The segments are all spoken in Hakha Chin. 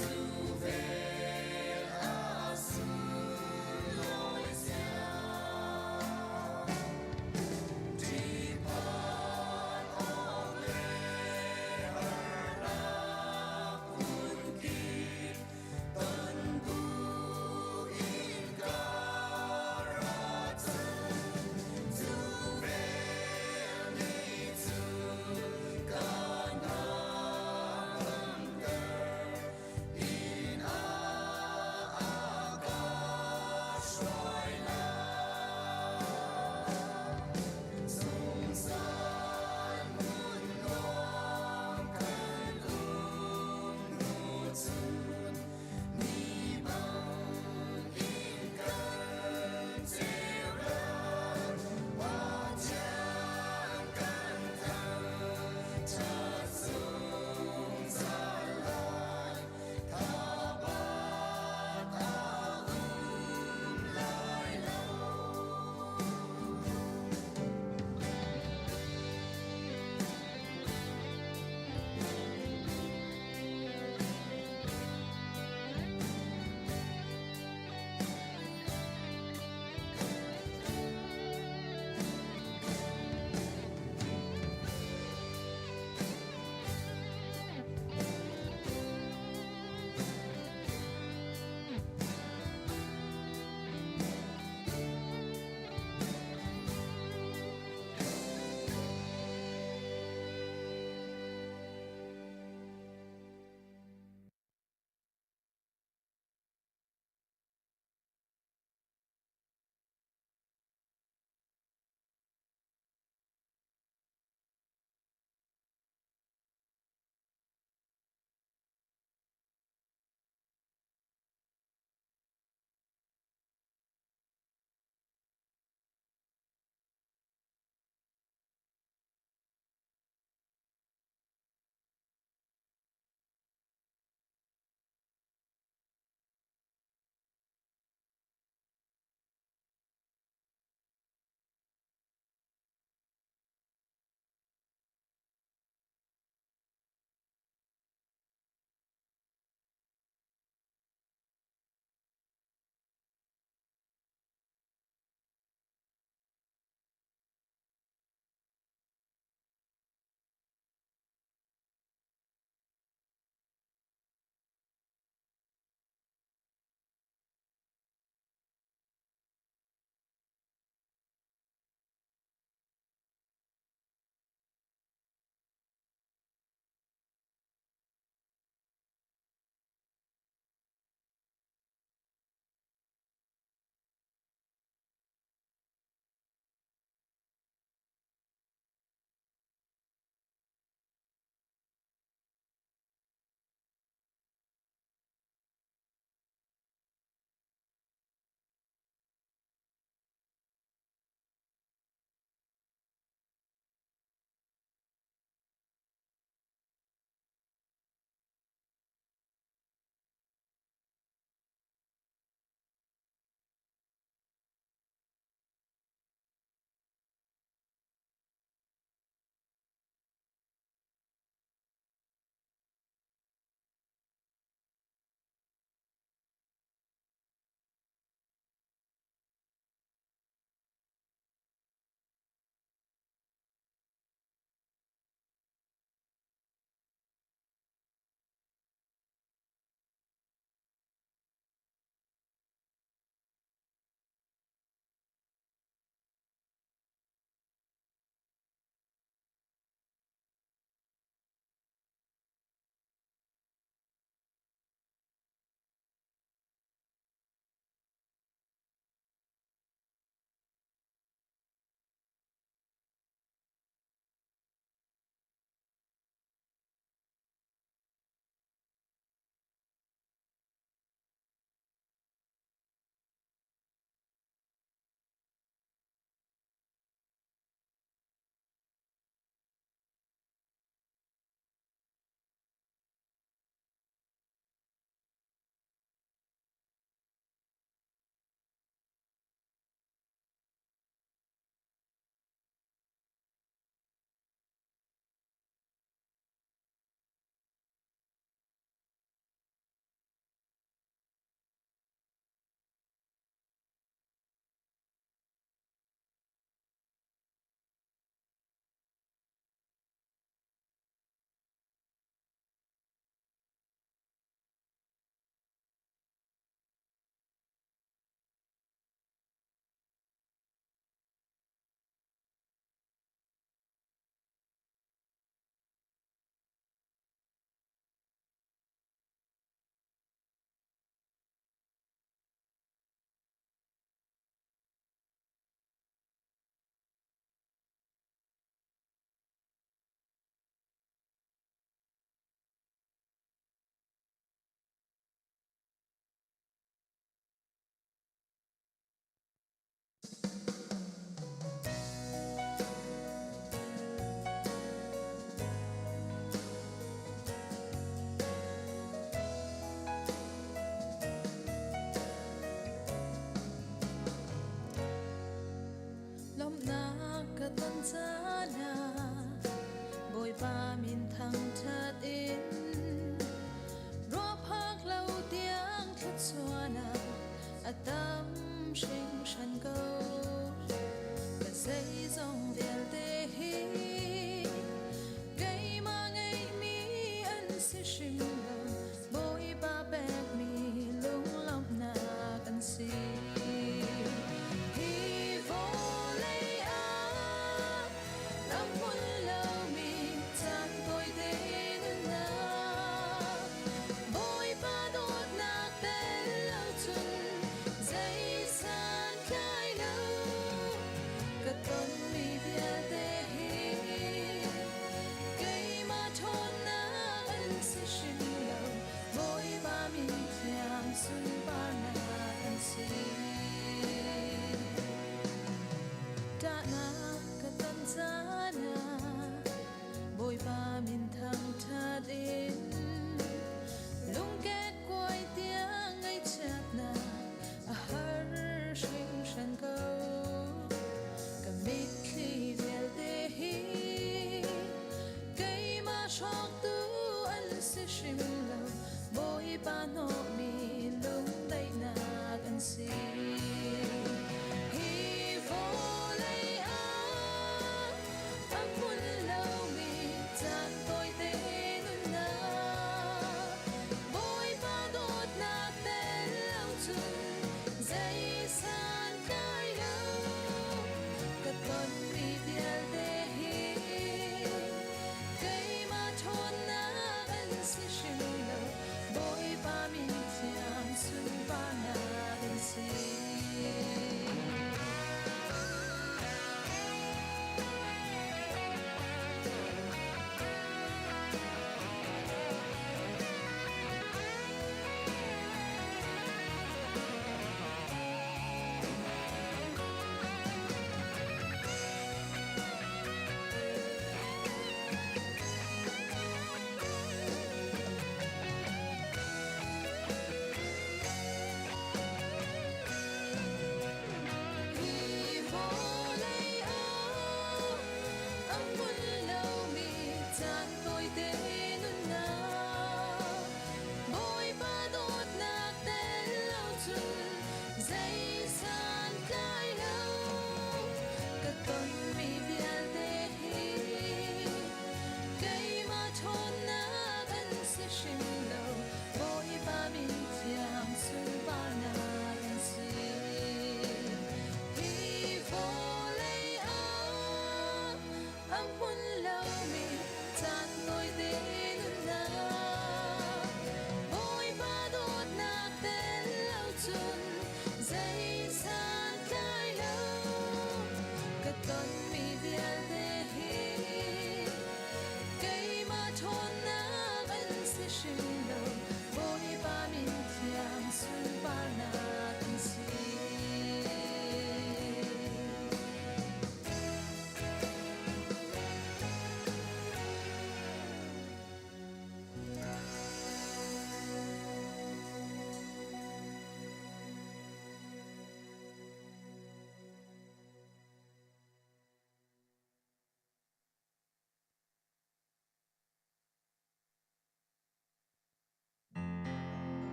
Cu vel a sunglawi zia. Ṭihphan awk le harnak phunkip ton buin ka ra cang. Cu vel nih cun ka hnangamter in a.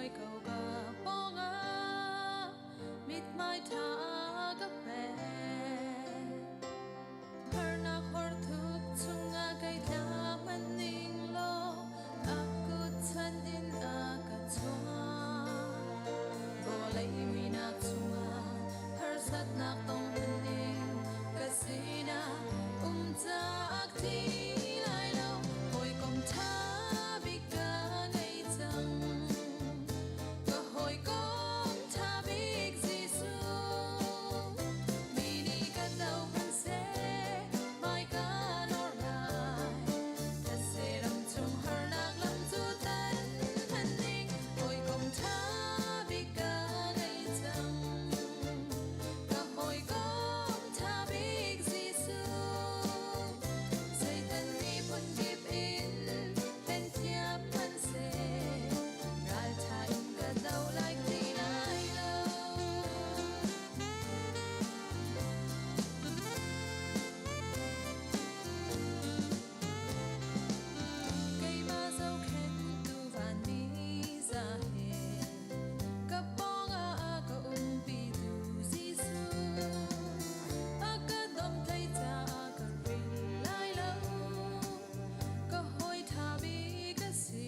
Hawi ko ka pawngah mithmai ṭha ka pek. Harnak horthuk chungah kai tla hmanh ning law a kut chan in a ka chuah. Vawlei muihnak chungah harsatnak tong hmanh ning ka sinah um caak ti lai lo. Hawikom ṭha bik ka ngei cang. Ka hawikom ṭha bik Jesuh. Mi nih kan do hmanh seh, hmai ka nor lai. Thetse ram chung harnak lam cu tan hmanh ning, hawikom ṭha bik ka ngei cang. Ka hawikom ṭha bik Jesuh. Satan nih phunkip in hlen thiam hmanh seh, ralṭha in ka do lai ti lai lo. Keimah zohkhenhtu vanmi za he ka pawngah a ka umpitu Jesuh. A ka domhtlaih caah ka ril lai lo. Ka hawi ṭha bik a si.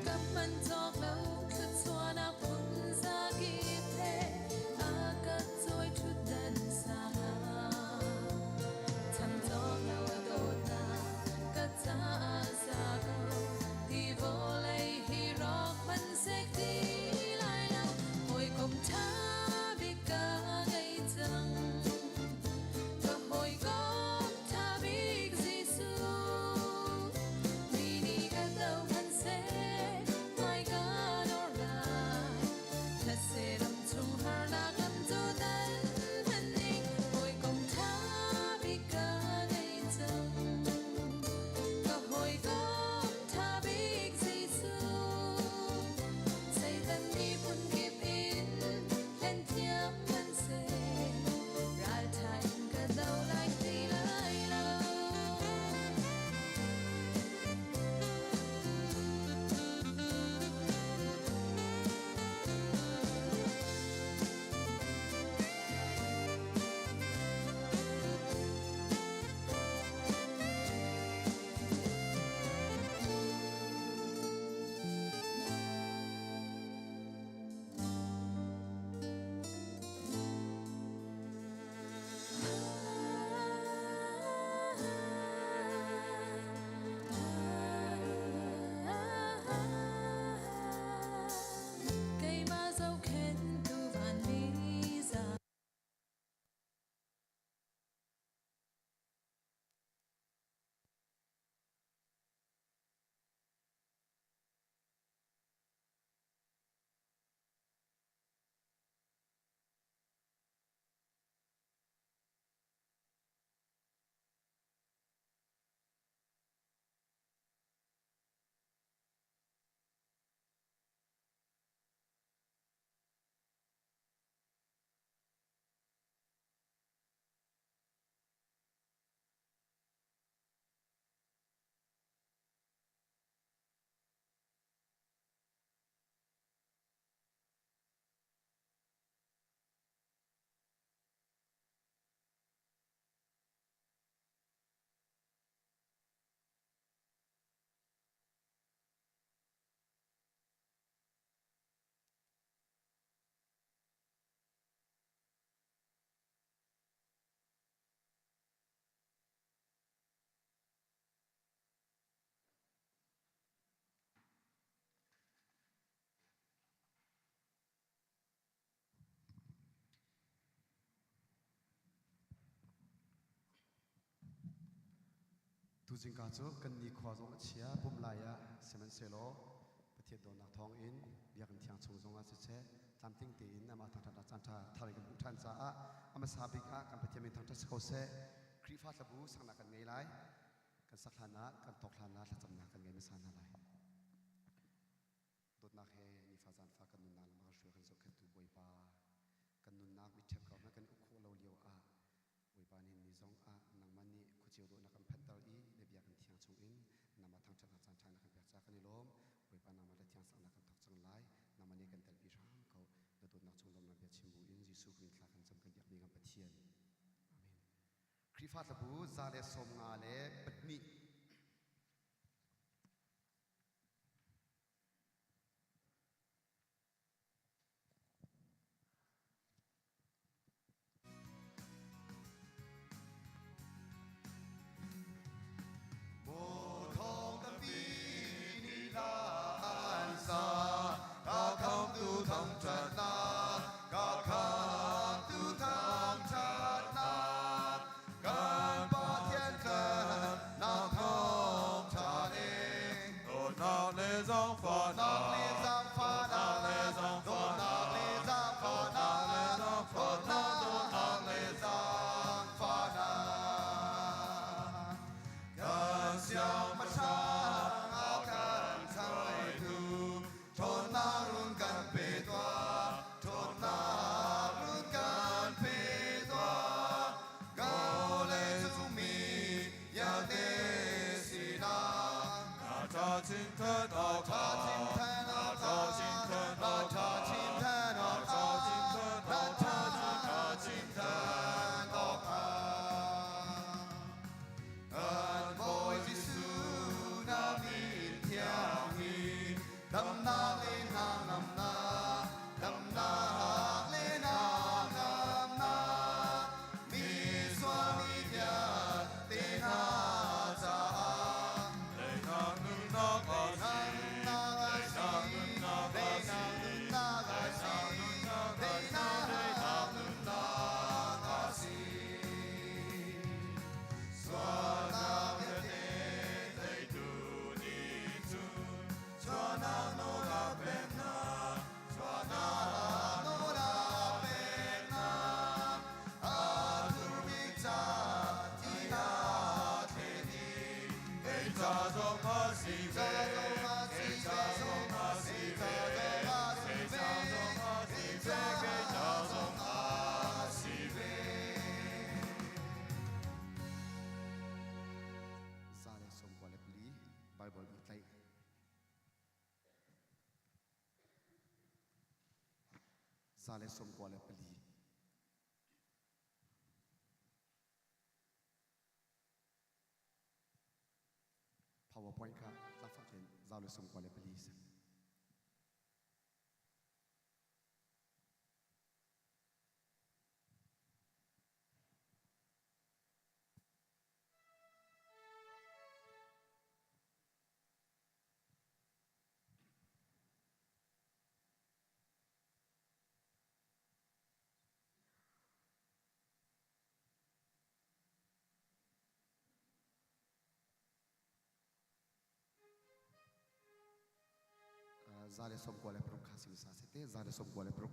Ka hman cawk lo thluachuahnak phun zakip he a ka cawi ṭhutdan sang ah. Cham cawk lo a dawtnak ka caah za ko. Hi vawlei hi rawk hmanh sek ti lai lo. Hawikom ṭha bik ka ngei cang. Ka hawikom ṭha bik Jesuh. Mi nih ka do hmanh seh, hmai ka nor lai. Thetse ram chung harnak lam cu dal hmanh ning, hawikom ṭha bik ka ngei cang. Ka hawikom ṭha bik Jesuh. Satan nih phunkip in hlen thiam hmanh seh, ralṭha in ka do lai ti lai lo. Keimah zohkhenhtu vanmi za. Tuzingka cu kan nikhua zong a chia pum lai ah sihmanhsehlaw Pathian dawtnak thawng in biakinn thiang chung zongah siseh tlamtling tein amah thangṭhatnak caan ṭha thar in kan hmuh ṭhan caah a hmasa bik ah kan Pathian min thangṭhat si ko seh. Khrihfa hlabu saknak kan ngei lai. Kan sak hlan ah kan thawk hlan ah thlacamnak kan ngei hmasa hna lai. Dawtnak he nifa zaanfa kan nunnak lam a kan hruai kan zohkhenhtu Bawipa kan nunnak mitṭhep ko hmanh kan uk khawh lo lio ah Bawipa nih ni zong ah nangmah nih khuaceu dawhnak kan phanhter i na biakinn thiang chungin nangmah thangṭhatnak caan ṭha na kan pek caah kan i lawm. Bawipa nangmah le thiang saknak kan thawk cang lai. Nangmah nih kan telpi hram ko. Na dawtnak chung lawmnak bia chim bu in Jesuh Khrih thla kan cam kan biakmi kan Pathian. Amen. Khrihfa hlabu 152. Dawtnak le zaangfahnak, dawtnak le zaangfahnak, dawtnak le zaangfahnak, kan siangpahrang a kan hruaitu, ṭhawnnak run kan pe tuah, ṭhawnnak run kan pe tuah, vawleicung mi vialte sinah. Na ṭha chin than awk, na ṭha chin than awk, na ṭha chin than awk, na ṭha chin than awk. Kan Bawi Jesuh na min thiang hi damnak le hnangamnak, damnak le hnangamnak, mi sual mi vialte hna caah. Daihnak nunnak a si, daihnak nunnak a si, daihnak nunnak a si, daihnak nunnak a si. Sualnak vialte teitu nih cun sualnak nawl a pek hna, Sualnak nawl a pek hna, a thurmi ca tiah thlen i Kei ca zong a si ve, kei ca zong a si ve, kei ca zong a si ve, kei ca zong a si ve. 194 Bible i tlaih. 194. PowerPoint kha zaangfah tein 194 si. 196 kha sim sa sete 196.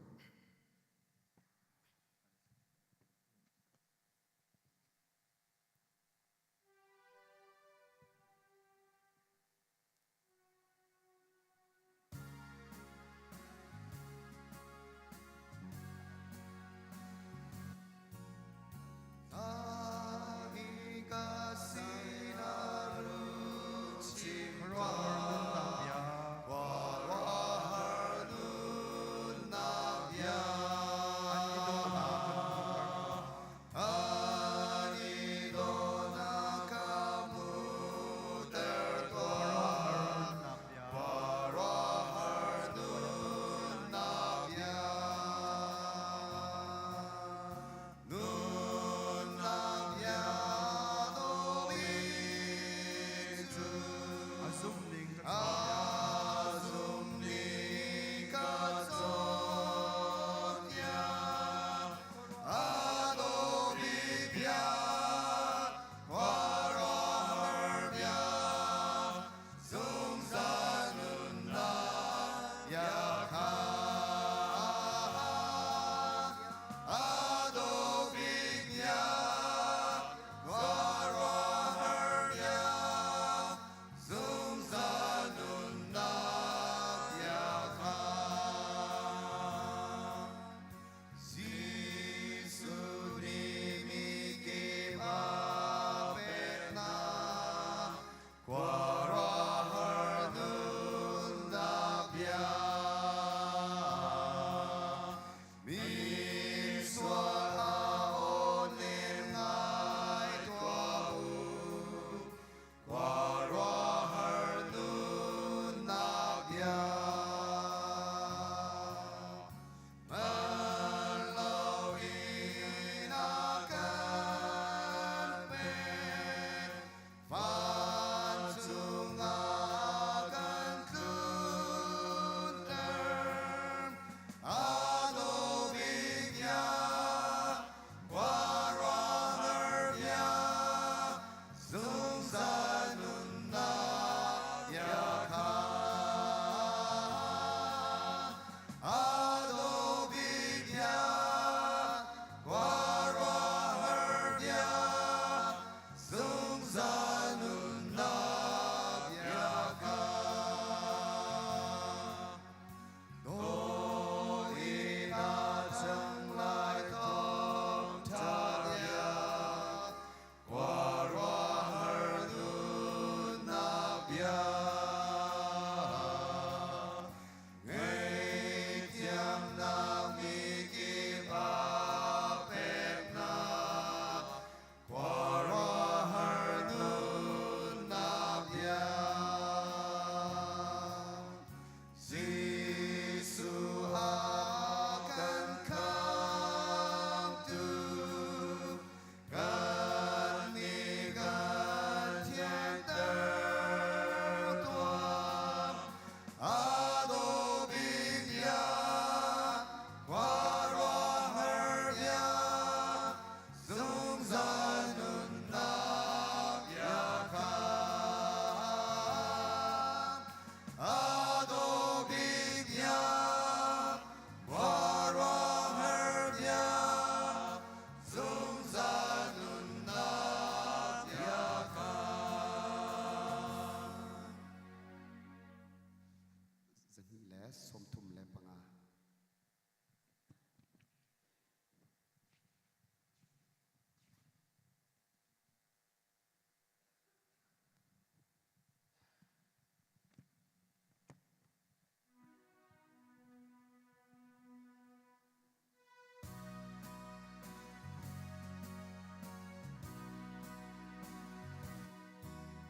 35.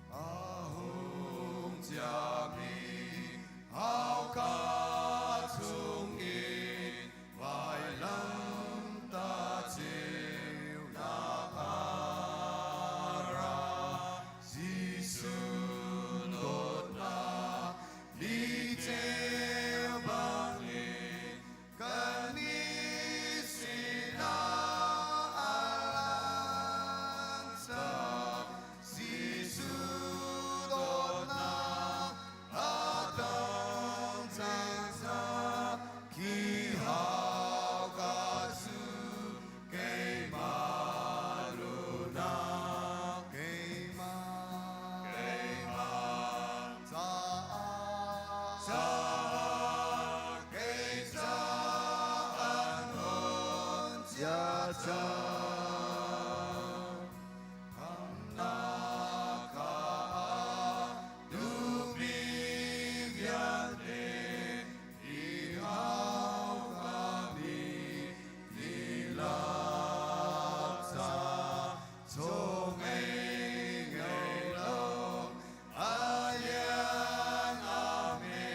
A hung ciami hauka chungin vailamtah ceunak a ra. Jesuh dawtnak ni ceu bangin Kannih sinah a lang cang. Jesuh dawtnak a dang cang cang. Khi hauka cu keimah lunak, keimah, keimah caah, caah kei caah an hun cia cang. Khamnak ah duhmi vialte i haukami tilak ca chaw ngei ngei lo a lian a hme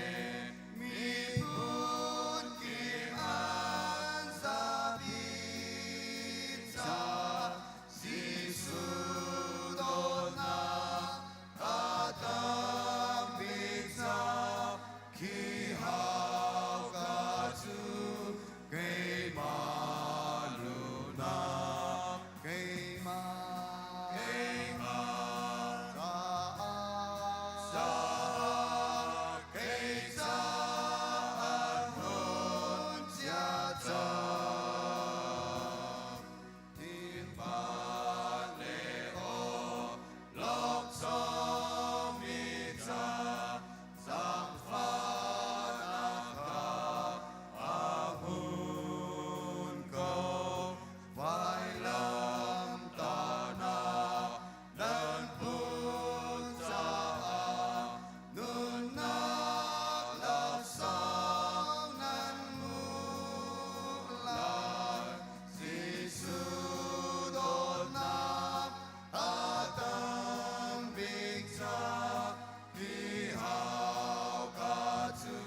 miphun kip an zapi ca Jesuh dawtnak a tam bik ca khi hauka cu keimah lunak keimah keimah caah caah kei caah nun cia cang Tinvan le aw lawksawngmi ca zaangfahnak kha a hmun ko. Vailamtahnak nan phun caah nunnak laksawng nan hmuh lai. Jesuh dawtnak a tam bik ca hi hauka cu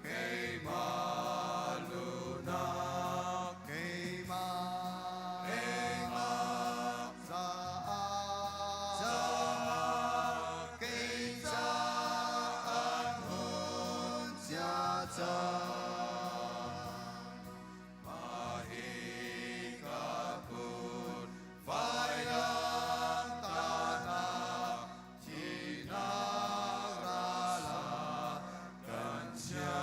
keimah lunak keimah keimah caah caah kei caah hun cia cang. Mah hi ka phun vailamtahnak thihnak ral ah kan chia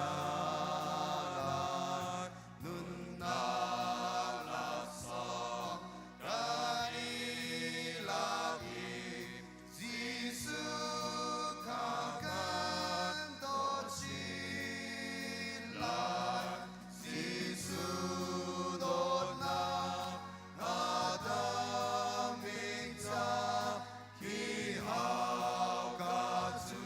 lai. Nunnak laksawng kan i lak i Jesuh kha kan dawt chin lai. Jesuh dawtnak a dam bik ca khi hauka cu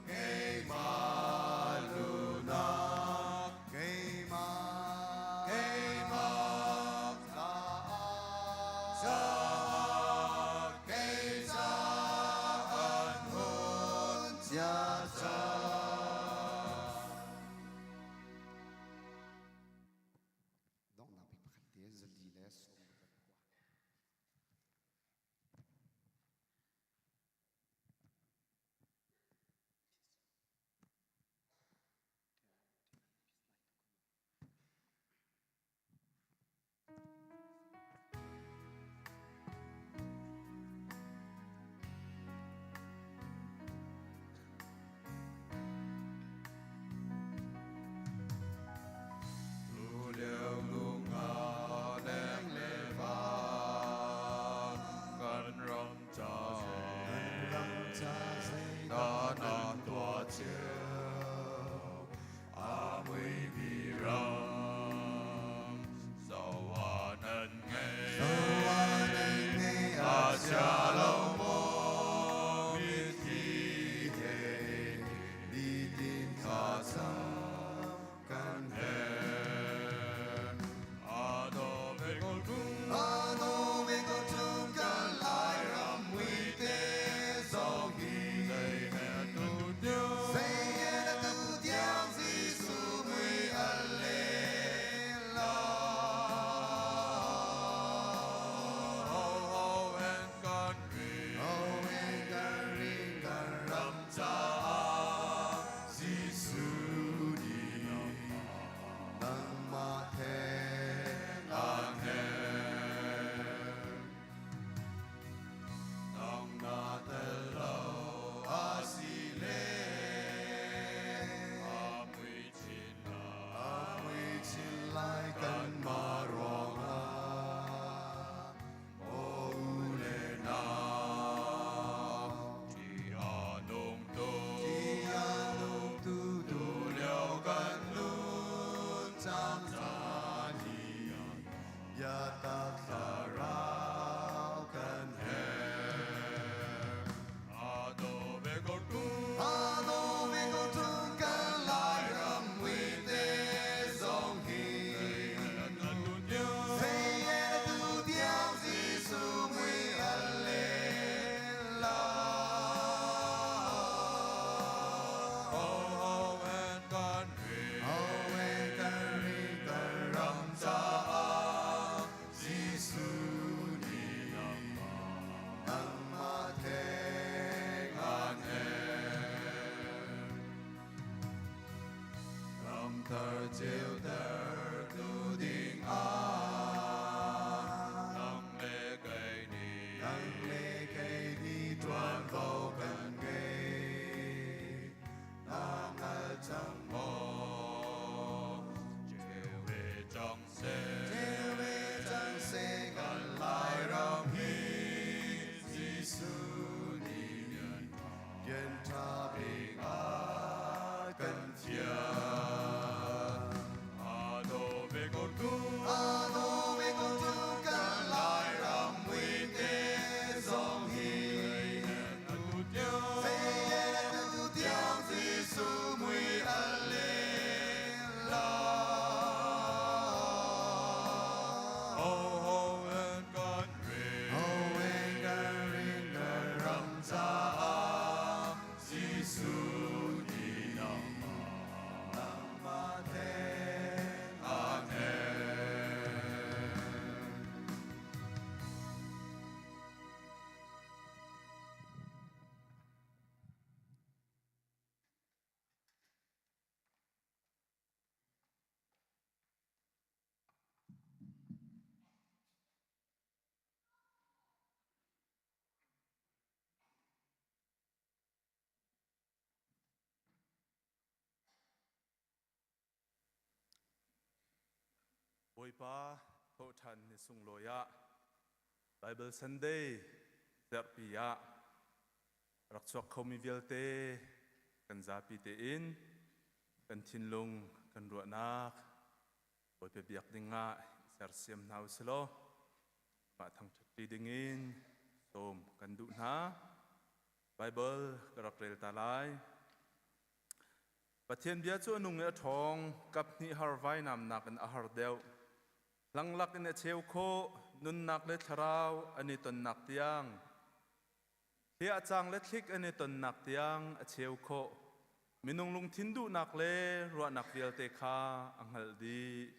keimah lunak keimah keimah caah caah kei caah an hun cia cang. Donghnak bik pakhat te 429. Tulio lunga leng le. Lamthar ceutertu ding ah nang le kei nih, nang le kei nih ṭuanvo kan ngei. Na hngal cang maw? Ceu ve cang seh, ceu ve cang seh kan Lairam hi. Jesuh nih rian ṭha bik ah kan fial. Aa daw ve ko tu, aa daw ve ko tu kan Lairam muite zong hi. Atu tiang Jesuh mui a leng la. Ho ho en kan ring, ho en kan ring kan ram caah Jesuh nih nangmah, nangmah theng Amen. Bawipa thawhṭhan ni sunglawi ah Bible Sunday zarhpi ah rak chuak khomi vialte kan zapi tein kan thinlung kan ruahnak Bawipa biak dingah i sersiam hna u silaw mah thangṭhatṭi dingin sawm kan duh hna. Bible ka rak rel ta lai. Pathian bia cu a nung i a ṭhawng, kaphnih har vainamnak in a har deuh. Langlak in a cheu khawh, nunnak le thlarau an i tonnak tiang. Hliahcang le thlik an i tonnak tiang a cheu khawh. Minung lungthin duhnak le ruahnak vialte kha a hngalh dih.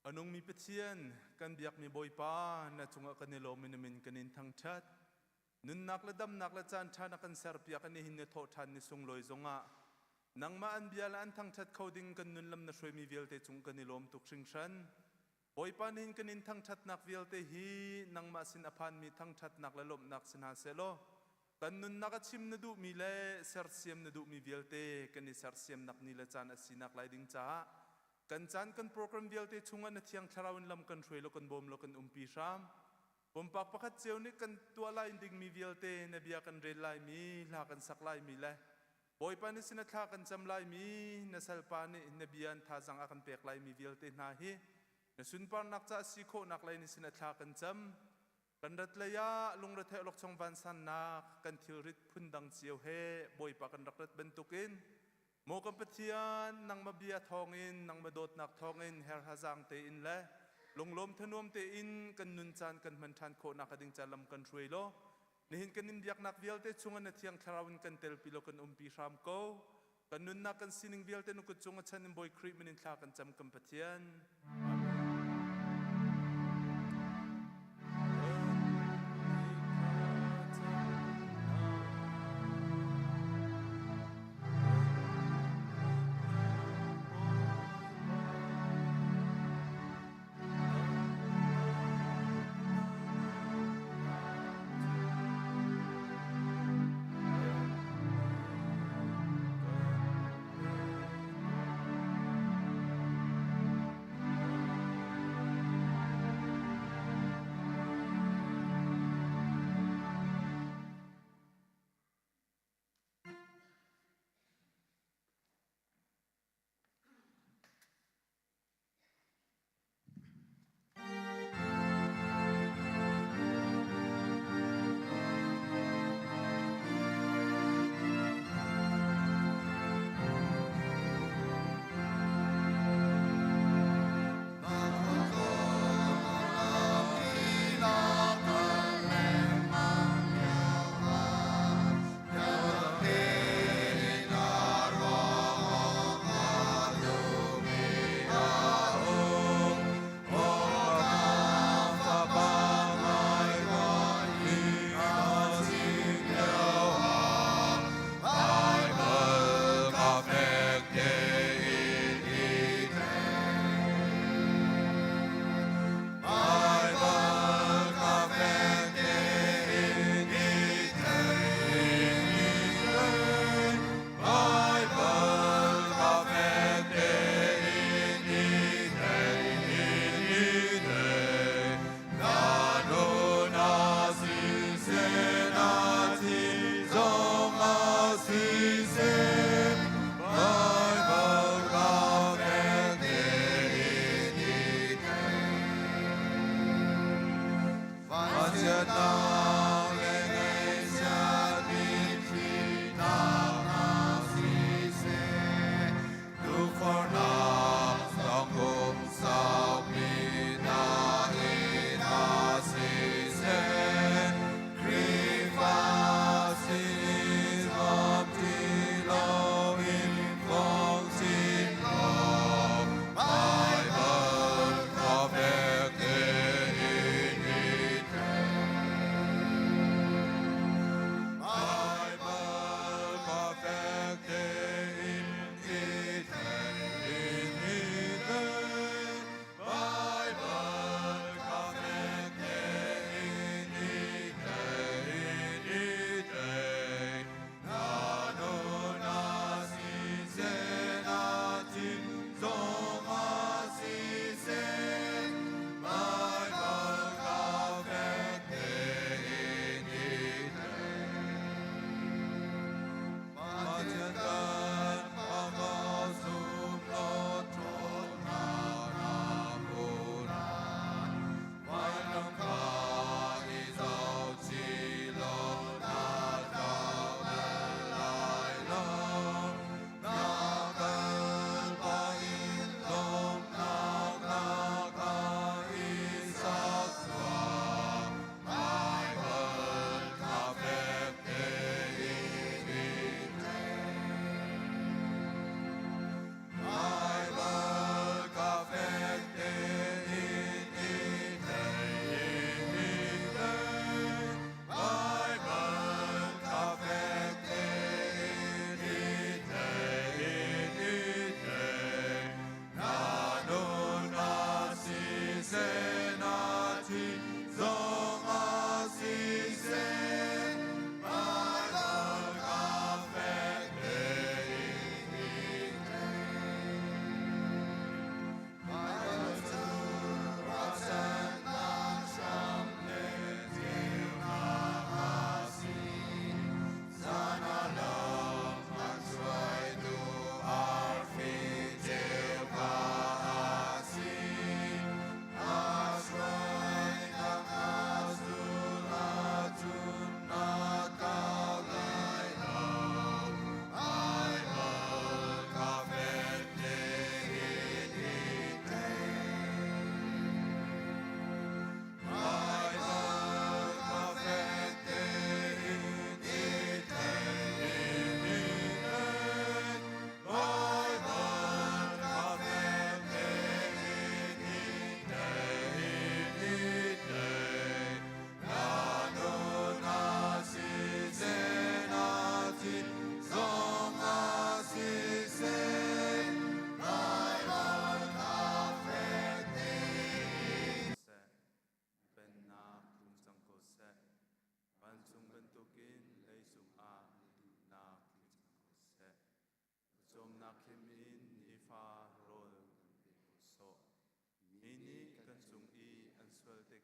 A nungmi Pathian, kan biakmi Bawipa, na cungah kan i lawm i na min kan in thangṭhat. Nunnak le damnak le caan ṭha na kan serpiak i nihin ni thawhṭhan ni sunglawi zongah nangmah an bia le an thangṭhat kho ding kan nun lam na hruaimi vialte cung kan i lawm tuk hringhran. Bawipa nihin kan in thangṭhatnak vialte hi nangmah sin a phanmi thangṭhatnak le lawmhnak si hna sehlaw kan nunnak a chim na duhmi le sersiam na duhmi vialte kan i sersiamnak ni le caan a sinak lai ding caah kan caan kan program vialte chungah na thiang thlarau in lam kan hruai law kan bawm law kan umpi hram. Pumpak pakhat cio nih kan tuah lai dingmi vialte, na bia kan rel laimi, hla kan sak laimi le Bawipa nih sin a thla kan cam laimi, na salpa nih na bia an thazang a kan pek laimi vialte hna hi na sunparnak ca si khawhnak lei ni sin a thla kan cam. Kan rat lei ah lungrethei awlokchong vansannak kan thilrit phundang cio he Bawipa kan rak rat bantukin Maw kan Pathian, nangmah bia thawngin, nangmah dawtnak thawngin herhazang tein le lunglawm thanuam tein kan nun caan kan hman ṭhan khawhnak a ding ca lam kan hruai law, nihin kan in biaknak vialte chungah na thiang thlarau in kan telpi law kan umpi hram ko. Kan nunnak kan sining vialte na kut cung a chan in Bawi Khrih min in thla kan cam kan Pathian. Amen.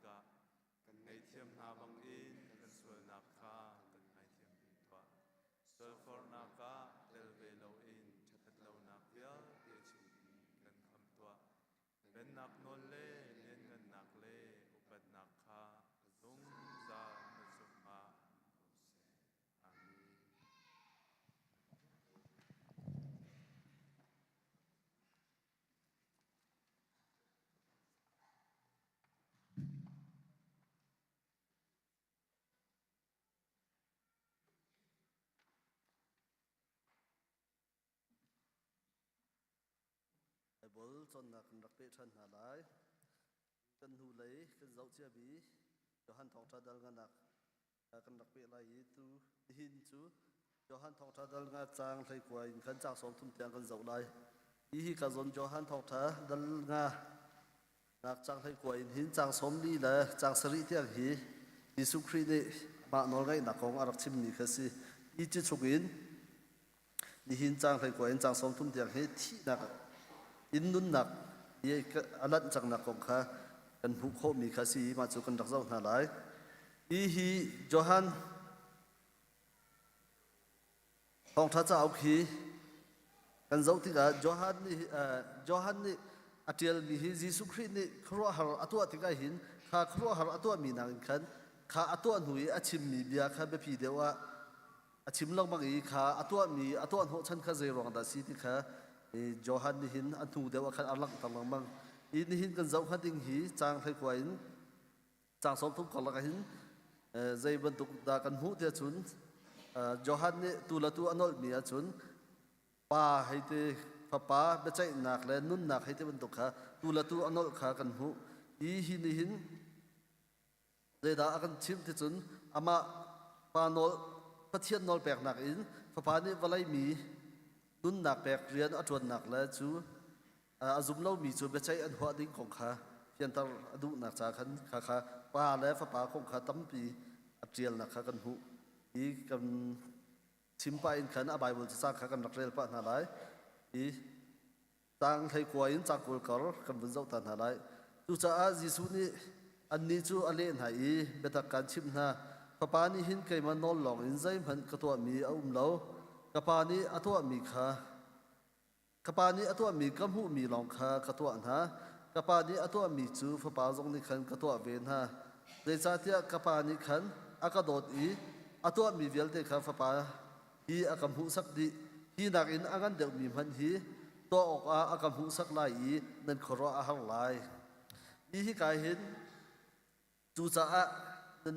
tikah kan ngaihthiam hna bangin kan sualnak kha kan ngaithiam ve tuah. Sualforhnak ah tel ve loin ṭhatlonak vialte chungin kan khamh tuah. Pennak nawl le lianngannak le upatnak kha zungzal na cungah um ko seh. Amen. Baibal cawnnak kan rak peh ṭhan hna lai. Kan hnulei kan zoh ciami Johan Thawngṭha dal nganak kan rak peh lai i tu nihin cu Johan Thawngṭha dal nga caang hleikua in khan caang 30 tiang kan zoh lai. Hi hi ka zawn Johan Thawngṭha dal nga nak caang hleikua in hin caang 40 le caang sarih tiang hi Jesuh Khrih nih mah nawlngaihnak kong a rak chimmi kha si. Hi cu chungin Nihin caang hleikua in caang 30 tiang hi thihnak in nunnak i a lanh cangnak kong kha kan hmuh khawhmi kha si i mah cu kan rak zoh hna lai. Hi hi Johan Thawngṭha cauk hi kan zoh tikah Johan nih Johan nih a ṭialmi hi Jesuh Khrih nih khuaruahhar a tuah tikah hin kha khuaruahhar a tuahmi nakin khan kha a tuah hnu i a chimmi bia kha biapi deuh ah a chim lengmang i kha a tuahmi a tuah hnawhchan kha zei ruang dah si ti kha Johan nih hin a hnu deuh ah khan a langhter lengmang. Hi nihin kan zoh hnga ding hi caang hleikua in caang 30 karlak ah hin zei bantuk dah kan hmuh tiah cun Johan nih tu le tu a nolhmi ahcun pa hei ti fapa biaceihnak le nunnak hei ti bantuk kha tu le tu a nolh kha kan hmuh. Hi hi nih hin Zeidah a kan chimh ti cun amah Pa nawl Pathian nawl peknak in Fapa nih vawlei mi nunnak pek rian a ṭuannak le cu a zum lomi cu biaceih an huah ding kong kha fianter a duhnak ca khan kha kha Pa le Fapa kong kha tampi a ṭialnak kha kan hmuh i kan chim pah in khan a Baibal cacang kha kan rak rel pah hna lai i Tang hleikua in cangkul kar kan vun zoh ta hna lai. Cucaah Jesuh nih annih cu a leh hna i biatak kaan chimh hna, Fapa nih hin keimah nawl lawngin zeihmanh ka tuahmi a um lo. Ka Pa nih a tuahmi kha ka Pa nih a tuahmi ka hmuhmi lawng kha ka tuah hna. Ka Pa nih a tuahmi cu Fapa zong nih khan ka tuah ve hna. Zeicahtiah ka Pa nih khan a ka dawt i a tuahmi vialte kha Fapa hi a ka hmuhsak dih. Hi nakin a ngan deuhmi hmanh hi tuah awkah a ka hmuhsak lai i nan khuaruah a har lai. Hi hika hin cucaah nan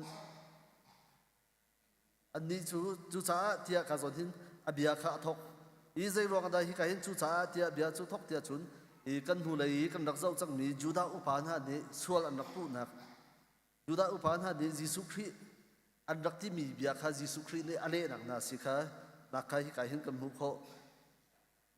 annih cu cucaah tiah ka zawn hin a bia kha a thawk. Hi zei ruang dah hika hin cucaah tiah bia cu thawk tiah cun hi kan hnulei i kan rak zoh cangmi Judah upa hna nih sual an rak puhnak Judah upa hna nih Jesuh Khrih an rak timi bia kha Jesuh Khrih nih a lehnak hna si kha nak kha hika hin kan hmuh khawh.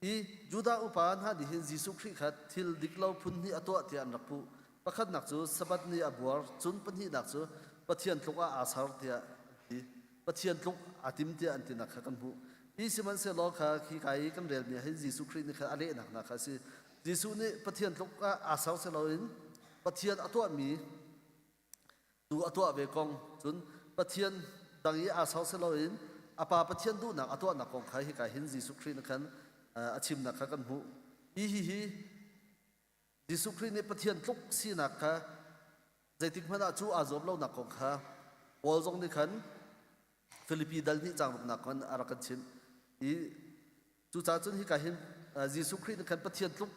Hi Judah upa hna nih hin Jesuh Khrih kha thil dik lo phun hnih a tuah tiah an rak puh. Pakhatnak cu Sabbath ni a buar, cun pahnihnak cu Pathian tluk ah aa ser tiah an ti. Pathian tluk aa tim tiah an tinak kha kan hmuh. Hi sihmanhsehlaw kha khi ka i kan relmi ah hin Jesuh Khrih nih khan a lehnak hna kha a si. Jesuh nih Pathian tluk ah aa ser si loin Pathian a tuahmi tu a tuah ve kong cun Pathian dang i aa ser si loin a Pa Pathian duhnak a tuahnak kong kha hika hin Jesuh Khrih nih khan a chimnak kha kan hmuh. Hi hi hi Jesuh Khrih nih Pathian tluk sinak kha zeitik hmanh ah cu aa zuam lonak kong kha Paul zong nih khan Filipi dal hnih caang ruknak khan a rak kan chimh. I cucaah cun hika hin Jesuh Khrih nih khan Pathian tluk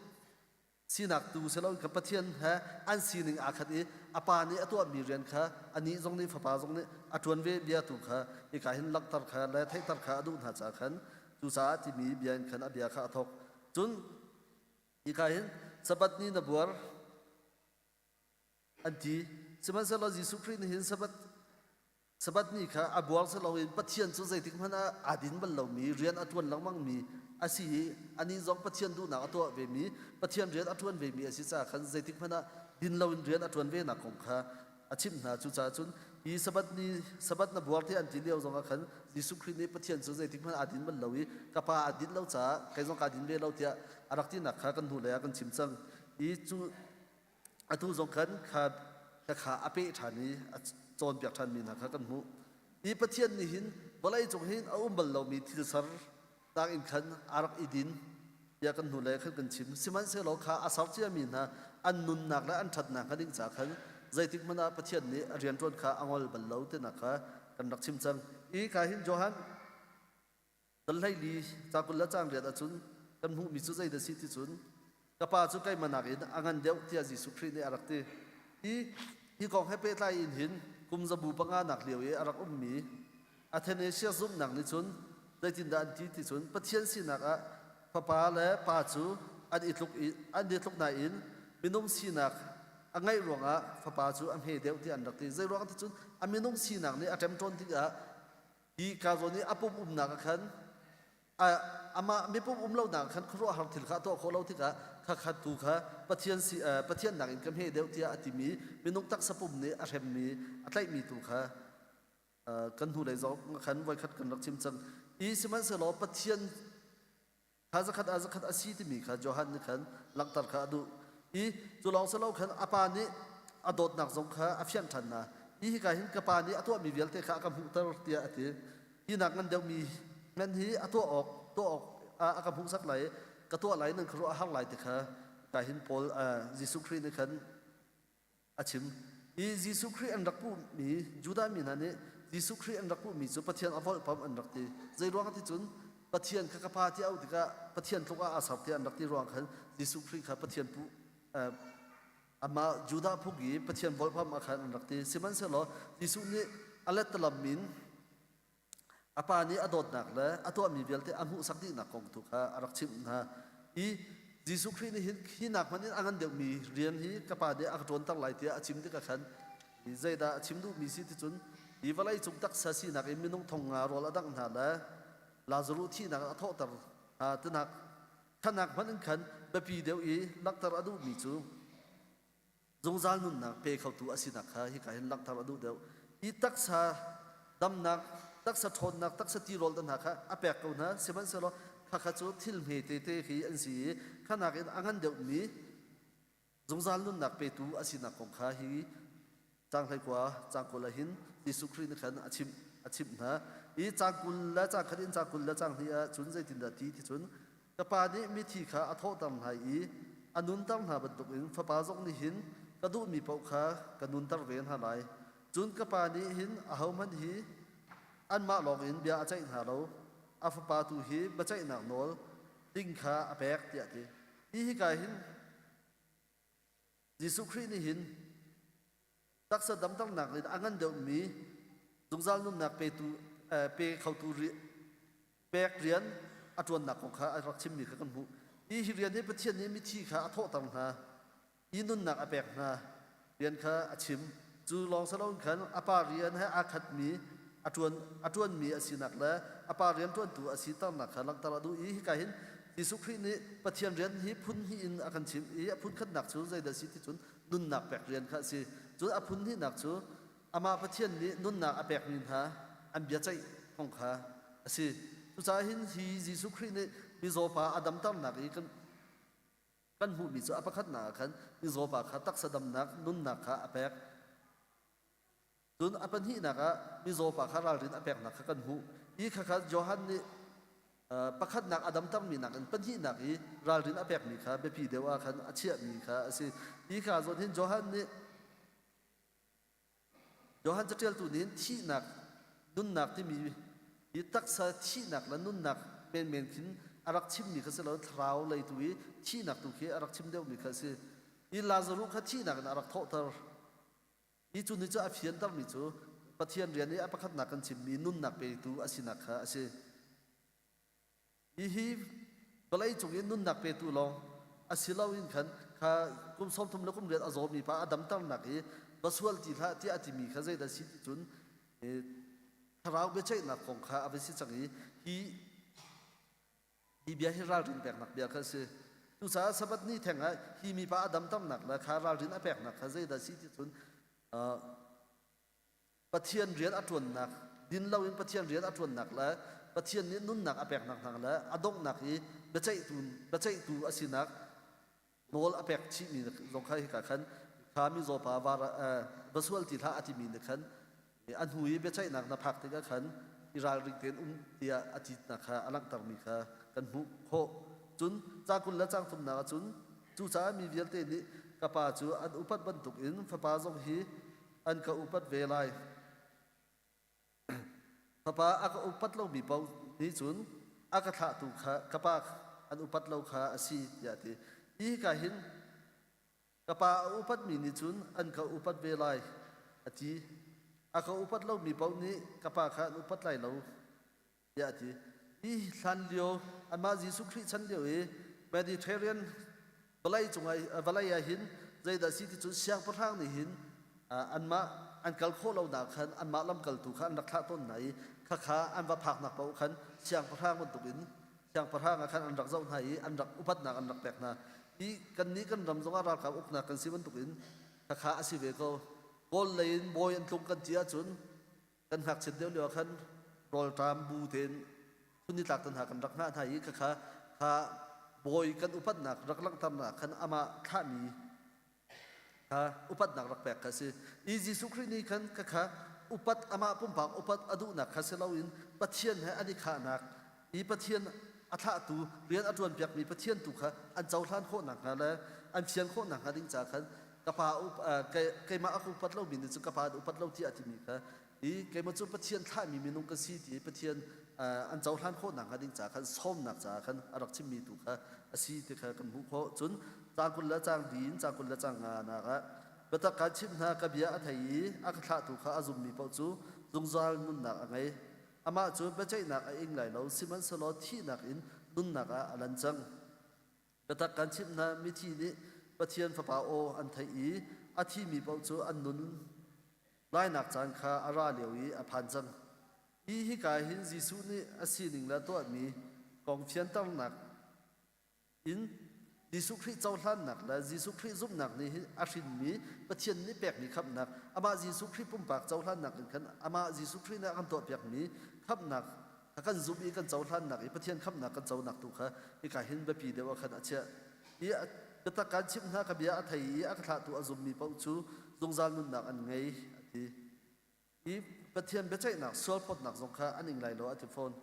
sinak tu si loin kha Pathian he an sining aa khat i a pa nih a tuahmi rian kha anih zong nih fapa zong nih a ṭuan ve bia tu kha hika hin langhter kha le theihter kha a duh hna caah khan cucaah timi bia in khan a bia kha a thawk. Cun hika hin Sabbath ni na buar an ti. Sihmanhsehlaw Jesuh Khrih nih hin Sabbath Sabbath ni kha a buar si loin Pathian cu zeitik hmanh ah aa din bal lomi rian a ṭuan lengmangmi a si i anih zong Pathian duhnak a tuah vemi Pathian rian a ṭuan vemi a si caah khan zeitik hmanh ah din loin rian a ṭuan venak kong kha a chimh hna. Cucaah cun hi Sabbath ni Sabbath na buar tiah an ti lio zongah khan Jesuh Khrih nih Pathian cu zeitik hmanh aa din bal lo i ka Pa aa dinh lo caah kei zong kaa din ve lo tiah a rak tinak kha kan hnulei ah kan chim cang. Hi cu atu zong khan kha. Khakha a peh ṭhan i a cawnpiak ṭhanmi hna kha kan hmuh. Hi Pathian nih hin vawlei cung hin a um bal lomi thil ser nak in khan a rak i din tiah kan hnulei khan kan chim. Sihmanhsehlaw kha a ser ciami hna an nunnak le an ṭhatnak hnga ding ca khan zeitik hmanh ah Pathian nih a rianṭuan kha a ngol bal lo tinak kha kan rak chim cang. Hi ka hin Johan Dal 14 ca 20 le caang riat ahcun kan hmuhmi cu zeidah a si ti cun ka pa cu keimah nakin a ngan deuh tiah Jesuh Khrih nih a rak ti. Hi hi kong he pehtlai in hin kum zabu panga nak lio i a rak ummi Athanasius zumhnak nih cun zeitindah an ti ti cun Pathian sinak ah Fapa le Pa cu an i tluk i an i tluk nain minung sinak a ngeih ruangah Fapa cu a hme deuh tiah an rak ti. Zei ruang ti cun a minung sinak nih a ṭemṭawn tikah Hi ka zawn i a pum umnak ah khan amah mipum um lonak ah khan khuaruahhar thil kha a tuah khawh lo tikah khakhat tu kha Pathian si Pathian nakin ka hme deuh tiah a timi minung taksa pum nih a hremmi a tlaihmi tu kha kan hnulei zong khan voikhat kan rak chim cang. I sihmanhsehlaw Pathian Kha zakhat ah zakhat a si timi kha Johan nih khan langhter kha a duh i cu lawng si lo khan a pa nih a dawtnak zong kha a fianh ṭhan hna. Hi hika hin ka pa nih a tuahmi vialte kha a ka hmuhter tiah a ti. Hi nak ngan deuhmi ngan hi a tuah awk tuah awk ah a ka hmuhsak lai i ka tuah lai nan khuaruah a har lai ti kha ka hin Paul Jesuh Khrih nih khan a chim. Hi Jesuh Khrih an rak puhmi Judah mi hna nih Jesuh Khrih an rak puhmi cu Pathian a volhpamh an rak ti. Zei ruang ti cun Pathian kha ka pa ti auh tikah Pathian tluk ah aa ser tiah an rak ti ruang khan Jesuh Khrih kha Pathian puh amah Judah phung i Pathian volhpamh ah khan an rak ti. Sihmanhsehlaw Jesuh nih a lettalam in A pa nih a dawtnak le a tuahmi vialte a hmuhsak dihnak kong tu kha a rak chimh hna. Hi Jesuh Khrih nih hin hi nak hmanh in a ngan deuhmi rian hi ka pa nih a ka ṭuanter lai tiah a chim tikah khan zeidah a chim duhmi si ti cun hi vawlei cung taksa sinak in minung thong nga rawl a dangh hna le Lazaruh thihnak a thawhter hna tinak khanak hmanh in khan biapi deuh i langhter a duhmi cu zungzal nunnak pe khotu a sinak kha hika hin langhter a duh deuh. Hi taksa damnak, taksa ṭhawnnak, taksa tirawl te hna kha a pek ko hna. Sihmanhsehlaw khakha cu thil hme tete khi an si i kha nakin a ngan deuhmi zungzal nunnak petu a sinak kong kha hi caang 19 caang 20 ah hin Jesuh Khrih nih khan a chimh a chimh hna. Hi caang 20 le caang khat in caang 20 le caang hnih ah cun zeitindah ti ti cun Ka pa nih mithi kha a thawhter hna i a nunter hna bantukin fapa zong nih hin ka duhmi paoh kha ka nunter ve hna lai. Cun ka pa nih hin ahohmanh hi anmah lawngin bia a ceih hna lo, a fapa tu hi biaceihnak nawl ding kha a pek, tiah a ti. Hi hika hin Jesuh Khrih nih hin taksa damternak in a ngan deuhmi zungzal nunnak petu pe khotu pek rian a ṭuannak kong kha a rak chimmi kha kan hmuh. Hi hi rian hi Pathian nih mithi kha a thawhter hna i nunnak a pek hna rian kha a chim. Cu lawng si loin khan a pa rian he aa khatmi a ṭuan a ṭuanmi a sinak le a pa rian ṭuantu a siternak kha langhter a duh i hika hin Jesuh Khrih nih Pathian rian hi phun hnih in a kan chimh i a phun khatnak cu zeidah a si ti cun nunnak pek rian kha a si. Cun a phun hnihnak cu amah Pathian nih nunnak a pekmi hna an biaceih kong kha a si. Cucaah hin hi Jesuh Khrih nih mizaw pa a damternak i kan kan hmuhmi cu a pakhatnak ah khan mizaw pa kha taksa damnak nunnak kha a pek. Cun a pahnihnak ah mizaw pa kha ralrin a peknak kha kan hmuh. Hi khakha Johan nih pakhatnak a damtermi nakin pahnihnak i ralrin a pekmi kha biapi deuh ah khan a chiahmi kha a si. Hi ka zawn hin Johan nih Johan caṭialtu nih thihnak nunnak timi hi taksa thihnak le nunnak menmen khin a rak chimmi kha si lo thlarau lei tu i thihnak tu khi a rak chim deuhmi kha a si. Hi Lazaruh kha thihnak in a rak thawhter. Hi cu nih cu a fiantermi cu Pathian rian i a pakhatnak kan chimmi nunnak petu a sinak kha a si. Hihi vawlei cung i nunnak petu lawng a si loin khan kha kum 30 le kum riat a zawmi pa a damternak i va sual ti hlah tiah a timi kha zeidah a si ti cun thlarau biaceihnak kong kha a va si cang i hi Hi bia hi ralrin peknak bia kha a si. Cucaah Sabbath ni theng ah hi mipa a damternak le kha ralrin a peknak kha zeidah a si ti cun Pathian rian a ṭuannak, din loin Pathian rian a ṭuannak le Pathian nih nunnak a peknak hna le a donghnak i biaceihtu, biaceihtu a sinak nawl a pek chihmi zong kha hika khan. Kha mizaw pa va sual ti hlah a timi nih khan a hnu i biaceihnak na phak tikah khan i ralring tein um tiah a tinak kha a langhtermi kha kan hmuh khawh. Cun ca 20 le caang thumnak ah cun cucaah mi vialte nih ka pa cu an upat bantukin fapa zong hi an ka upat ve lai. Fapa a ka upat lomi paoh nih cun a ka thlahtu kha ka pa an upat lo kha a si tiah a ti. Hi ka hin Ka pa a upatmi nih cun an ka upat ve lai, a ti. A ka upat lomi paoh nih ka pa kha an upat lai lo, tiah a ti. Hi hlan lio anmah Jesuh Khrih chan lio i Mediterranean vawlei cungah vawlei ah hin zeidah si ti cun siangpahrang nih hin anmah an kal khawh lonak khan anmah lamkaltu kha an rak thlah tawn hna i khakha an va phaknak paoh khan siangpahrang bantukin siangpahrang ah khan an rak zoh hna i an rak upatnak an rak pek hna. Hi kannih kan ram zongah ralkap uknak kan si bantukin khakha a si ve ko. Kawl lei in bawi an tlung kan ti ahcun kan ngakchiat deuh lio ah khan rawlṭam bu tein chunnitlak te hna kan rak hngah hna i khakha kha bawi kan upatnak rak langhternak khan amah thlahmi kha upatnak rak pek kha a si. I Jesuh Khrih nih khan khakha upat amah pumpak upat a duhnak kha si loin Pathian he an i khahnak i Pathian a thlahtu rian a ṭuanpiakmi Pathian tu kha an cohlan khawh nakhnga le an fian khawh nakhnga ding ca khan ka pa keimah a ka upat lomi nih cun ka pa an upat lo tiah a timi kha i keimah cu Pathian thlahmi minung ka si ti Pathian an cohlan khawh nakhnga ding ca khan sawmnak caah khan a rak chimmi tu kha a si ti kha kan hmuh khawh. Cun caang 20 le caang li in caang 20 le caang nga nak ah biatak kaan chimh hna, ka bia a thei i a ka thlahtu kha a zummi paoh cu zungzal nunnak a ngei. Amah cu biaceihnak a ing lai lo, sihmanhsehlaw thihnak in nunnak ah a lan cang. Biatak kan chimh hna, mithi nih Pathian Fapa aw an theih i a thimi paoh cu an nun lainak caan kha a ra lio i a phan cang. Hi hika hin Jesuh nih a sining le tuahmi kong fianternak in Jesuh Khrih cohlannak le Jesuh Khrih zumhnak nih hin a hrinmi Pathian nih pekmi khamhnak, amah Jesuh Khrih pumpak cohlannak in khan amah Jesuh Khrih nih a kan tuahpiakmi khamhnak kha kan zumh i kan cohlannak i Pathian khamhnak kan conak tu kha hika hin biapi deuh ah khan a chiah. Hi biatak kaan chimh hna, ka bia a thei i a ka thlahtu a zummi paoh cu zungzal nunnak an ngei, a ti. Hi Pathian biaceihnak sualphawtnak zong kha an ing lai lo a ti fawn.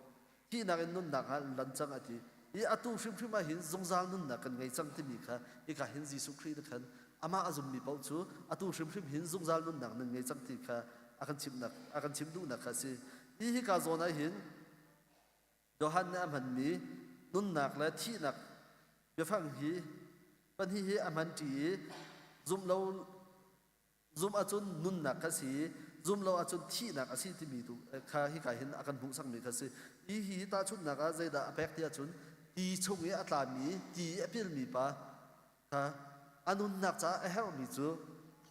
Thihnak in nunnak ah an lan cang a ti. Hi atu hrimhrim ah hin zungzal nunnak kan ngei cang timi kha hika hin Jesuh Khrih nih khan amah a zummi paoh cu atu hrimhrim hin zungzal nunnak nan ngei cang ti kha a kan chimhnak a kan chim duhnak kha a si. Hi hika zawn ah hin Johan nih a hmanmi nunnak le thihnak biafang hi pahnih hi a hman ṭi i zumh lo Zumh ahcun nunnak kha si, zum lo ahcun thihnak a si timi tu kha hika hin a kan hmuhsakmi kha si. Hi hi tahchunhnak ah zeidah a pek ti ahcun ti chung i a tlami, ti i a pilmi pa kha a nunnak caah a herhmi cu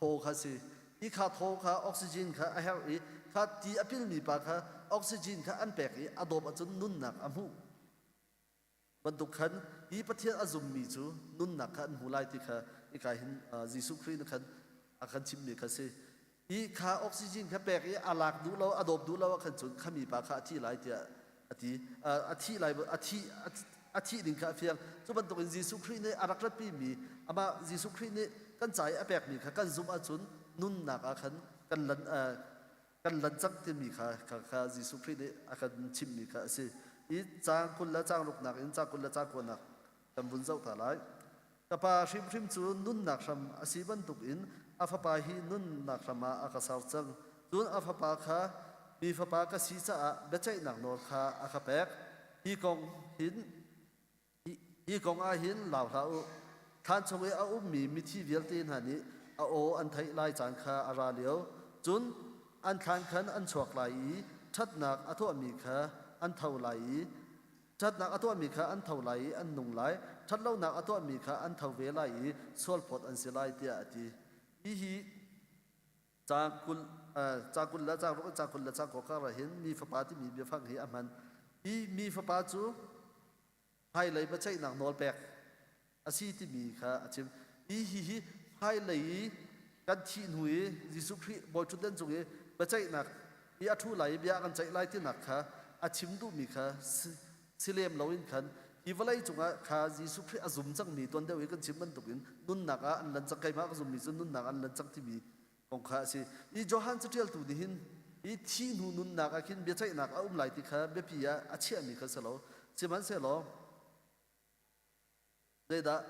thaw kha si. Hi kha thaw kha oxygen kha a herh i kha ti a pilmi pa kha oxygen kha an pek i a dawp ahcun nunnak a hmuh. Bantuk khan hi Pathian a zummi cu nunnak kha an hmu lai ti kha hika hin Jesuh Khrih nih khan a kan chimmi kha si. Hi kha oxygen kha pek i a lak duh lo, a dawp duh lo ah khan cun khami pa kha a thi lai tiah a ti. A thi lai a thi a thih ding kha a fiang. Cu bantukin Jesuh Khrih nih a rak ratpimi amah Jesuh Khrih nih kan ca i a pekmi kha kan zumh ahcun nunnak ah khan kan lan kan lan cang timi kha kha Jesuh Khrih nih a kan chimhmi kha a si. Hi caang 20 le caang ruknak in caang 20 le caang kuanak kan vun zoh ta lai. Ka pa hrimhrim cu nunnak hram a si bantukin a fapa hi nunnak hram ah a ka ser cang. Cun a fapa kha mi fapa ka si caah biaceihnak nawl kha a ka pek. Hi kong hin Hi kong ah hin lau hlah u. Thlan chung i a ummi mithi vialte hna nih a aw an theih lai caan kha a ra lio. Cun an thlan khan an chuak lai i ṭhatnak a tuahmi kha an tho lai i ṭhatnak a tuahmi kha an tho lai i an nung lai, ṭhatlonak a tuahmi kha an tho ve lai i sualphawt an si lai, tiah a ti. Hihi Caang 20, caang 20 le caang ruk in caang 20 le caang kua kar ah hin mi fapa timi biafang hi a hman. Hi mi fapa cu hmailei biaceihnak nawl pek a si timi kha a chim. Hi hi hi hmailei i kan thih hnu i Jesuh Khrih bawiṭhutdan cung i biaceihnak i a ṭhu lai i bia a kan ceih lai tinak kha a chim duhmi kha si lem loin khan. hi vawlei cungah kha Jesuh Khrih a zum cangmi tuan deuh i kan chim bantukin nunnak ah an lan cang keimah ka zummi cu nunnak an lan cang timi kong kha a si. I Johan caṭialtu nih hin hi thi hnu nunnak ah khin biaceihnak a um lai ti kha biapi ah a chiahmi kha si lo. Sihmanhsehlaw zeidah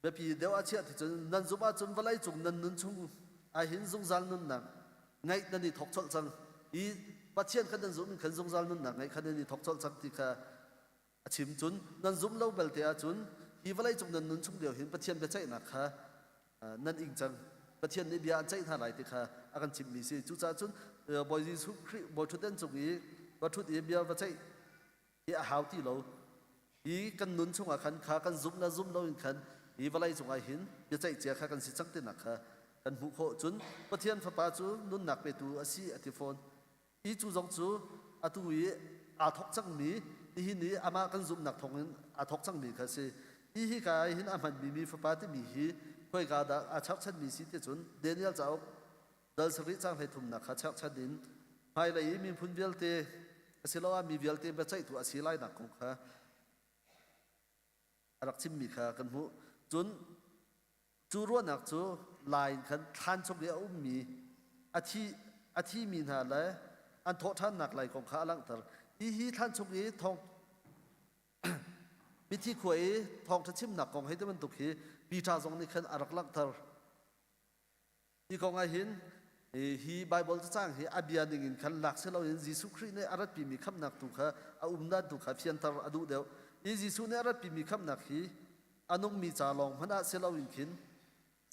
biapi deuh a chiah ti cun nan zumh ahcun vawlei cung nan nun chung ahhin zungzal nunnak ngeih nan i thawk colh cang. Hi Pathian kha nan zumh in khan zungzal nunnak ngeih kha nan i thawk colh cang ti kha a chim. Cun nan zumh lo belte ahcun hi vawlei cung nan nun chung lio hin Pathian biaceihnak kha nan ing cang. Pathian nih bia an ceih hna lai ti kha a kan chimhmi si. Cucaah cun Bawi Jesuh Khrih bawi ṭhutden cung i va ṭhut i bia va ceih hi a hau ti lo. Hi kan nun chungah khan kha kan zumh le zumh loin khan hi vawlei cungah hin biaceih cia kha kan si cang tinak kha kan hmuh khawh. Cun Pathian Fapa cu nunnak petu a si a ti fawn. Hi cu zong cu atu i aa thawk cangmi nihin i amah kan zumhnak thawngin aa thawk cangmi kha a si. Hi hika ah hin a hmanmi mi fapa timi hi khoika dah aa cherhchanmi si ti cun Daniel cauk dal sarih caang 33nak kha cherhchan in hmailei i miphun vialte asiloah mi vialte biaceihtu a si lainak kong kha a rak chimmi kha kan hmuh. Cun cu ruahnak cu lai in khan thlan chung i a ummi a thi a thimi hna le an thawhṭhannak lai kong kha a langhter. Hi hi thlan chung i thawng mithi khua i thawngṭha chimnak kong hei ti bantuk hi Peter zong nih khan a rak langhter. Hi kong ah hin hi Baibal cacang hi a bia ning in khan lak si loin Jesuh Khrih nih a ratpimi khamhnak tu kha a umdan tu kha fianter a duh deuh. Hi Jesuh nih a ratpimi khamhnak hi a nungmi ca lawng hmanh ah si loin khin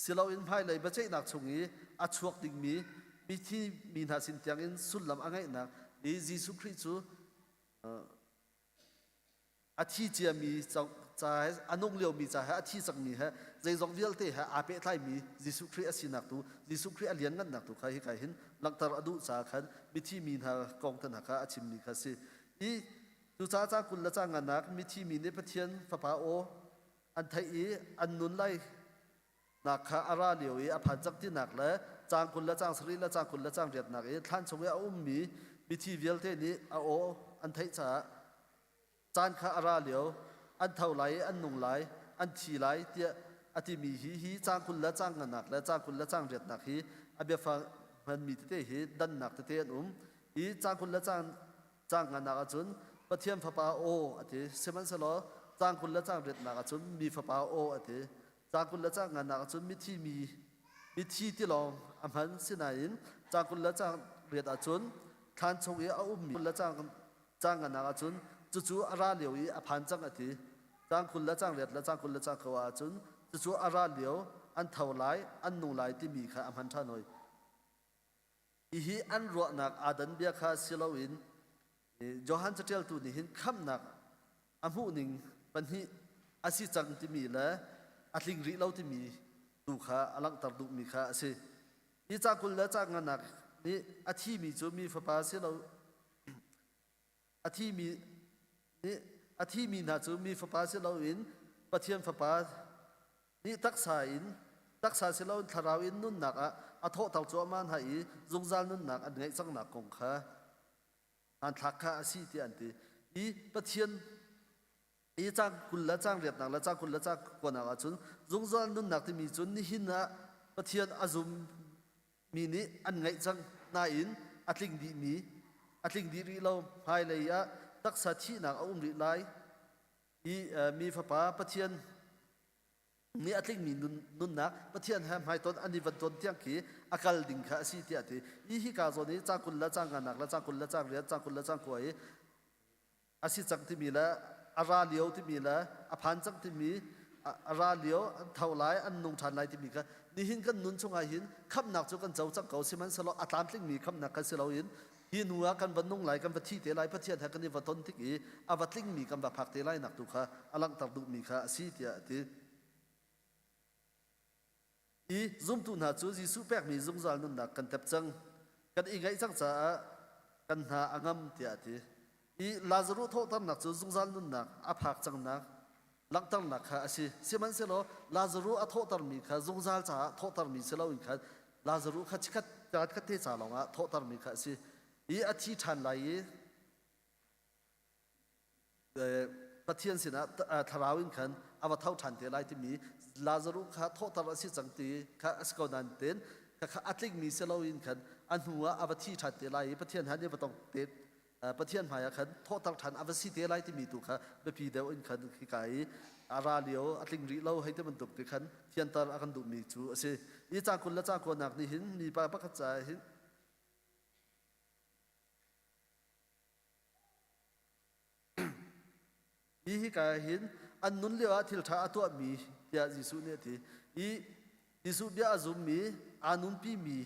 si loin hmailei biaceihnak chung i a chuak dingmi mithi mi hna sin tiangin sullam a ngeihnak hi Jesuh Khrih cu a thi ciami ca he a nung liomi ca he a thi cangmi he zeizong vialte he aa pehtlaimi Jesuh Khrih a sinak tu Jesuh Khrih a lianngannak tu kha hika hin langhter a duh caah khan mithi mi hna kong te hna kha a chimmi kha a si. Hi cucaah caang 20 le caang nganak mithi mi nih Pathian Fapa aw an theih i an nun lai nak kha a ra lio i a phan cang tinak le caang 20 le caang sarih le caang 20 le caang riatnak i thlan chung i a ummi mithi vialte nih a aw an theih caah caan kha a ra lio an tho lai i an nung lai an thi lai tiah a timi hi hi caang 20 le caang nganak le caang 20 le caang riatnak hi a biafang hmanmi tete hi dannak tete an um hi caang 20 le caang caang nganak ahcun Pathian Fapa aw a ti sihmanhsehlaw caang 20 le caang riatnak ahcun mi fapa aw a ti Caang 20 le caang nganak ahcun mithi mi mithi ti lawng a hman sinain caang 20 le caang riat ahcun thlan chung i a ummi le caang caang nganak ahcun cucu a ra lio i a phan cang a ti. Caang 20 le caang riat le caang 20 le caang kua ahcun cucu a ra lio an tho lai an nung lai timi kha a hman ṭhan hoi. Hihi an ruahnak aa dan bia kha si loin Johan caṭialtu nih hin khamhnak a hmuhning pahnih a si cang timi le a tling rih lo timi tu kha a langhter duhmi kha a si. Hi ca 20 le ca nganak nih a thimi cu mi fapa si lo A thimi nih a thimi hna cu mi fapa si loin Pathian Fapa nih taksa in taksa si loin thlarau in nunnak ah a thawhter cuahmah hna i zungzal nunnak an ngeih cangnak kong kha hmanthlak kha a si tiah an ti. I Pathian i caang 20 le caang riatnak le caang 20 le caang kuanak ahcun zungzal nunnak timi cu nihin ah Pathian a zum mi nih an ngeih cang nain a tling dihmi a tling dih rih lo hmailei ah taksa thihnak a um rih lai i mi fapa Pathian nih a tlingmi nunnak Pathian he hmaitonh an i van ton tiang khi a kal ding kha a si tiah a ti. Hi hika zawn i caang 20 le caang nganak le caang 20 le caang riat caang 20 le caang kua i a si cang timi le a ra lio timi le a phan cang timi a ra lio an tho lai an nung ṭhan lai timi kha nihin kan nun chungah hin khamhnak cu kan co cang ko sihmanhsehlaw a tlamtlingmi khamhnak kan si loin hi hnu ah kan va nung lai kan va thi te lai Pathian he kan i va ton tik i a va tlingmi kan va phak te lai nak tu kha a langhter duhmi kha a si tiah a ti. I zumtu hna cu Jesuh pekmi zungzal nunnak kan tep cang. Kan i ngaih cang caah kan hna a ngam tiah a ti. I Lazaruh thawhternak cu zungzal nunnak a phak cangnak langhternak kha a si. Sihmanhsehlaw Lazaruh a thawhtermi kha zungzal caah thawhtermi si loin khan Lazaruh kha chikkhat khat te ca lawngah thawhtermi kha a si. I a thi ṭhan lai i. Pathian sinah thlarau in khan a va tho ṭhan te lai timi Lazaruh kha thawhter a si cang ti kha a si ko nain ten kha a tlingmi si loin khan a hnu ah a va thi ṭhan te lai i Pathian han i va tong te Pathian hmaiah khan thawhter ṭhan a va si te lai timi tu kha biapi deuh in khan hika i a ra lio a tling rih lo hei ti bantuk ti khan thianter a kan duhmi cu a si. Hi caang 20 le caang kuanak nih hin mipa pakhat caah hin Hi hika ah hin an nun lio ah thil ṭha a tuahmi tiah Jesuh nih a ti. I Jesuh bia a zummi, aa nunpimi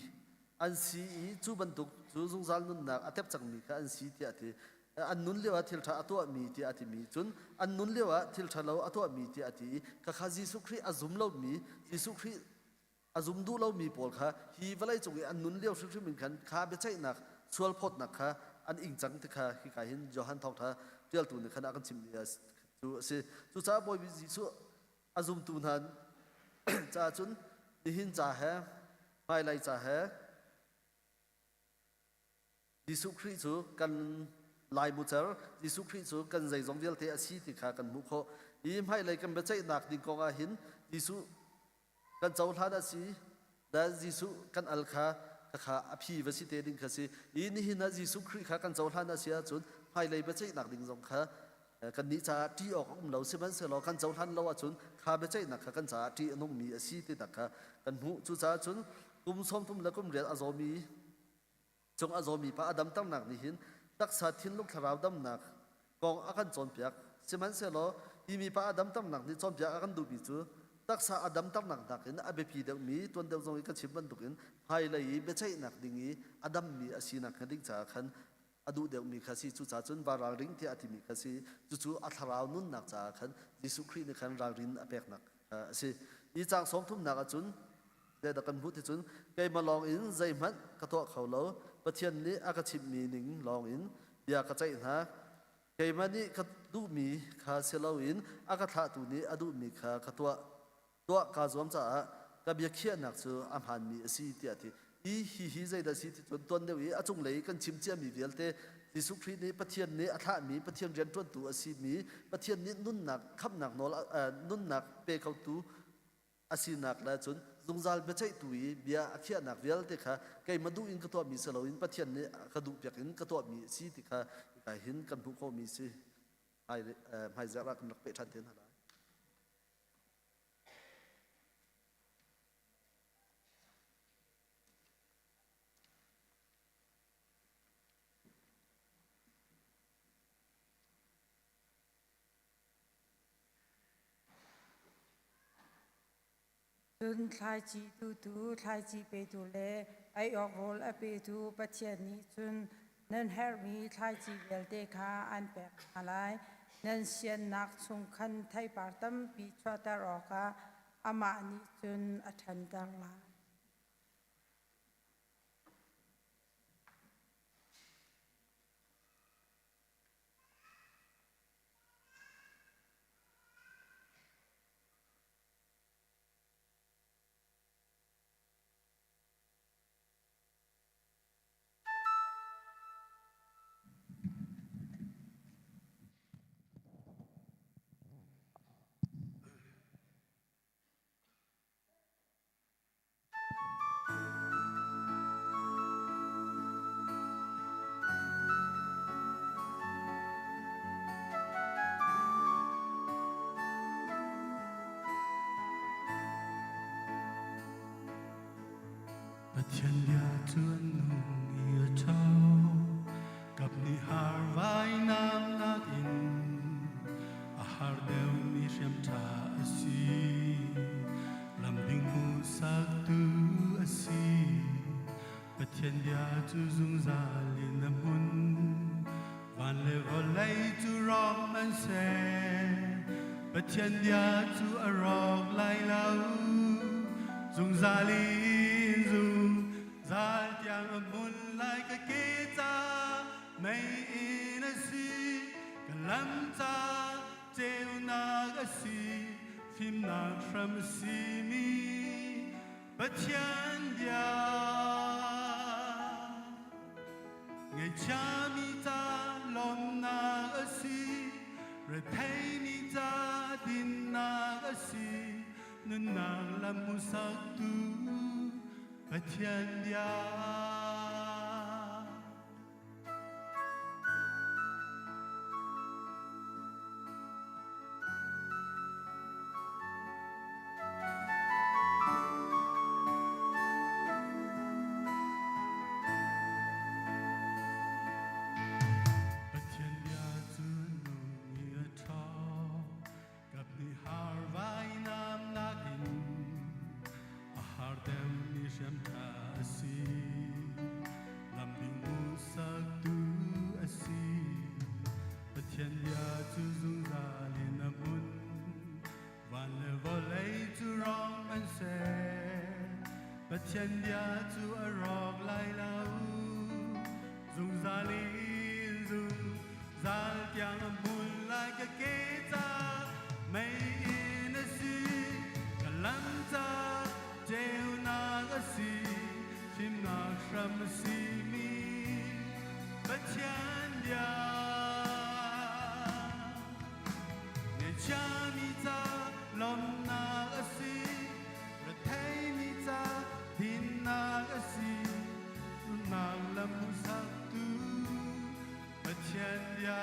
an si i cu bantuk cu zungzal nunnak a tep cangmi kha an si tiah a ti. An nun lio ah thil ṭha a tuahmi tiah a timi cun an nun lio ah thil ṭhalo a tuahmi tiah a ti i khakha Jesuh Khrih a zum lomi, Jesuh Khrih a zum duh lomi pawl kha hi vawleicung i an nun lio hrimhrim in khan kha biaceihnak sualphawtnak kha an ing cang ti kha hika hin Johan thawngṭha ṭialtu nih khan a kan chimmi cu a si. Cucaah Bawi Jesuh a zumtu hna caah cun nihin ca he hmailei ca he Jesuh Khrih cu kan laimucer, Jesuh Khrih cu kan zeizong vialte a si ti kha kan hmuh khawh. Hi hmailei kan biaceihnak ding kong ah hin Jesuh kan cohlan a si, da Jesuh kan al kha kha a phi va si te ding kha si. I nihin ah Jesuh Khrih kha kan cohlan a si ahcun hmailei biaceihnak ding zong kha kannih caah ṭih awk a um lo. Sihmanhsehlaw kan cohlan lo ahcun kha biaceihnak kha kan caah ṭih a nungmi a si ti kha kan hmuh. Cucaah cun kum 30 le kum riat a zawmi cung a zawmi pa a damternak nih hin taksa thinlung thlarau damnak kong a kan cawnpiak. Sihmanhsehlaw hi mipa a damternak nih cawnpiak a kan duhmi cu taksa a damternak nakin a biapi deuhmi tuan deuh zong i ka chim bantukin hmailei i biaceihnak ding i a dammi a sinak hnga ding caah khan a duh deuhmi kha si. Cucaah cun va ralring tiah a timi kha si. Cucu a thlarau nunnak caah khan Jesuh Khrih nih khan ralrin a peknak a si. Hi caang sawmthumnak ahcun zeidah kan hmuh ti cun keimah lawng in zeihmanh ka tuah kho lo. Pathian nih a ka chimhmi ning lawng in bia ka ceih hna. Keimah nih ka duhmi kha si loin a ka thlahtu nih a duhmi kha ka tuah. Tuah kaa zuam caah ka biakhiahnak cu a hmaanmi a si tiah a ti. Hi hihi zeidah a si ti cun tuan deuh i a cunglei i kan chim ciami vialte Jesuh Khrih nih Pathian nih a thlahmi Pathian rianṭuantu a simi Pathian nih nunnak khamhnak nawl nunnak pe khotu a sinak le cun zungzal biaceihtu i bia a khiahnak vialte kha keimah duh in ka tuahmi si loin Pathian nih a ka duhpiak in ka tuahmi a si ti kha hika hin kan hmuh khawhmi si. Hmaizarh ah kan rak peh ṭhan te hna lai. Cun thlaici tutu, thlaici petu le ei awk rawl a petu Pathian nih cun nan herhmi thlaici vialte kha an pek hna lai. Nan siannak chung khan theipar tampi chuahter awkah amah nih cun a ṭhanter lai. Pathian bia cu an nung i a ṭho, kap nih har vainam nakin a har deuhmi hriam ṭha a si. Lam ding hmuhsaktu a si. Pathian bia cu zungzal in a hmun. Van le vawlei cu rawk an seh. Pathian bia cu a rawk lai lo. Zungzal in zungzal tiang a hmun lai ka ke ca mei in a si. Ka lam ca ceunak a si. Fimnak hram a simi Pathian bia. Ngaihchiami ca lawmnak a si. Retheimi ca dinnak a si, nunnak lam hmuhsaktu Pathian bia. Pathian bia cu nung i a ṭhawng, kap nih har vainam nakin a har deuhmi hriamṭha a si. Lam ding hmuhsaktu a si. Pathian bia cu zungzal in a hmun. Van le vawlei cu rawng an ser. Pathian bia cu a rawk lai lo. Zungzal in zungzal tiang a hmun lai ka ke ca mei in a si. Ka lam ca ceunak a si. Fimnak hram a simi Pathian bia. Ngeihchiami ca lawmhnak a si, retheimi ca dinnak a si, nunnak lam hmuhsaktu Pathian bia.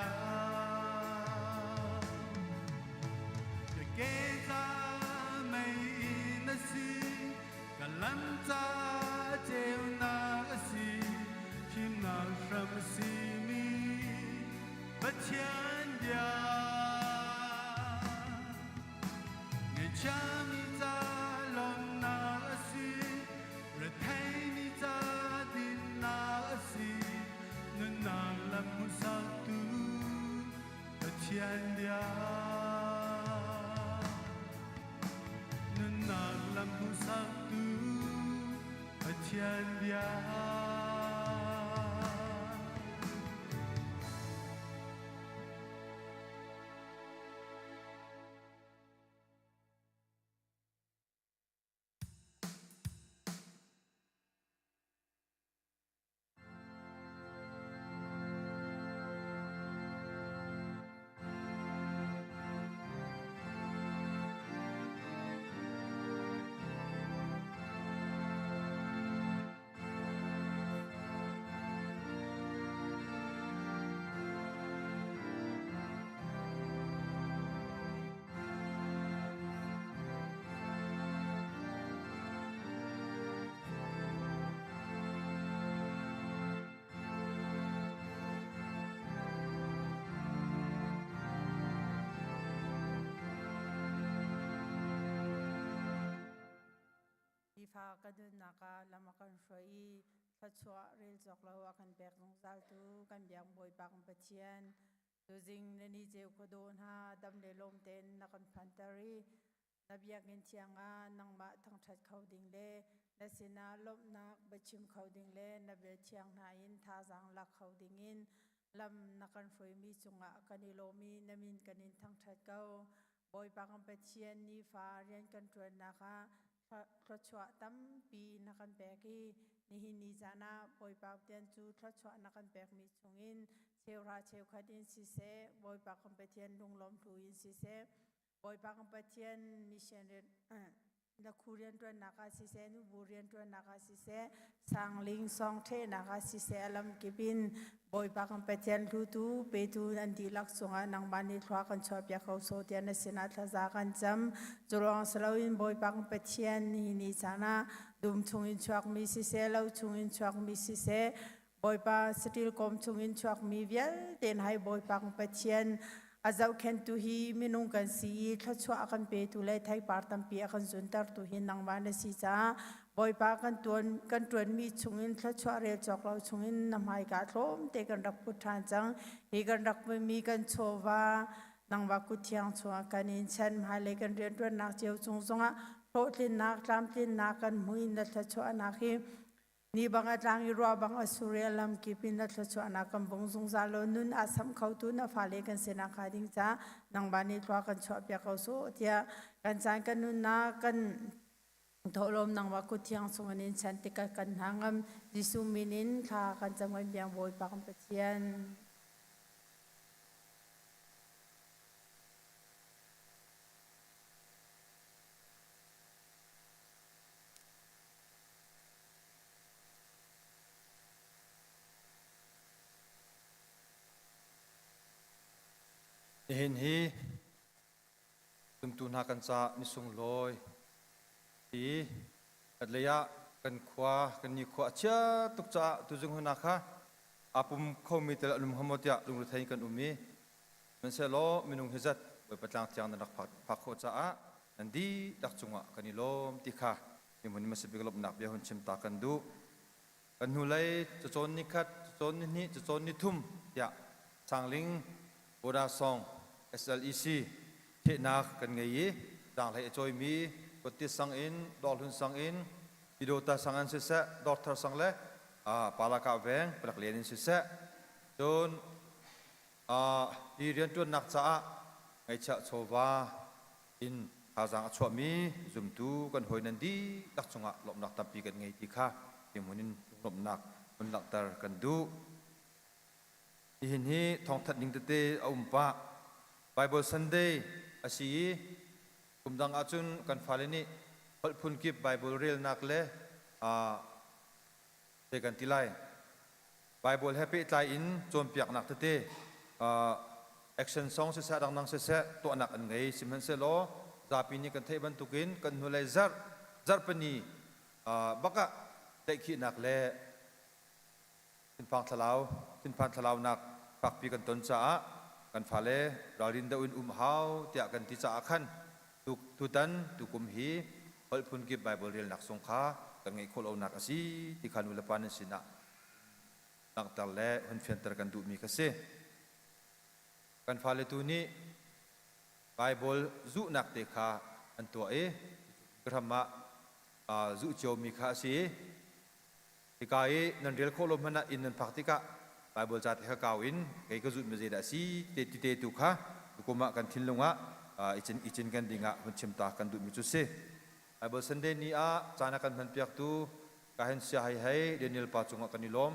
Ka ke ca mei in a si, ka lam ca ceunak a si, fimnak hram a simi Pathian bia Ngeihchiami ca lawmhnak a si retheimi ca dinnak a si nunnak lam hmuhsaktu Pathian bia nunnak lam hmuhsaktu Pathian bia. Nifa ka nunnak ah lam a kan hruai i thluachuah rel cawk lo a kan pek zungzaltu kan biak Bawipa kan Pathian tuzing na ni ceu khuadawh hna dam le lawm tein na kan phanter i Na biakinn thiang ah nangmah thangṭhat kho ding le na sinah lawmhnak biachim kho ding le na vel thiang hna in thazaang lak kho dingin lam na kan hruaimi cungah kan i lawm i na min kan in thangṭhat ko. Bawipa kan Pathian nifa rian kan ṭuannak ah thluachuah tampi na kan pek i nihin ni caan ah Bawipa Pathian cu thluachuah na kan pekmi chungin cheuhra cheukhat in siseh, Bawipa kan Pathian lunglawm hlu in siseh, Bawipa kan Pathian mission rian na khu rianṭuannak ah siseh, nubu rianṭuannak ah siseh, sangling song ṭhehnak ah siseh, a lam kip in Bawipa kan Pathian hlutu petu nan dihlak cungah nangmah nih thlua kan chuahpiak ko sawh tiah na sinah thlaza kan cam. Cu ruang si loin Bawipa kan Pathian nihin ni caan ah dum chungin chuakmi siseh, lo chungin chuakmi siseh, Bawipa saṭil kawm chungin chuakmi vialte hai Bawipa kan Pathian a zohkhenhtu hi minung kan si i thluachuah a kan petu le theipar tampi a kan zuntertu hi nangmah na si caah Bawipa kan tuan kan ṭuanmi chungin thluachuah rel cawk lo chungin na hmaika tlawmte kan rak put ṭhan cang hi kan rak putmi kan chawva nangmah kut thiang chungah kan in chan hmailei kan rianṭuannak cio cung zongah hlawhtlinnak tlamtlinnak kan hmu in na thluachuahnak hi Ni bang a tlang i ruah bang a sur i a lam kip in na thluachuahnak kan bung zungzal lo nun aa samh khotu na fale kan sinak hnga ding caah nangmah nih thlua kan chuahpiak ko sawh tiah kan caan kan nunnak kan thawhlawm nangmah kut thiang chung in chan tikah kan hna ngam Jesuh min in thla kan cam kan biang Bawipa kan Pathian. Nihin hi zumtu hna kan caah ni sunglawi si. Khatlei ah kan khua, kan nikhua a chia tuk caah tuzing huna kha aa pum khomi tel an um hnga maw tiah lungrethei in kan um i sihmanhsehlaw minung hi zat Bawipa tlang thiang nan rak phak khawh caah nan dihlak cungah kan i lawm ti kha hi hmun in hmasa bik lawmhnak bia hun chim ta kan duh. Kan hnulei cacawn nikhat, cacawn nihnih, cacawn nithum tiah Sangling Buddha Song SLEC thehnak kan ngei i zaanghlei a cawimi Kawttit sang in, Dawrhlun sang in, Pyidawta sang in siseh, Dawrthar sang le Palakah veng palek len in siseh, cun hi rianṭuannak caah ngeihchiah chawva in thazaang a chuahmi zumtu kan hawi nan dihlak cungah lawmhnak tampi kan ngei ti kha hi hmun in lunglawmhnak hun langhter kan duh. Nihin hi thawngthanh ding tete a um pah. Bible Sunday a si i kum dang ahcun kan fale nih holh phunkip Bible relnak le zei kan ti lai Bible he pehtlai in cawnpiaknak tete action song siseh dangdang siseh tuahnak an ngei. Sihmanhsehlaw zapi nih kan theih bantukin kan hnulei zarh zarhpini bak ah tlaihkhihnak le thinphang thlalau thinphan thlalaunak fakpi kan ton caah kan fale ralrin deuh in um hau tiah kan ti caah khan tutan tukum hi holh phunkip Bible relnak zong kha kan ngeih khawh lonak a si ti kha nulepa nan sinah langhter le hun fianter kan duhmi kha si. Kan fale tu nih Bible zuhnak te kha an tuah i ram ah zuh ciomi kha a si. Hika i nan rel khawh lo hmanh ah inn nan phak tikah Baibal ca te kha kau in kei ka zulhmi zeidah a si te ti te tu kha tukum ah kan thinlung ah i cinken ding ah hun chim ta kan duhmi cu si. Baibal Sunday ni ah caan a kan hmanpiaktu Kahen Sia Hei Hei Daniel pa cungah kan i lawm.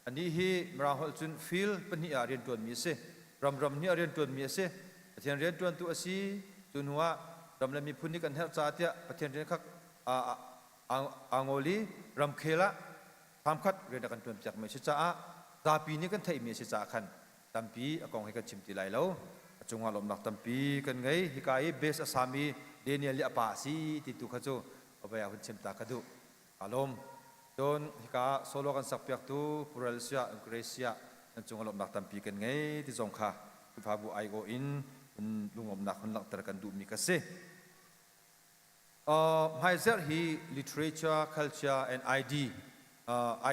Anih hi Mirang holh cun field pahnih ah rianṭuanmi a si. Ramram hnih ah rianṭuanmi a si. Pathian rianṭuantu a si. Cu hnu ah ram le miphun nih kan herh caah tiah Pathian rian kha aa ngol i ramkhel ah thlamkhat rian a kan ṭuanpiakmi a si caah zapi nih kan theihmi a si caah khan tampi a kong hi kan chim ti lai lo. A cungah lawmhnak tampi kan ngei. Hika i base a sami Daniel i a pa a si ti tu kha cu avei ah hun chim ta ka duh. Aa lawm. Cun hika ah solo kan sakpiaktu Purel siah Grace siah nan cungah lawmhnak tampi kan ngei ti zong kha Khrihfabu aiawh in lunglawmhnak hun langhter kan duhmi ka si. Hmaizarh hi Literature, Culture and ID,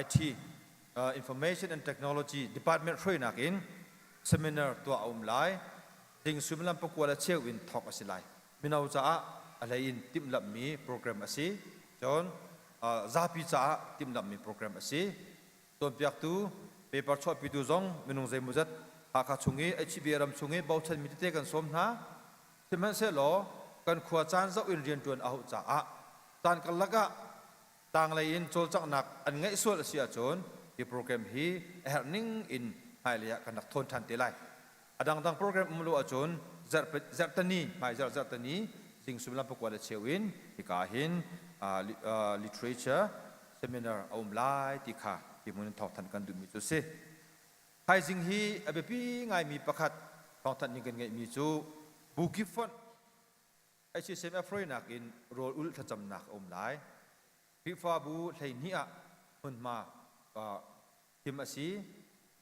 IT, Information and Technology Department hruainak in seminar tuah a um lai. Ding suimilam pakua le cheu in thawk a si lai. Mino caah a hlei in timhlamhmi program a si. Cun zapi caah timhlamhmi program a si. Cawnpiaktu, paper chuahpitu zong minung zeimawzat Hakha chung i HBA ram chung i bochanmi tete kan sawm hna. Sihmanhsehlaw kan khua caan zoh in rianṭuan a hauh caah caan karlak ah tanglei in cawlcanghnak an ngeih sual a si ahcun hi program hi a herh ning in hmailei ah kan rak thawn ṭhan te lai. A dangdang program um lo ahcun zarhtani hmaizarh zarhtani zing suimilam pakua le cheu in hika hin literature seminar a um lai ti kha hi hmun in thawngthanh kan duhmi cu a si. Thaizing hi a biapi ngaimi pakhat thawngthanh ding kan ngeihmi cu bu kip fonh HCMF hruainak in rawl ulh thlacamnak a um lai. Khrihfabu 12 ah hmunhma thim a si.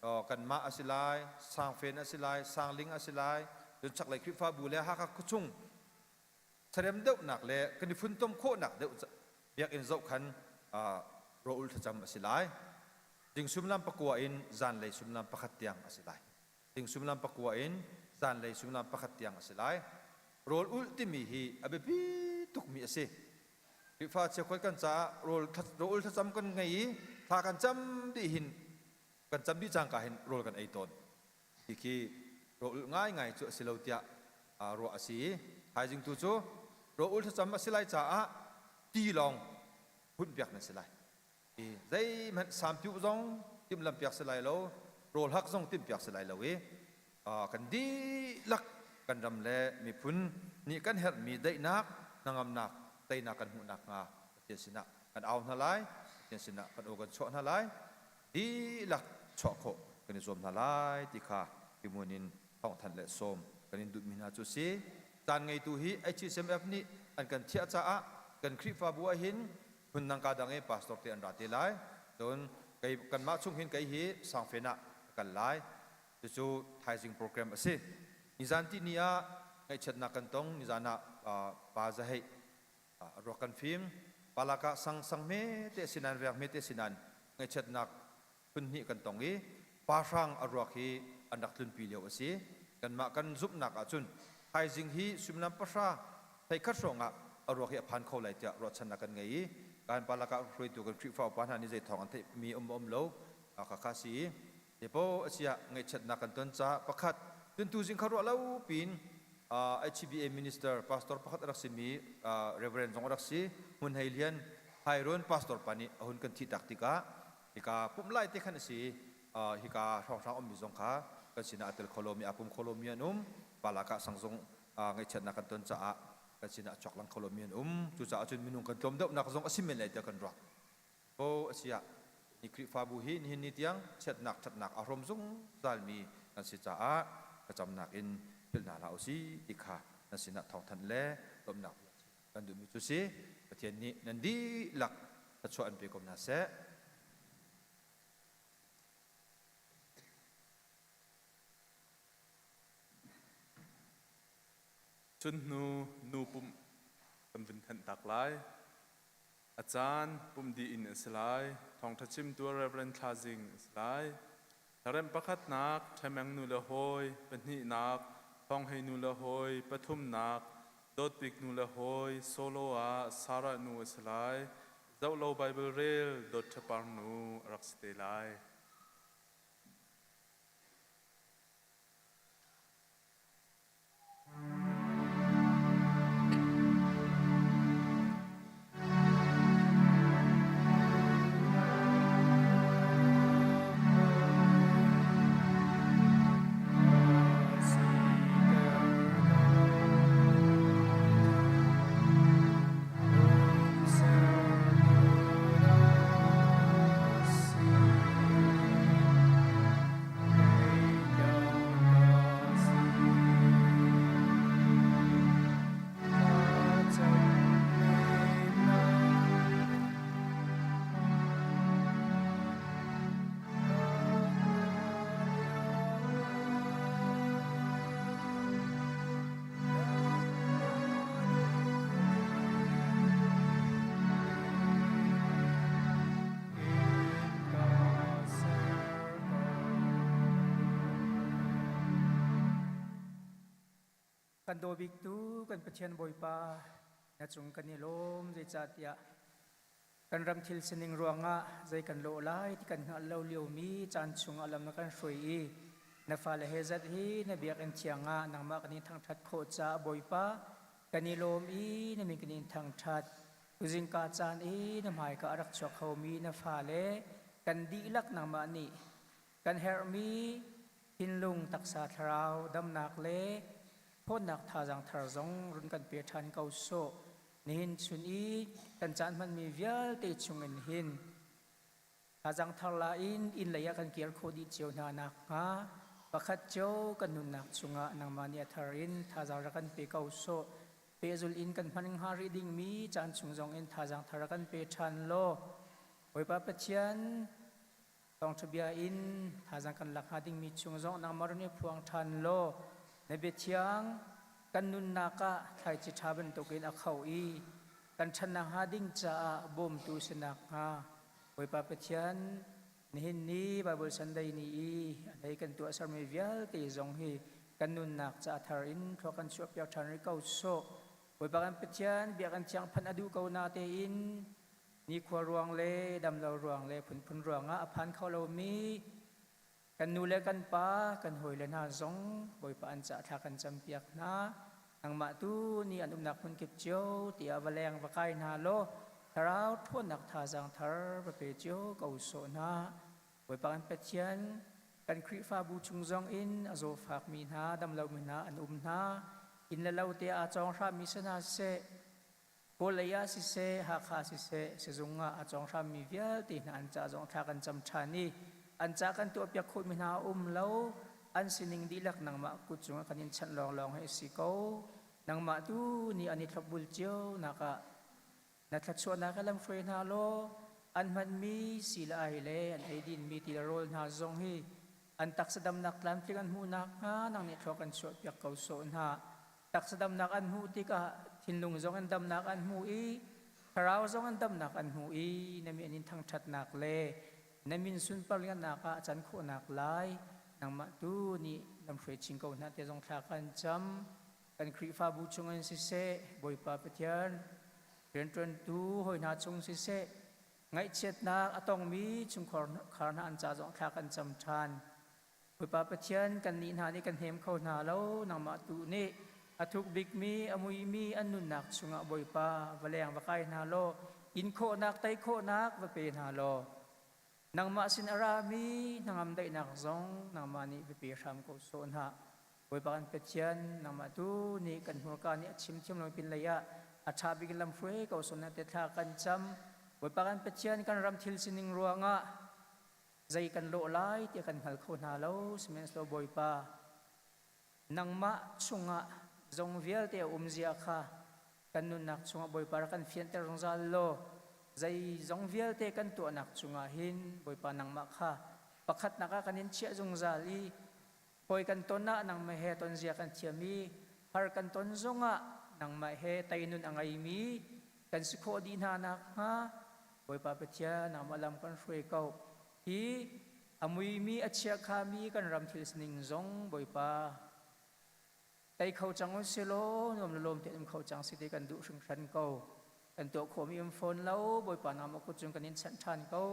Kanmah a si lai, Sangfen a si lai, Sangling a si lai, cun chaklei Khrihfabu le Hakha khuachung sarem deuhnak le kan i funtom khawhnak deuh biakinn zoh khan rawl thlacam a si lai. Ding suimilam pakua in zanlei suimilam pakhat tiang a si lai. Ding suimilam pakua in zanlei suimilam pakhat tiang a si lai. Rawl ulh timi hi a biapi tukmi a si. Khrihfa cheukhat kan caah rawl rawl thlacam kan ngei i thla kan cam dih hin kan cam dih cangka hin rawl kan ei tawn. Hi khi rawl ulh ngaingai cu a si lo tiah ruah a si i thaizing tu cu rawl ulh thlacam a si lai caah ti lawng hunpiak nan si lai. I zeihmanh sampiuh zong timhlamhpiak si lai lo, rawl hak zong timhpiak si lai lo i kan dihlak kan ram le miphun nih kan herhmi daihnak, hnangamnak, teinak kan hmuh nakhnga Pathian sinah kan au hna lai, Pathian sinah kan aw kan chuah hna lai. Dihlak chuah khawh kan i zuam hna lai ti kha timun in thawngthanh le sawm. kan in duhmi hna cu si. Caan ngeitu hi HCMF nih an kan thiah caah kan Khrihfabu ah hin hmun dang ka dang i pastor te an ra te lai. Cun kei kanmah chung hin kei hi Sangfen ah ka kal lai. Cucu thaizing program a si. Nizan tihni ah ngaihchiatnak kan tong. Nizan ah Pa Za Heih ruak kan fim. Palak ah sang sang hme te si nain riak hme te si nain ngaihchiatnak phun hnih kan tong i pa hrang a ruak hi an rak tlunpi lio a si. Kanmah kan zumhnak ahcun thaizing hi suimilam pahra theikhat hrawng ah a ruak hi a phan kho lai tiah ruahchannak kan ngei i kan palak ah hruaitu kan Khrihfa upa hna nih zei thawng an theihmi um um lo khakha si i Depo a siah ngaihchiatnak kan ton caah pakhat cun tuzing kha ruah lo piin HBA minister pastor pakhat a rak simi Reverend zong a rak si Hmun Hei Lian Hairun pastor pa nih a hun kan thih tak tikah hika pumh lai te khan a si hika hrawnghrang ummi zong kha kan sinah a tel kho lomi aa pum kho lomi an um palakah sang zong ngaihchiatnak kan ton caah kan sinah a chuak lang kho lomi an um cucaah cun minung kan tlawm deuhnak zong a si men lai tiah kan ruah Aw a siah, hi Khrihfabu hi nihin ni tiang chiatnak ṭhatnak aa hrawm zungzalmi kan si caah thlacamnak in philh hna hlah u sih ti kha nan sinah thawngthanh le lawmhnak bia chim kan duhmi cu si. Pathian nih nan dihlak thluachuah in pe ko hna seh. Cun hnu nu pumh kan vun thanh tak lai. A caan pumh dih in a si lai. Thawngṭha chimtu Rev. Thla Zing a si lai. Hlaremh pakhatnak Ṭhemeng nu le hawi, pahnihnak Thawng Hei nu le hawi, pathumnak Dawt Bik nu le hawi, solo ah Sarah nu a si lai. Zohlo Baibal rel Dawt Ṭha Par nu a rak si te lai. Kan daw biktu kan Pathian Bawipa na cung kan i lawm zeicahtiah kan ram thil sining ruangah zei kan lawh lai ti kan hngalh lo liomi caan chungah lam na kan hruai i na fale he zat hi na biakinn thiang ah nangmah kan in thangṭhat khawh caah Bawipa kan i lawm i na min kan in thangṭhat. Tuzingka caan i na hmaika a rak chuak khomi na fale kan dihlak nangmah nih kan herhmi thinlung taksa thlarau damnak le ṭhawnnak thazaang thar zong run kan pe ṭhan ko sawh. Nihin chun i kan caan hmanmi vialte chungin hin Thazaang thar la in inn lei ah kan kir khawh dih cio hna nakhnga pakhat cio kan nunnak chungah nangmah nih a thar in thazaang rak kan pe ko sawh. Pehzul in kan hman hnga rih dingmi caan chung zong in thazaang thar rak kan pe ṭhan law Bawipa Pathian thawngṭha bia in thazaang kan lak hnga dingmi chung zong nangmah run i phuang ṭhan law na biathiang kan nunnak ah thlaici ṭha bantukin a kho i kan ṭhannak hnga ding caah bawmtu si nakhnga Bawipa Pathian, nihin ni Bible Sunday ni i a hlei kan tuahsermi vialte zong hi kan nunnak ca thar in thlua kan chuahpiak ṭhan rih ko sawh. Bawipa kan Pathian, biakinn thiang phanh a duh ko na tein nikhua ruang le damlo ruang le phunphun ruangah a phan kho lomi Kan nu le kan pa, kan hawile hna zong Bawipa an cah thla kan campiak hna. Nangmah tu nih an umnak hmun kip cio tiah va leng va kai hna law thlarau ṭhawnnak thazaang thar va pe cio ko sawh hna. Bawipa kan Pathian, kan Khrihfabu chung zong in a zawfakmi hna, damlomi hna an um hna. Inn le lo te aa cawng hrammi si hna seh, Kawl lei ah siseh, Hakha siseh, sizung ah a cawng hrammi vialte hna an ca zong thla kan cam ṭhan i an ca kan tuahpiak khawhmi hna a um lo. An sining dihlak nangmah kut cungah kan in chanh lawnglawng hi a si ko. Nangmah tu nih an i thlopbul cio nak ah na thluachuahnak he lamhruai hna law an hmanmi si le ai le an eidinmi ti le rawl hna zong hi an taksa damnak tlamtling an hmuh nakhnga nang nih thlua kan chuahpiak ko sawh hna. Taksa damnak an hmuh tikah thinlung zong in damnak an hmu i thlarau zong in damnak an hmu i na min in thangṭhatnak le na min sunparliannak ah a can khawhnak lai nangmah tu nih lamhruai chin ko hna te zong thla kan cam. Kan Khrihfabu chungin siseh, Bawipa Pathian rianṭuantu hawi hna chung siseh, ngaihchiatnak a tongmi chungkhar hna an ca zong thla kan cam ṭhan. Bawipa Pathian kannih hna nih kan hnem kho hna lo, nangmah tu nih a thuk bikmi a muimi an nunnak chungah Bawipa va leng va kai hna law in khawhnak tei khawhnak va pe hna law nangmah sin a rami hnangam daihnak zong nangmah nih va pe hram ko sawh hna. Bawipa kan Pathian nangmah tu nih kan hmurka nih a chim thiam lo pin lei ah a ṭha bik in lamhruai ko sawh hna te thla kan cam. Bawipa kan Pathian kan ram thil sining ruangah zei kan lawh lai ti kan hngal kho hna lo. Sihmanhsehlaw Bawipa nangmah chungah zong vialte a um zia kha kan nunnak chungah Bawipa rak kan fianter zungzal law zeizong vialte kan tuahnak chungah hin Bawipa nangmah kha pakhatnak ah kan in chiah zungzal i hawi kan ton ah nangmah he ton zia kan thiam i har kan ton zongah nangmah he teinun a ngeimi kan si khawh dih hna nakhnga Bawipa Pathian nangmah lam kan hruai ko. Hi a muimi a chiakhami kan ram thil sining zong Bawipa tei kho cang u silaw nuam le lawm tein um kho cang si ti kan duh hringhran ko. Kan tuah khawhmi um fawn lo Bawipa nangmah kut cung kan in chanh ṭhan ko.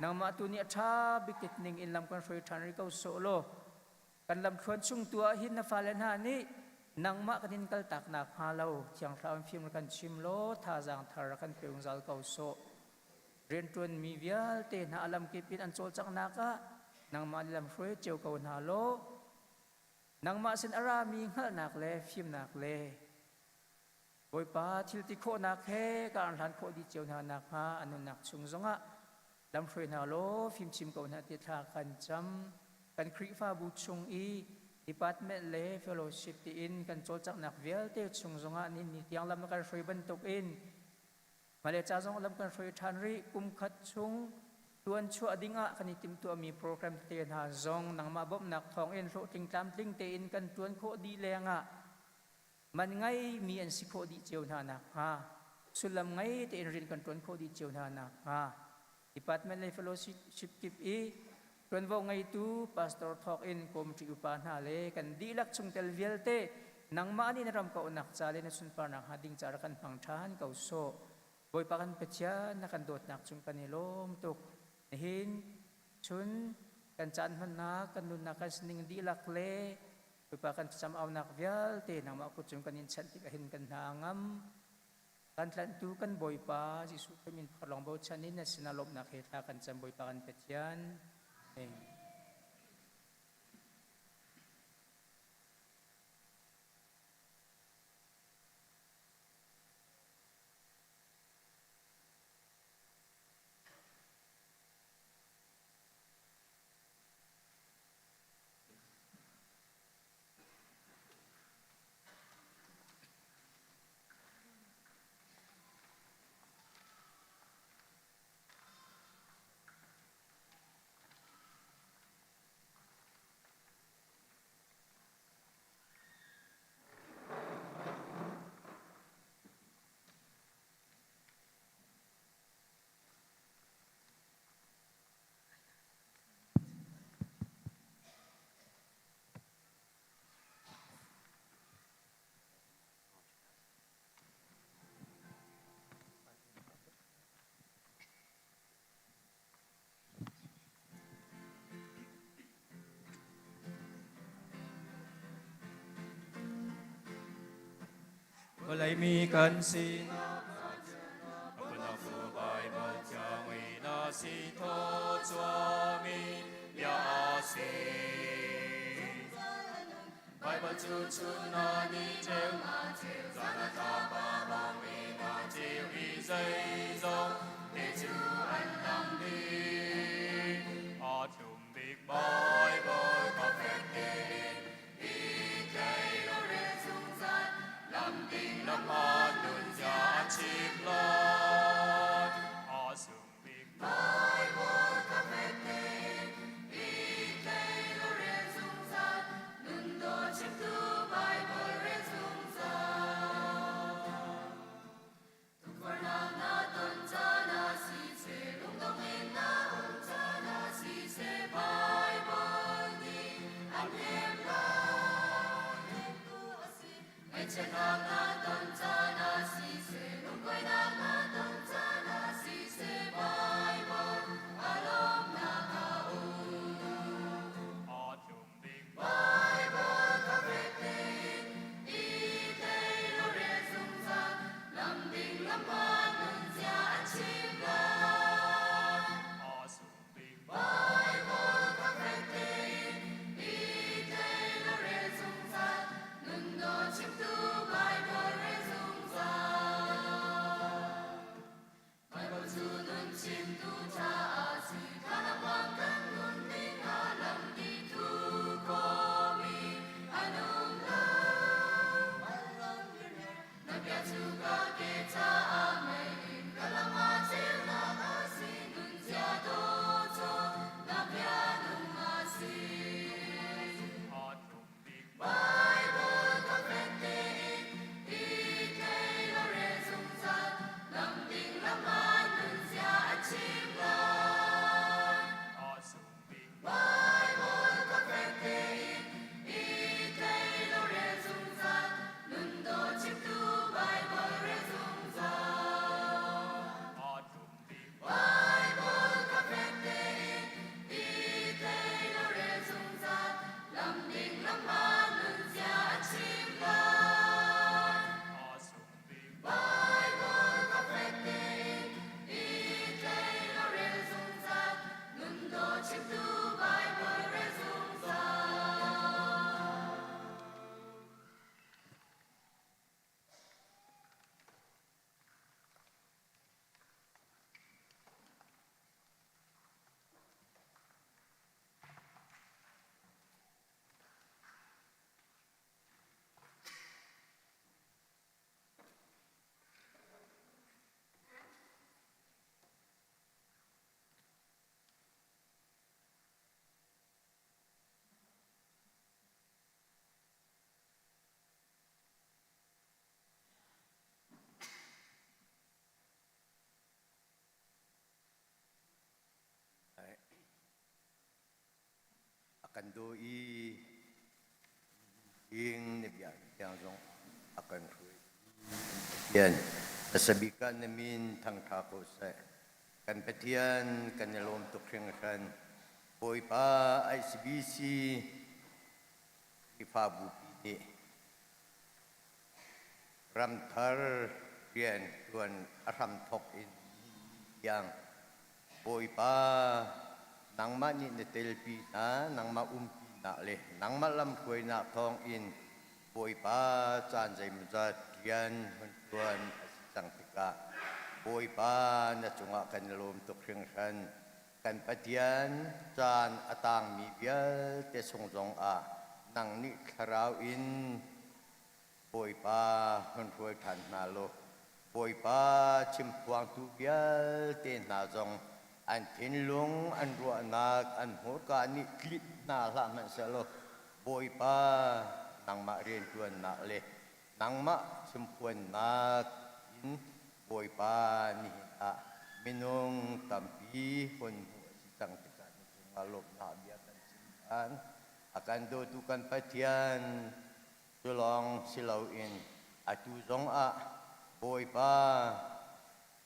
Nangmah tu nih a ṭha bik ning in lam kan hruai ṭhan rih ko sawh law kan lamthluan chung tu ah hin na fale hna nih nangmah kan in kaltak nak hnga lo Thiang Thlarau in fim kan chim law thazaang thar kan pe zungzal ko sawh. Rianṭuan mi vialte hna a lamkip in an cawlcanghnak ah nangmah nih lamhruai cio ko hna law nangmah sin a rami hngalhnak le fimnak le Bawipa thil ti khawhnak he ka an hlan khawh dih cio hna nakhnga an nunnak chung zongah lamhruai hna law fimchim ko hna ti thla kan cam. Kan Khrihfabu chung i department le fellowship tiin kan cawlcanghnak vialte chung zongah nihin ni tiang lam kan hruai bantukin hmailei ca zong lam kan hruai ṭhan rih. Kum khat chung tuan chuah dingah kan i timhtuahmi program tete hna zong nangmah bawmhnak thawngin hlawhtling tlamtling tein kan ṭuan khawh dih lengah man ngeimi an si khawh dih cio hna nakhnga sullam ngei tein rian kan ṭuan khawh dih cio hna nakhnga department lei fellowship kip i ṭuanvo ngeitu pastor thawk in committee upa hna le kan dihlak chungtel vialte nangmah nih na ram kauhnak ca le na sunparnak hnga ding ca rak kan hmang ṭhan ko sawh. Bawipa kan Pathian na kan dawtnak cung kan i lawm tuk. Nihin chun kan caan hmannak kan nunnak kan sining dihlak le Bawipa kan thlacam aunak vialte nangmah kut cung kan in chanh tik ahhin kan hna a ngam. Kan tlanhtu kan Bawipa Jesuh Khrih min pakhat lawng bochan in na sinah lawmhnak he thla kan cam Bawipa kan Pathian. Amen. Vawlei mi kan sinak Panafu Bible thiang i na si thaw chuami bia a si. Bible cu chun na ni ceu zan a thlapa bang in a ceu i zeizong te cu an lang dih. A thlum bik Bible ka fek. kan daw i ing na bia thiang zong a kan hruai. Pathian, hmasa bik ah na min thangṭha ko seh. Kan Pathian kan i lawm tuk hringhran. Bawipa ICBC Khrihfabu pi nih ramthar rian ṭuan a hramthawk in tiang Bawipa nangmah nih na telpi hna, nangmah umpinak le nangmah lamhruainak thawngin Bawipa caan zeimawzat rian hun ṭuan a si cang tikah Bawipa na cungah kan i lawm tuk hringhran. Kan Pathian caan a tangmi vialte chung zongah nang nih thlarau in Bawipa hun hruai ṭhan hna law Bawipa chimphuangtu vialte hna zong an thinlung, an ruahnak, an hmurka nih tlinh hna hlah hmanhsehlaw Bawipa nangmah rianṭuannak le nangmah chimphuannak in Bawipa nihin ah minung tampi hun hmuh a si cang tikah na cungah lawmhnak bia kan chim ṭhan. A kan dawtu kan Pathian cu lawng si loin atu zongah Bawipa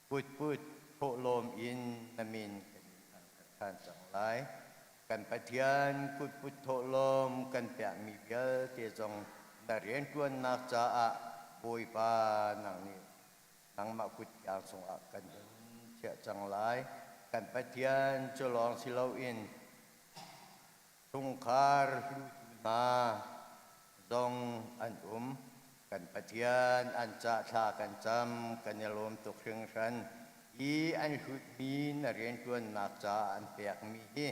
kutput thawhlawm in na min kan in thangṭhat ṭhan cang lai. Kan Pathian kutput thawhlawm kan pekmi vialte zong na rianṭuannak caah Bawipa nang nih nangmah kut thiang chungah kan hun chiah cang lai. Kan Pathian cu lawng si loin chungkhar hlutu hna zong an um. Kan Pathian an cah thla kan cam, kan i lawm tuk hringhran. Hi an hlutmi na rianṭuannak caah an pekmi hi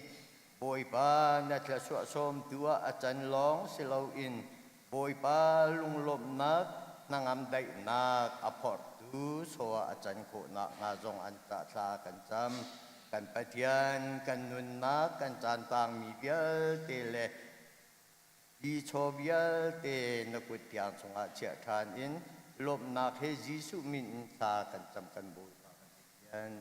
Bawipa na thluachuah sawmtu ah a can lawng si loin Bawipa lunglawmhnak hnangam daihnak a phorhtu chaw ah a can khawh nakhnga zong an cah thla kan cam. Kan Pathian kan nunnak kan caan tangmi vialte le hi chaw vialte na kut tiang chungah chiah ṭhan in lawmhnak he Jesuh min in thla kan cam kan Bawipa kan Pathian.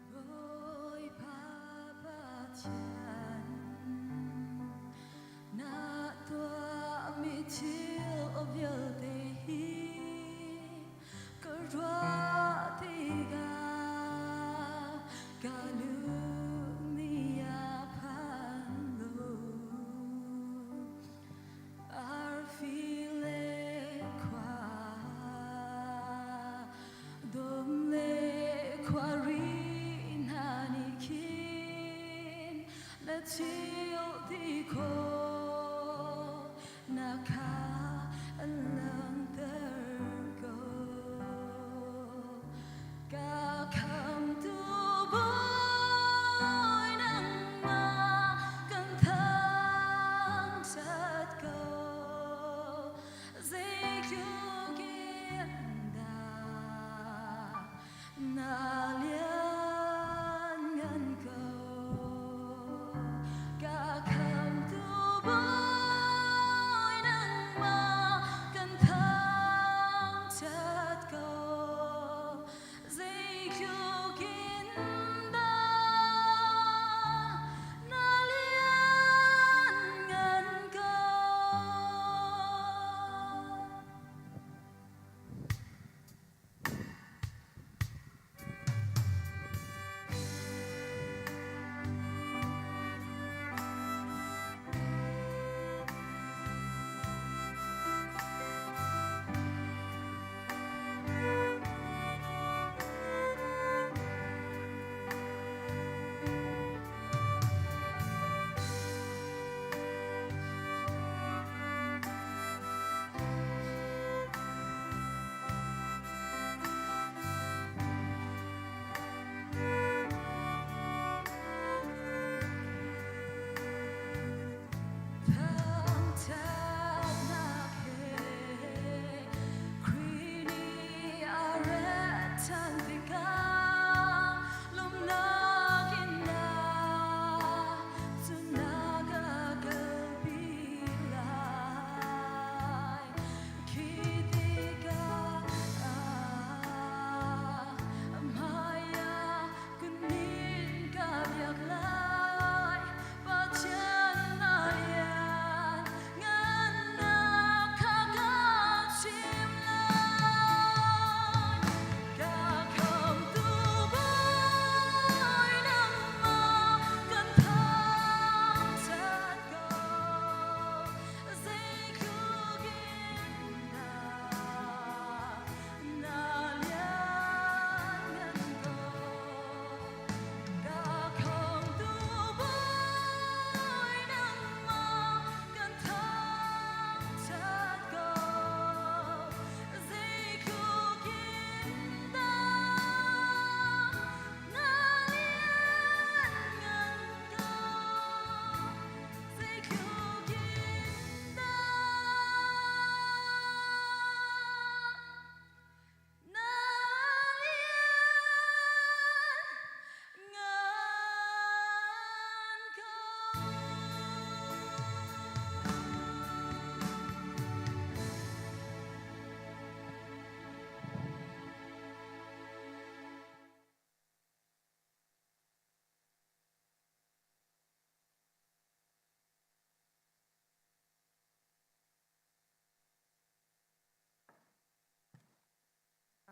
Bawipa Pathian, na tuahmi thil vialte hi ka ruah tikah ka lung nih a phan lo. Arfi le khua dum le khuari hna nih khin na thil ti khawh na kha an langhter ko. Ka khamtu Bawi nangmah kan thangṭhat ko. Zeitluk in dah na lianngan ko. Ka khamtu.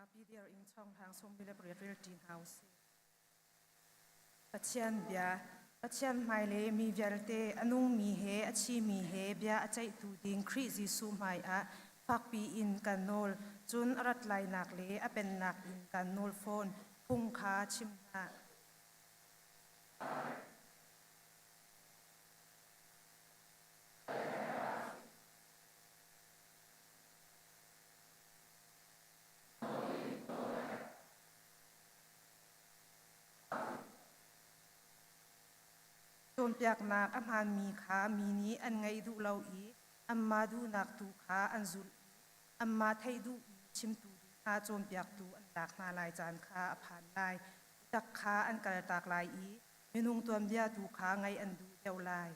Zapi dir in chawnghlang 18 rel ṭi hna usih. Pathian bia, Pathian hmai le mi vialte a nungmi he a thimi he bia a ceihtu ding Khrih Jesuh hmaiah fakpi in kan nawl, cun a rat lainak le a pennak in kan nawl fawn. Phung kha chim hna. Cawnpiaknak a hmaanmi kha mi nih an ngaih duh lo i anmah duhnak tu kha an zulh i anmah theih duhmi chimtu ding hna cawnpiaktu an lak hna lai caan kha a phan lai. Biatak kha an kaltak lai i minung tuanbia tu kha ngaih an duh deuh lai.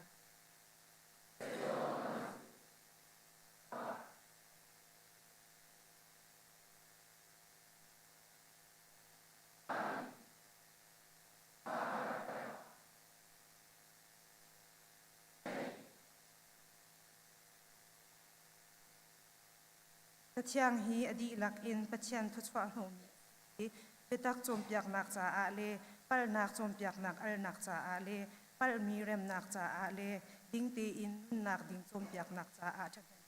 Cathiang hi a dihlak in Pathian thluachuah hnawhmi a si i biatak cawnpiaknak caah le palhnak cawnpiaknak alnak caah le palhmi remnak caah le ding tein nunnak ding cawnpiaknak caah ṭhahnem.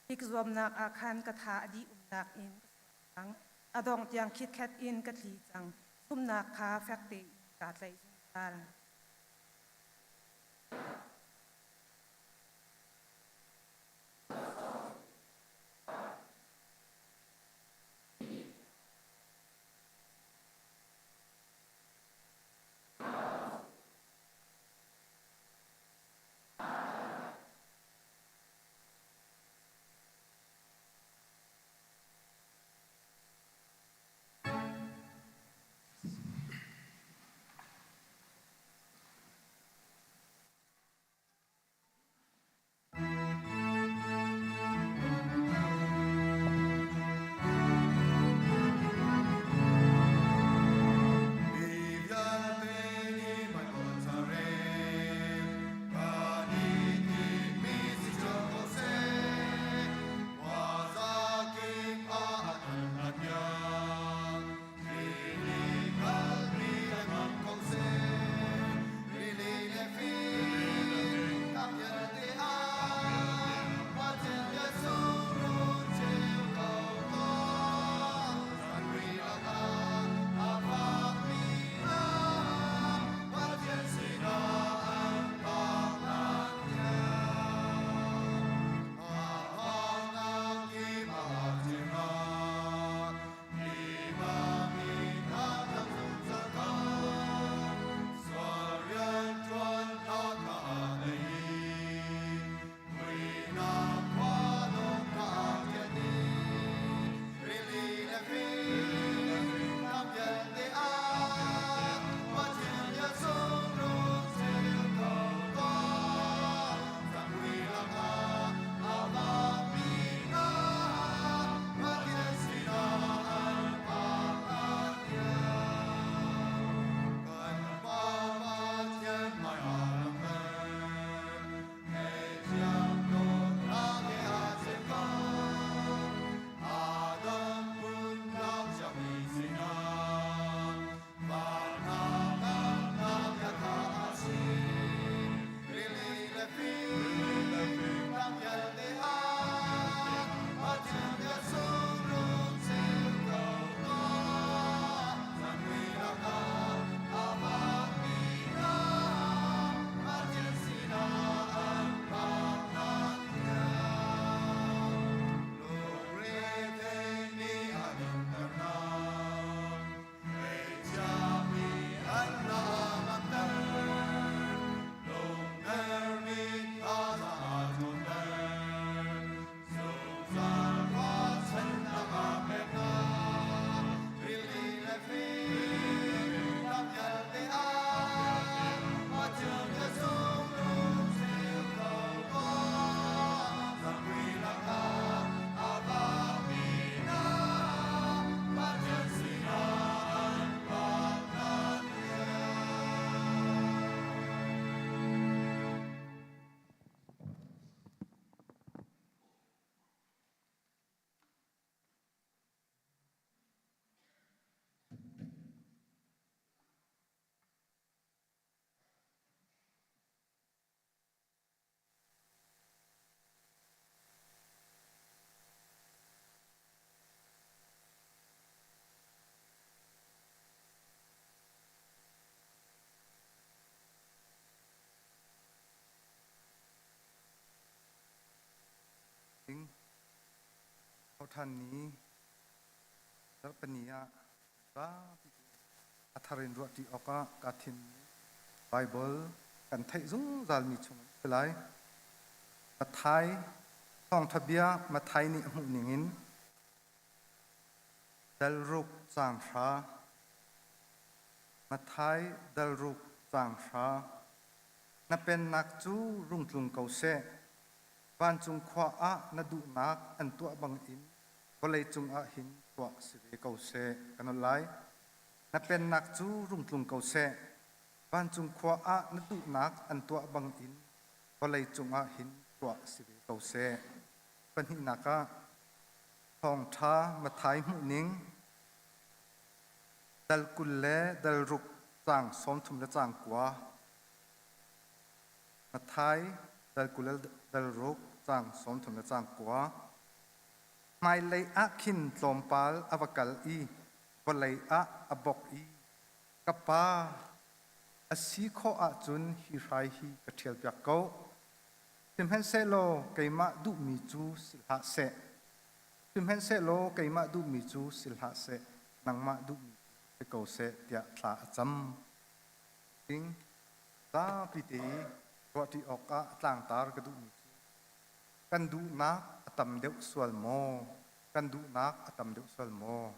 Tlik zuamnak ah khan ka tha a dih umnak in ka chuak cang. A dongh tiang khitkhet in ka tli cang. Zumhnak kha fek tein kaa tlaih zungzal. Thawhṭhan ni zarhpini ah zapi a thar in ruahṭi awkah kaa thimmi Baibal kan theih zungzalmi chung in a si lai. Matthai Thawngṭha bia Matthai nih a hmuh ningin dal ruk caang hra Matthai dal ruk caang hra Na pennak cu rung tlung ko seh. Vancung khua ah na duhnak an tuah bangin vawleicung ah hin tuah si ve ko seh. Ka nolh lai. Na pennak cu rung tlung ko seh. Vancung khua ah na duhnak an tuah bangin vawleicung ah hin tuah si ve ko seh. Pahnihnak ah Thawngṭha Matthai hmuhning dal 20 le dal ruk caang 30 le caang kua. Matthai dal 20 le dal ruk caang 30 le caang kua. Hmailei ah khin tlawmpal a va kal i vawlei ah a bok i ka pa a si khawh ahcun hi hrai hi ka ṭhialpiak ko. Sihmanhsehlaw keimah duhmi cu si hlah seh. Sihmanhsehlaw keimah duhmi cu si hlah seh, nangmah duhmi cu si ko seh, tiah thla a cam. Ding zapi te i ruahṭi awkah tlangtar ka duhmi cu kan duhnak a tam deuh sual maw? Kan duhnak a tam deuh sual maw?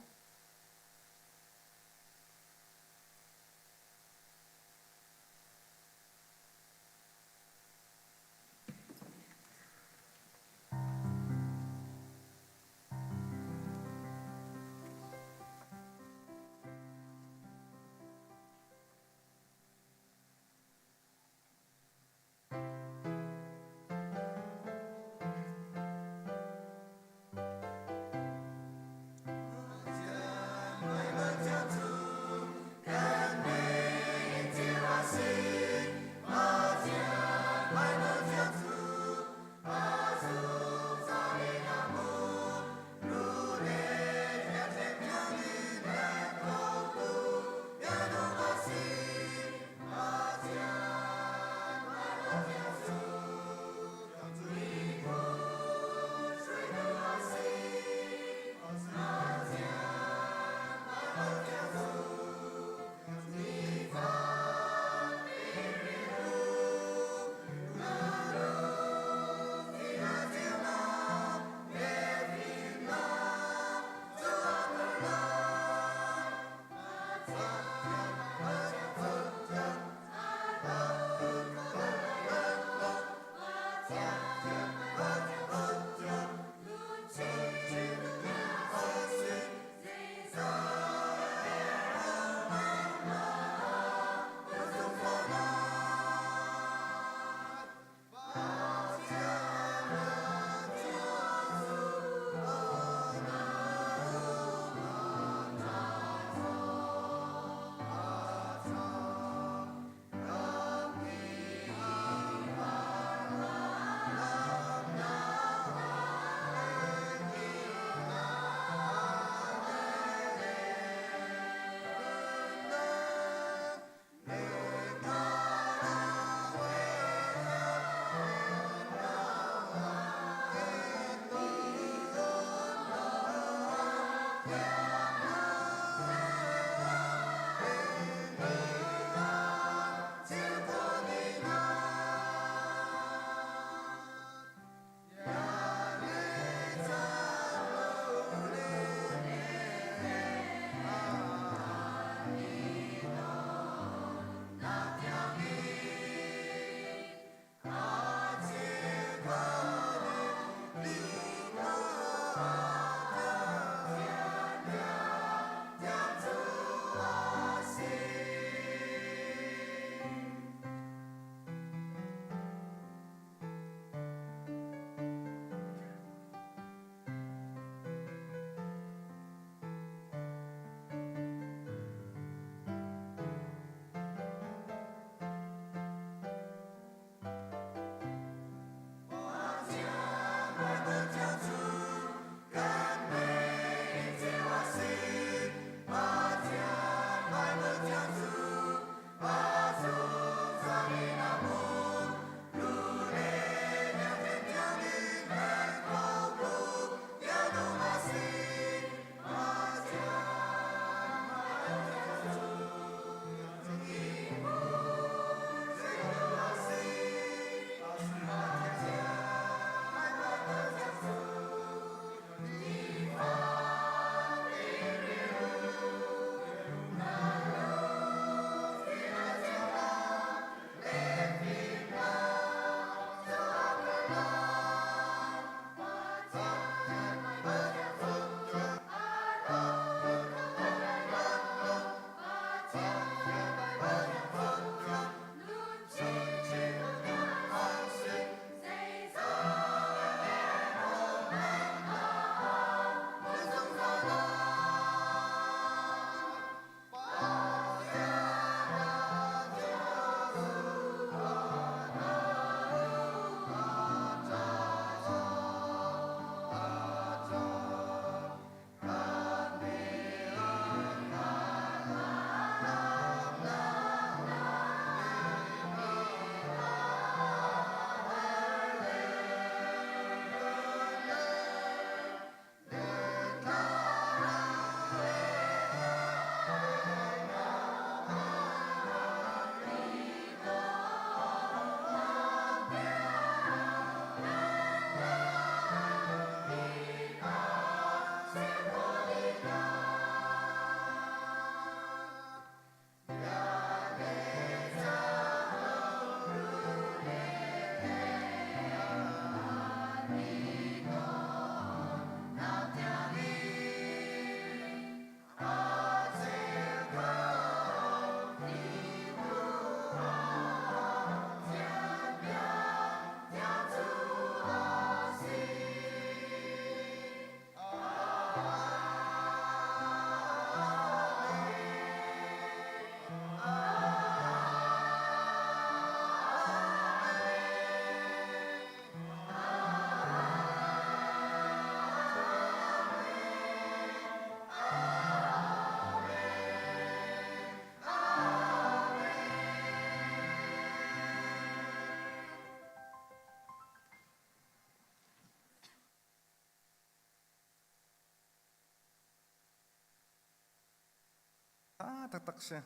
Tha taktak si.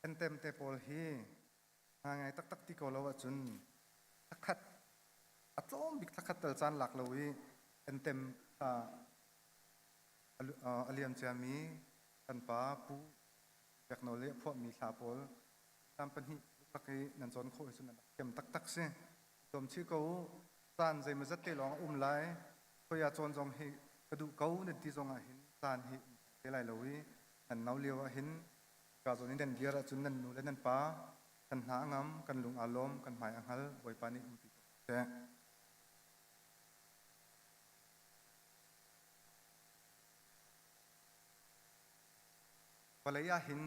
Entem te pawl hi ngai taktak ti ko lo ahcun thlakhat a tlawm bik thlakhat tal caan lak lo i entem kha a liam ciami kan pa Pu Biak Nawl i a phuahmi hla pawl lam pahnih lak i nan cawn khawh hi cu nan rak thiam taktak si. Zuam chih ko u. Caan zeimawzat te lawng a um lai. Khoi ah cawn zong hi ka duh ko nan ti zong ah hin caan hi um te lai lo i nan no lio ah hin ka zawn in nan dir ahcun nan nu le nan pa kan hna a ngam, kan lung aa lawm, kan hmai a hngal, Bawipa nih umpi ko seh. Vawlei ah hin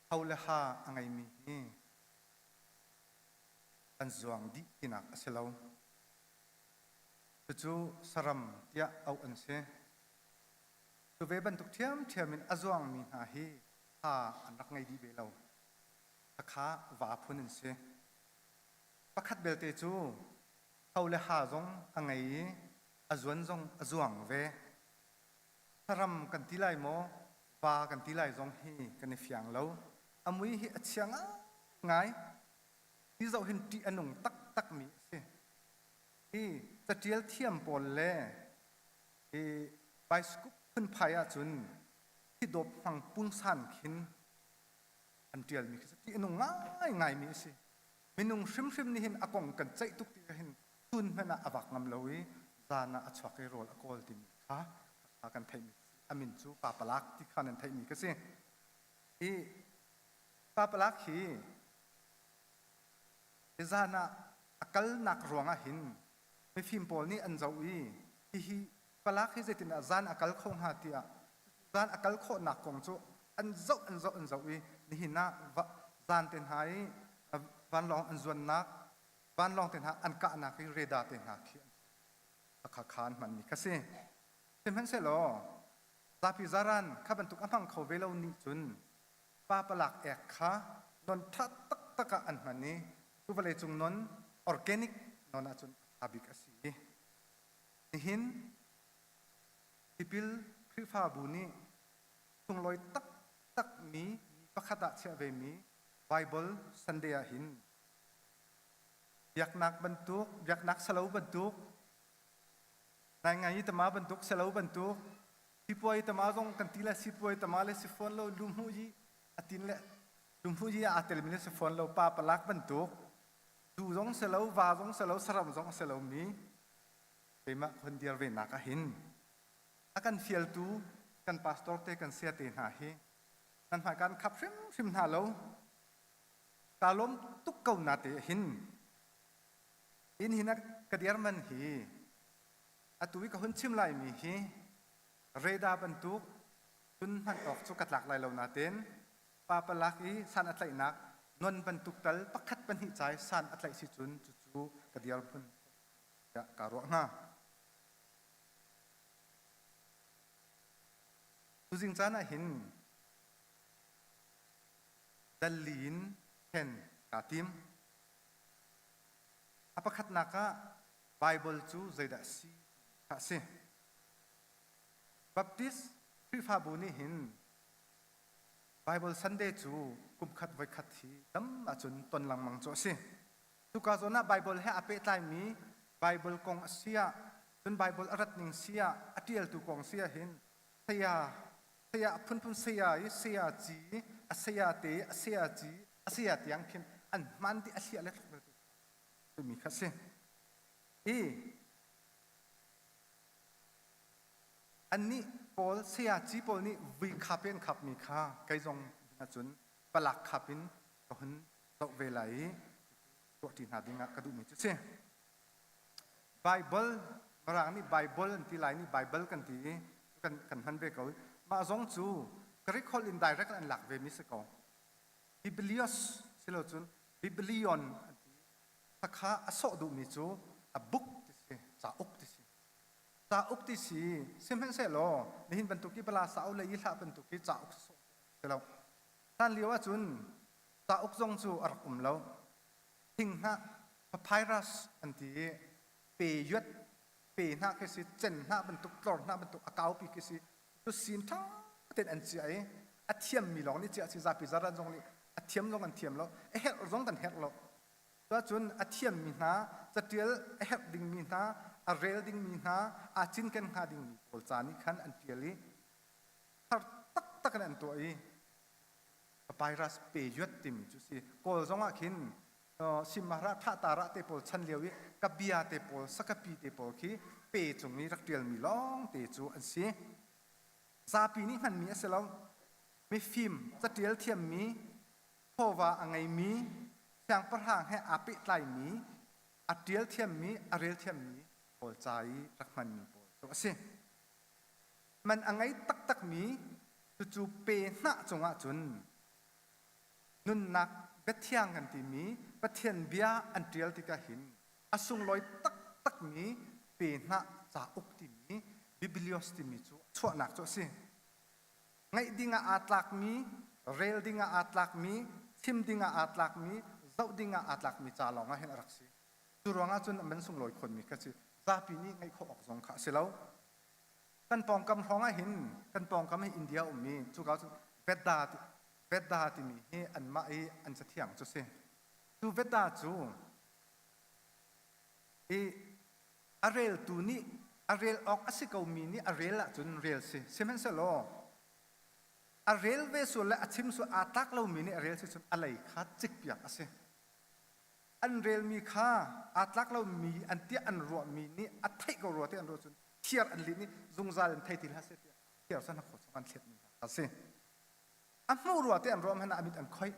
ho le ha a ngeimi hi an zuang dih tinak a si lo. Cucu saram tiah auh an si. Cu ve bantuk ṭhiamṭhiam in a zuangmi hna hi ha an rak ngei dih ve lo. Khakha va phun an si. Pakhat belte cu ho le ha zong a ngei i a zuan zong a zuang ve. Saram kan ti lai maw, va kan ti lai zong hi kan i fiang lo. A mui hi a chia ngaingai. Hi zoh hin ṭih a nung taktakmi a si. Hi caṭial thiam pawl le hi bicycle phunphai ahcun thidawp hmang pungsan khin an ṭialmi khi ṭih a nung ngaingaimi a si. Minung hrimhrim nih hin a kong kan ceih tuk tikah hin chun hmanh ah a vak ngam lo i zan ah a chuak i rawl a kawl timi kha kha kan theihmi a min cu Papalak ti kha nan theihmi ka si. Hi Papalak hi zan ah a kalnak ruangah hin mifim pawl nih an zoh i hihi palak hi zeitindah zan a kal kho hnga tiah zan a kal khawhnak kong cu an zoh an zoh an zoh i nihin ah zan te hna i vanlawng an zuannak vanlawng te hna an kahnak i radar te hna khi kha kha an hmanmi kha si sihmanhsehlaw zapi zaran kha bantuk a hmang kho ve lo nih cun pa palak ek kha non ṭha taktak ah an hman i cu vawleicung non organic non ahcun a ṭha bik a si. Nihin tipil Khrihfabu nih sunglawi taktakmi mi pakhat ah chiah vemi Bible Sunday ah hin biaknak bantuk, biaknak salo bantuk, ngaingai i tama bantuk salo bantuk, sipuai tama zong kan ti le sipuai tama le si fawn lo lumhu i a tin le lumhu i aa telmi le si fawn lo pa palak bantuk zu zong si lo va zong si lo saram zong si lo mi keimah hun dir ve nak ah hin a kan fialtu kan pastor te kan sia te hna hi nan hmai kan khap hrimhrim hna lo ta lawm tuk ko na te hin in hin ka dir man hi Atu i ka hun chim laimi hi reda bantuk cun hman awk cu ka tlak lai lo nain pa palak i san a tlaihnak non bantuk tal pakhat pahnih cai san a tlaih si cun cucu ka dirhmun tiah kaa ruah hnga. Tuzing caan ah hin dal li in then kaa tim. A pakhatnak ah Baibal cu zeidah a si kha a si. Baptist Khrihfabu nih hin Bible Sunday cu kumkhat voikhat hi dam ahcun ton lengmang cu a si. Cuka zawn ah Bible he aa pehtlaimi Bible kong a si ah, cun Bible a rat ning si ah, a ṭialtu kong si ah hin saya saya a phunphun saya i saya ci, a saya te, a saya ci, a saya tiang khin an hman dih a hliah le thluk timi kha a si. I annih pawl sayaci pawl nih vui khap in an khapmi kha kei zong ahcun palak khap in ka hun zoh ve lai i tuahṭi hna ding ah ka duhmi cu a si. Bible Mirang nih Bible an ti lai nih Bible kan ti i kan, kan hman ve ko. Mah zong cu Greek holh in direct an lak ve mi si ko. Biblios silo cun Biblion an ti. Khakha a sawh duhmi cu a book ti si, cauk ti si. Cauk ti si, sihmanhsehlaw nihin bantuk i bala sau le i hlah bantuk i cauk sawh si lo. Hlan lio ahcun cauk zong cu a rak um lo. Thinghnah papyrus an ti i pe yuat pe hna khi si, cen hna bantuk, tlor hna bantuk a kaupi khi si. Cu sin ṭha tein an ciah i a thiammi lawng nih ciah a si. Zapi zaran zong nih a thiam zong an thiam lo, a herh zong kan herh lo. Cuahcun a thiammi hna, catial a herh dingmi hna, a rel dingmi hna, aa cinken hnga dingmi pawl ca nih khan an ṭial i har taktak in an tuah i papyrus peyuat timi cu si. Kawl zong ah khin Simahra Thahtara te pawl chan lio i kabia te pawl, sakapi te pawl khi pe cung i rak ṭialmi lawng te cu an si. Zapi nih hmanmi a si lo. Mifim, catial thiammi, chawva a ngeimi, siangpahrang he aa pehtlaimi, a ṭial thiammi, a rel thiammi pawl ca i rak hmanmi pawl cu a si. Man a ngei taktakmi cucu pe hnah cungah cun nunnak biathiang kan timi Pathian bia an ṭial tikah hin a sunglawi taktakmi pe hnah cauk timi Biblios timi cu chuahnak cu a si. Ngaih dingah aa tlakmi, rel dingah aa tlakmi, chim dingah aa tlakmi, zoh dingah aa tlakmi ca lawng ah hin a rak si. Cu ruangah cun a man sunglawi khunmi kha si. Zapi nih ngaih khawh awk zong kha a si lo. Kan pawngkam hrawng ah hin kan pawngkam hi India ummi cuka cun Vedda Vedda timi hi anmah i an cathiang cu si. Cu Vedda cu i a reltu nih a rel awk a si komi nih a rel ahcun rel si. Sihmanhsehlaw a rel ve sual le a chim sual aa tlak lomi nih a rel si cun a lei kha cikpiak a si. An relmi kha aa tlak lomi an tiah an ruahmi nih a theih ko rua ti an ruah cun thiar an lin i zungzal in thei ti hlah seh tiah thiar cu hnakhaw chung an thletmi hna kha a si. A hmuh rua ti an ruah hmanh ah a mit an khoih.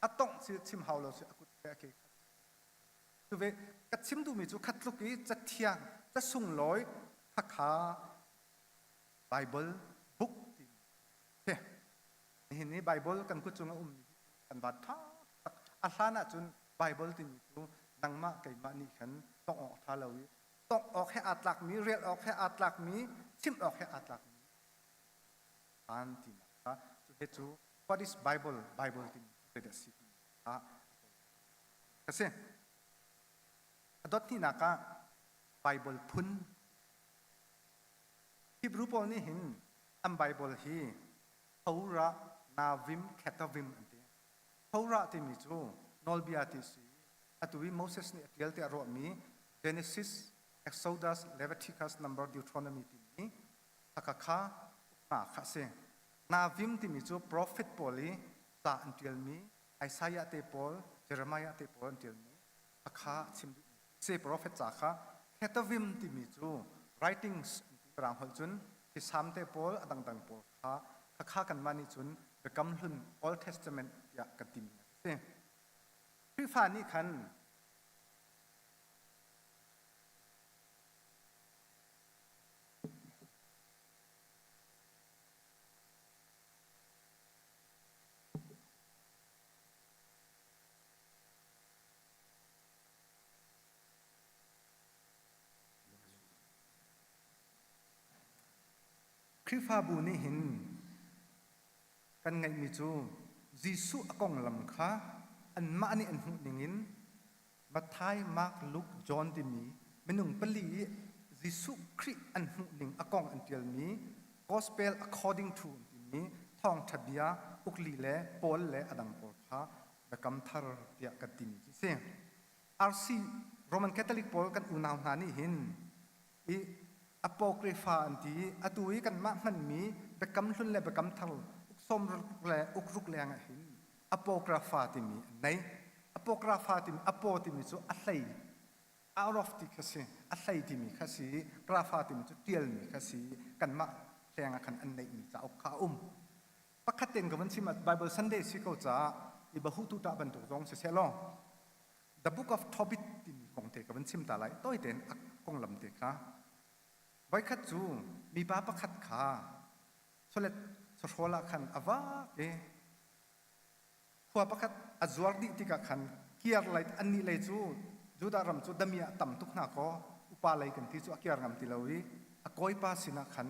A tongh si chim hau lo si a kut le a ke kha Cuve ka chim duhmi cu khat tluk i cathiang, ca sunglawi khakha Bible book timi si. Nihin ni Bible kan kut cung a ummi hi kan van ṭha tak. A hlan ahcun Bible timi cu nangmah keimah nih khan tongh awk ṭha lo i tongh awk he aa tlakmi, rel awk he aa tlakmi, chim awk he aa tlakmi an tinak kha cu he cu what is Bible Bible timi zeidah si timi kha a si. A dot hnihnak ah Bible phun Hebrew pawl nih hin an Bible hi Torah, Navim, Ketuvim an ti. Torah timi cu nawlbia ti si. Atu i Moses nih a ṭial tiah ruahmi Genesis, Exodus, Leviticus, Number, Deuteronomy timi khakha ukna kha a si. Navim timi cu prophet pawl i ca an ṭialmi Isaiah te pawl, Jeremiah te pawl an ṭialmi khakha a chim duhmi si. Prophet ca kha Ketuvim timi cu writings an ti Mirang holh cun hi Salm te pawl a dangdang pawl kha khakha kanmah nih cun Biakam Hlun Old Testament tiah kan timi a si. Khrihfa nih khan Khrihfabu nih hin kan ngeihmi cu Jesuh a konglam kha anmah nih an hmuh ningin Matthai, Mark, Luke, John timi minung pali i Jesuh Khrih an hmuh ning a kong an ṭialmi Gospel according to timi thawngṭha bia ukli le Paul le a dang pawl kha Biakam Thar tiah kan timi cu a si. RC Roman Catholic pawl kan unau hna nih hin i Apocrypha an ti i atu i kanmah hmanmi Biakam Hlun le Biakam Thar uksawm le ukruk leng ah hin Apocrypha timi an nei. Apocrypha timi apo timi cu a hlei out of ti kha si a hlei timi kha si grapha timi cu ṭialmi kha si kanmah hleng ah khan an neihmi cauk kha a um. Pakhat tein ka van chim ah Bible Sunday si ko caah i bahutu ṭah bantuk zong si seh law The Book of Tobit timi kong te ka van chim ta lai tawi tein a konglam te kha voikhat cu mipa pakhat kha chawlet chawhrawl ah khan a vak i khua pakhat a zuar dih tikah khan kiar lei annih lei cu Judah ram cu dami ah tam tuk hna kaw upa lei kan ti cu a kiar ngam ti lo i a kawipa sinah khan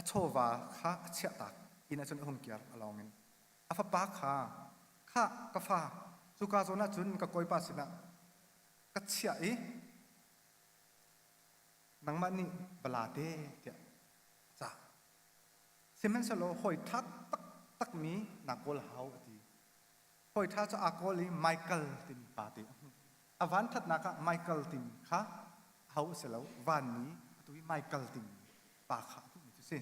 a chawva kha a chiahtak inn ah cun a hung kiar a lawng in a fapa kha khah ka fa cuka zawn ah cun ka kawipa sinah ka chiah i nangmah nih va la te tiah a cah. Sihmanhsehlaw hawi ṭha taktakmi naa kawl hau a ti. Hawi ṭha cu aa kawl i Michael timi pa te a hmuh. A vanṭhatnak ah Michael timi kha aho a si lo, vanmi atu i Michael timi pa kha a hmuhmi cu si.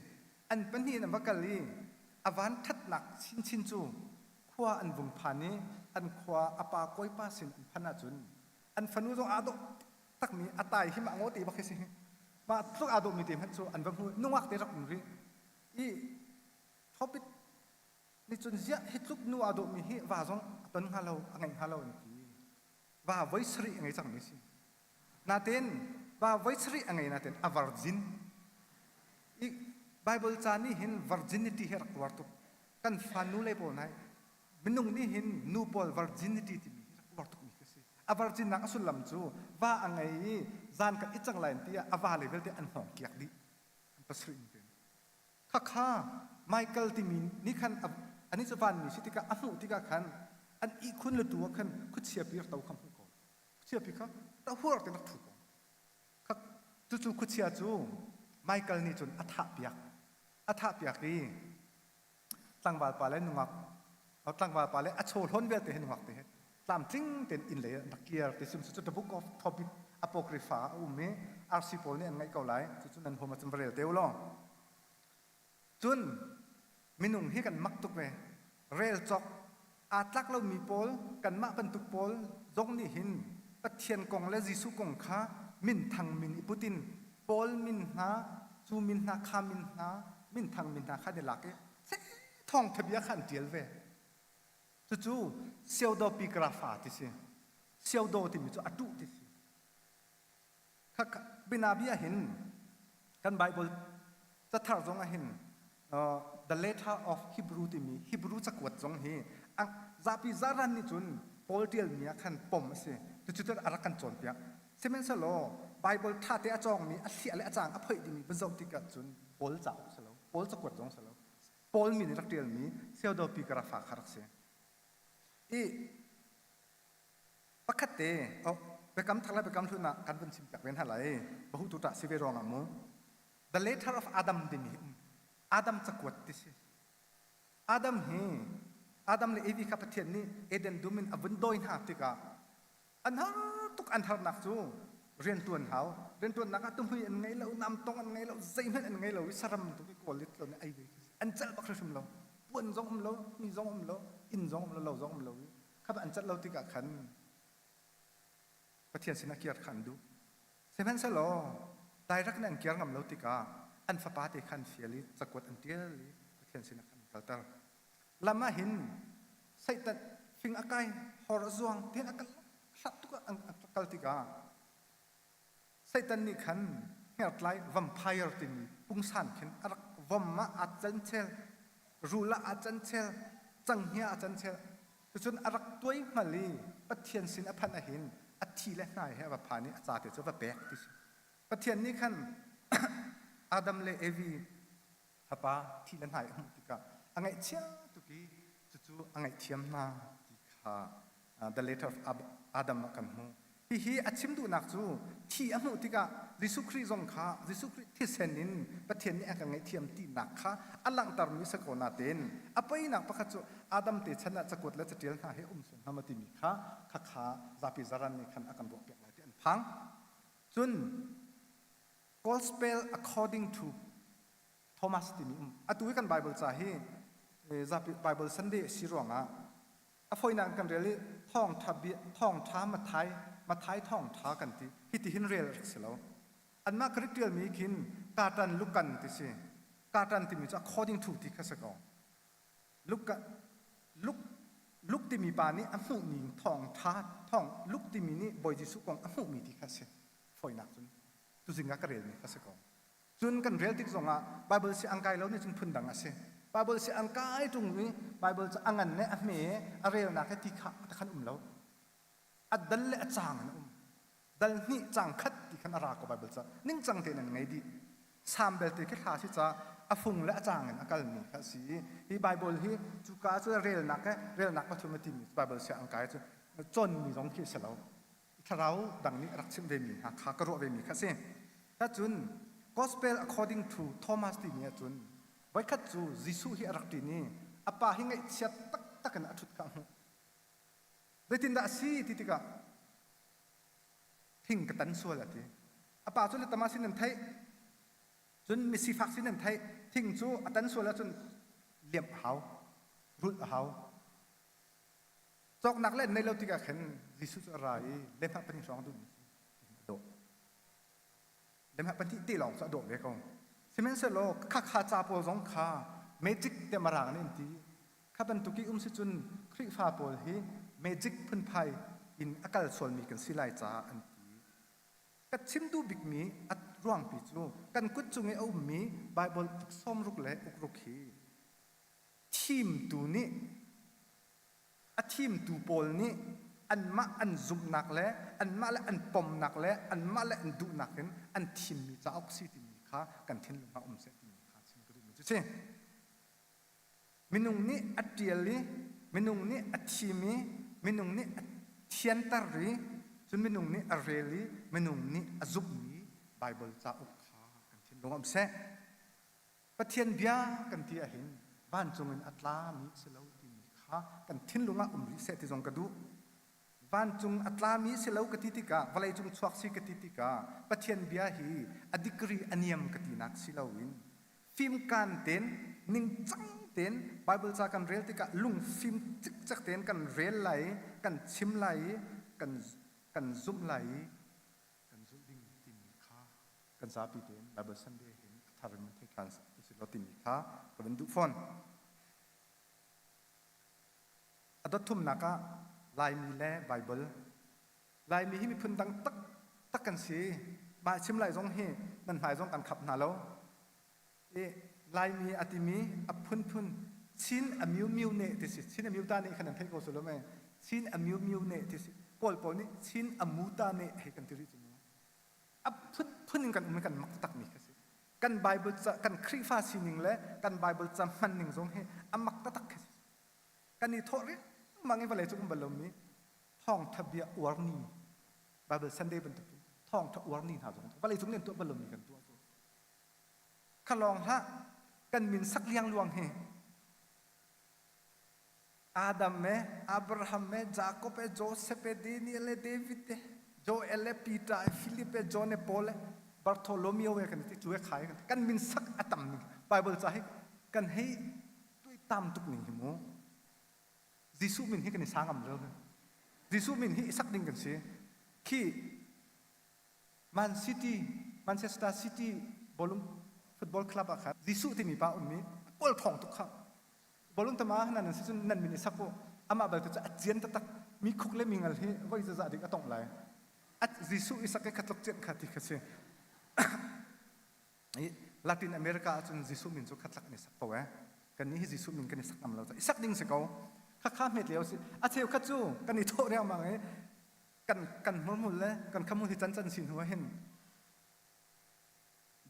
An pahnih in an va kal i a vanṭhatnak chinchin cu khua an vung phan i an khua a pa kawipa sin an phanh ahcun an fanu zong aa dawh takmi a tai hi mah ngaw te bak hi si. Mah tluk aa dawhmi te hmanh cu an va hmu nungak te rak um rih. I Tobit nih cun ziah hi tluk nu aa dawhmi hi va zong a ton hnga lo, a ngeih hnga lo an ti. Va voi sarih a ngei cangmi si. Natein va voi sarih a ngei natein a virgin. I Bible ca nih hin virginity hi a rak uar tuk. Kan fa nu le pawl nai minung nih hin nu pawl virginity timi hi rak uar tukmi khi si. A virginnak a sullam cu va a ngei i zan kan i cang lai ti ah a va le vialte an hngawng kiak dih. An pasarih in ten. Khakha Michael timi nih khan anih cu vanmi si tikah a hmuh tikah khan an ihkhun le tu ah khan khuachia pi rak to kha hmuh ko. Khuachia pi kha tahuar te rak ṭhu ko. Cucu khuachia cu Michael nih cun a thahpiak. A thahpiak i tlangval pa le nungak tlangval pa le a chaw hlawn vialte he nungak te he tlamtling tein inn lei an rak kir ti sim cu the book of Tobit apocrypha a um i RC pawl nih an ngaih ko lai cucu nan home ah cun va rel te u law Cun minung hi kan mak tuk ve. Rel cawk aa tlak lomi pawl, kanmah bantuk pawl zong nih hin Pathian kong le Jesuh kong kha minthang min i put in Paul min hna, cu min hna, kha min hna, minthang min hna kha an i lak i thawngtha bia kha an ṭial ve. Cucu pseudopigrapha ti si. Pseudo timi cu a tuh ti si. Bianabia hin kan Bible cathar zong ah hin the letter of Hebrew timi Hebrew cakuat zong hi zapi zaran nih cun Paul ṭialmi ah khan pom a si. Cucu a rak kan cawnpiak. Sihmanhsehlaw Bible ṭhate a cawngmi a hliah le a caang a phoih dingmi van zoh tikah cun Paul cauk si lo, Paul cakuat zong si lo. Paul min in rak ṭialmi pseudopigrapha kha rak si. I Pakhat te, oh, biakam thar le biakam hlun ah kan vun chim piak ve hna lai. Bahu tu ṭah si ve ruangah mu. The letter of Adam timi hi um. Adam cakuat ti si. Adam hi Adam le Evi kha Pathian nih Eden dum in a vun dawi hna tikah an har tuk an harnak cu rianṭuan hau. Rianṭuannak ah tuhmui an ngei lo, namtong an ngei lo, zeihmanh an ngei lo i saram tu i kawl it lo nih ei ve khi si. An celh bak hrimhrim lo. Puan zong um lo, mi zong um lo, inn zong um lo, lo zong um lo i kha an cat lo tikah khan Pathian sinah kir kha an duh. Sihmanhsehlaw direct in an kir ngam lo tikah an fapa te kha an fial i cakuat an ṭial i Pathian sinah khan an kalter. Lam ah hin Satan fing a kai, hor a zuang, tihin a kal hlat tuk ah an kal tikah Satan nih khan hngertlai vampire timi pungsan khin a rak vom ah aa cancel, rul ah aa cancel, canghngia aa cancel. Cucun a rak tuai hngal i Pathian sin a phanh ahhin a thi le hnai he a va phan i a ca te cu va pek ti si. Pathian nih khan Adam le Evi fapa thi le hnai a hmuh tikah a ngaihchia tuk i cucu a ngaihthiam hna ti kha the letter of Adam ah kan hmuh. Hihi a chim duhnak cu thi a hmuh tikah Jesuh Khrih zong kha Jesuh Khrih thisen in Pathian nih a kan ngaihthiam tinak kha a langhtermi si ko natein a poinak pakhat cu Adam te chan ah cakuat le catial hna hi um sual hna maw timi kha khakha zapi zaran nih khan a kan ruahpiak lai ti an phang. Cun Gospel according to Thomas timi um. Atu hi kan Bible ca hi zapi Bible Sunday a si ruangah a fawinak in kan rel i thawngṭha bia thawngṭha Mathai Mathai thawngṭha kan ti hitihin rel a rak si lo anmah Greek ṭialmi khin katan Lukan ti si katan timi cu according to ti kha si ko Luka Luk Luk timi pa nih a hmuhmi thawngṭha thawng Luk timi nih Bawi Jesuh kong a hmuhmi ti kha si fawinak cun tuzing ah ka relmi kha si ko Cun kan rel tik zongah Bible si an kai lo nih cun phundang a si. Bible si an kai ṭung i Bible cu a ngan le a hme a relnak he ti kha khan um lo. A dal le a caang in a um. Dal hnih caang khat ti khan a ra ko Bible ca. Ningcang tein an ngei dih. Salm belte khi hla si ca a fung le a caang in a kalmi kha a si i hi Bible hi cuka cu relnak he relnak pathum a timi Bible si an kai cu cawnmi zong khi a si lo. Thlarau dang nih a rak chimh vemi hna kha ka ruah vemi kha a si. Cun Gospel according to Thomas timi ahcun. Voikhat cu Jesuh hi a rak ṭin i a pa hi ngaihchia taktak in a ṭhut kha a hmuh. Zeitindah a si ti tikah thing ka tan sual a ti. A pa cu letama sin an theih. Cun misifak sin an theih. Thing cu a tan sual ahcun liamh a hau, rulh a hau. Cawknak le an neih lo tikah khin Jesuh cu a ra i lehmah pahnih hrawng a duhmi cu a dawh. Lehmah pahnih te lawng cu a dawh ve ko. Sihmanhsehlaw khakha ca pawl zong kha magic tiah Mirang nih an ti. Kha bantuk i um si cun Khrihfa pawl hi magic phunphai in a kal sualmi kan si lai caah an ti. Ka chim duh bikmi a ruangpi cu kan kut cung i a ummi Baibal uk sawmruk le ukruk hi thimtu nih a thimtu pawl nih anmah an zumhnak le anmah le an pomnak le anmah le an duhnak in an thimmi cauk si timi kha kan thinlung ah um seh timi kha chim ka duhmi cu si. Minung nih a ṭial i minung nih a thim i minung nih a thianter i cun minung nih a rel i minung nih a zumhmi Baibal cauk kha kan thinlung ah um seh. Pathian bia kan ti ahhin vancung in a tlami a si lo timi kha kan thinlung ah um rih seh ti zong ka duh. Vancung a tlami si lo ka ti tikah vawleicung chuak si ka ti tikah Pathian bia hi a degree a niam ka tinak si loin fimkaan tein ningcang tein Bible ca kan rel tikah lungfim cikcek tein kan rel lai i kan chim lai i kan kan zumh lai i kan zulh ding timi kha kan zapi tein Bible Sunday hin a thar in thei ṭhan usih law timi kha ka van duh fawn. A dot thumnak ah Laimi le Bible. Laimi hi miphun dang taktak kan si. Mah chim lai zong hi nan hmai zong kan khap hna lo. I Laimi a timi a phunphun Chin a miu miu ne ti si. Chin a miu ta ne khan nan theih ko su lo mei. Chin a miu miu ne ti si. Kawl pawl nih Chin a mu ta ne hei kan ti rih cu mu. A phunphun in kan um i kan mak takmi kha si. Kan Bible ca kan Khrihfa sining le kan Bible ca hman ning zong hi a mak taktak khi si. Kan i thawh riangmang i vawlei cu um bal lomi thawngtha bia uar ni Bible Sunday bantukin thawngtha uar ni hna zong vawlei cung nih an tuah bal lomi kan tuah cu. Kha lawng hlah kan min sak liangluang hi Adam e Abraham e Jacob e Joseph e Daniel e David e Joel e Peter e Philip e John e Paul e Bartholomew e kan ti cu e khai kan kan min sak a tam ning Bible ca hi kan hei tuaitam tuk ning hi mu Jesuh min hi kan i sa ngam lo Jesuh min hi i sak ding kan si khi Man City Manchester City ballroom football club ah khan Jesuh timi pa um i kawl thawng tuk kha ballroom tama nan nan si cun nan min i sak u amah balte cu a cian taktak mi khuk le mi ngal hi voi zazah dik a tongh lai at Jesuh i sak i kha tluk cian kha ti kha si I Latin America ahcun Jesuh min cu khatlak an i sak ko eh. Kannih hi Jesuh min kan i sak ngam lo. I sak ding si ko. Khakha hmet lio si. A cheukhat cu kan i thawh riangmang i kan kan hmurhmul le kan khamul hi can can si hnu ah hin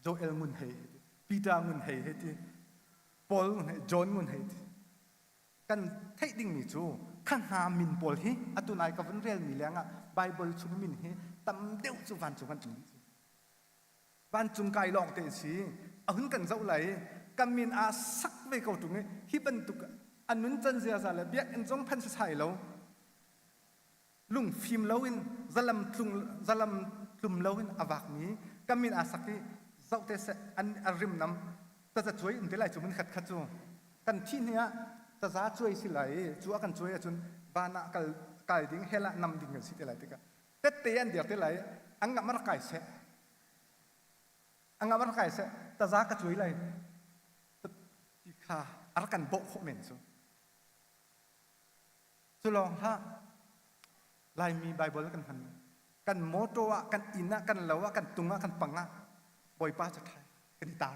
Joel ngun hei ti, Peter ngun hei hei ti, Paul ngun hei, John ngun hei ti. Kan theih dingmi cu kha hna min pawl hi atu nai ka vun relmi lengah Bible chung min hi tam deuh cu vancung an um dih cu. Vancung kai lawng te si a hun kan zoh lai kan min aa sak ve ko ṭung i hi bantuk a nun can ziaza le biakinn zong phan sasai lo lungfim loin zalam tlung zalam tlum loin a vakmi kan min aa sak i zoh te seh an a rimnam taza cuai um te lai cu mun khat khat cu kan thih hni ah taza cuai si lai i cu a kan cuai ahcun van ah kal kai ding hell ah nam ding kan si te lai tikah tette an dir te lai an ngam rak kai seh an ngam rak kai seh taza ka cuai lai ti kha a rak kan bawh khawh men cu cu lawng hlah Laimi Bible kan hman kan motor ah kan inn ah kan lo ah kan tung ah kan pang ah Bawipa cu ṭhai kan i tar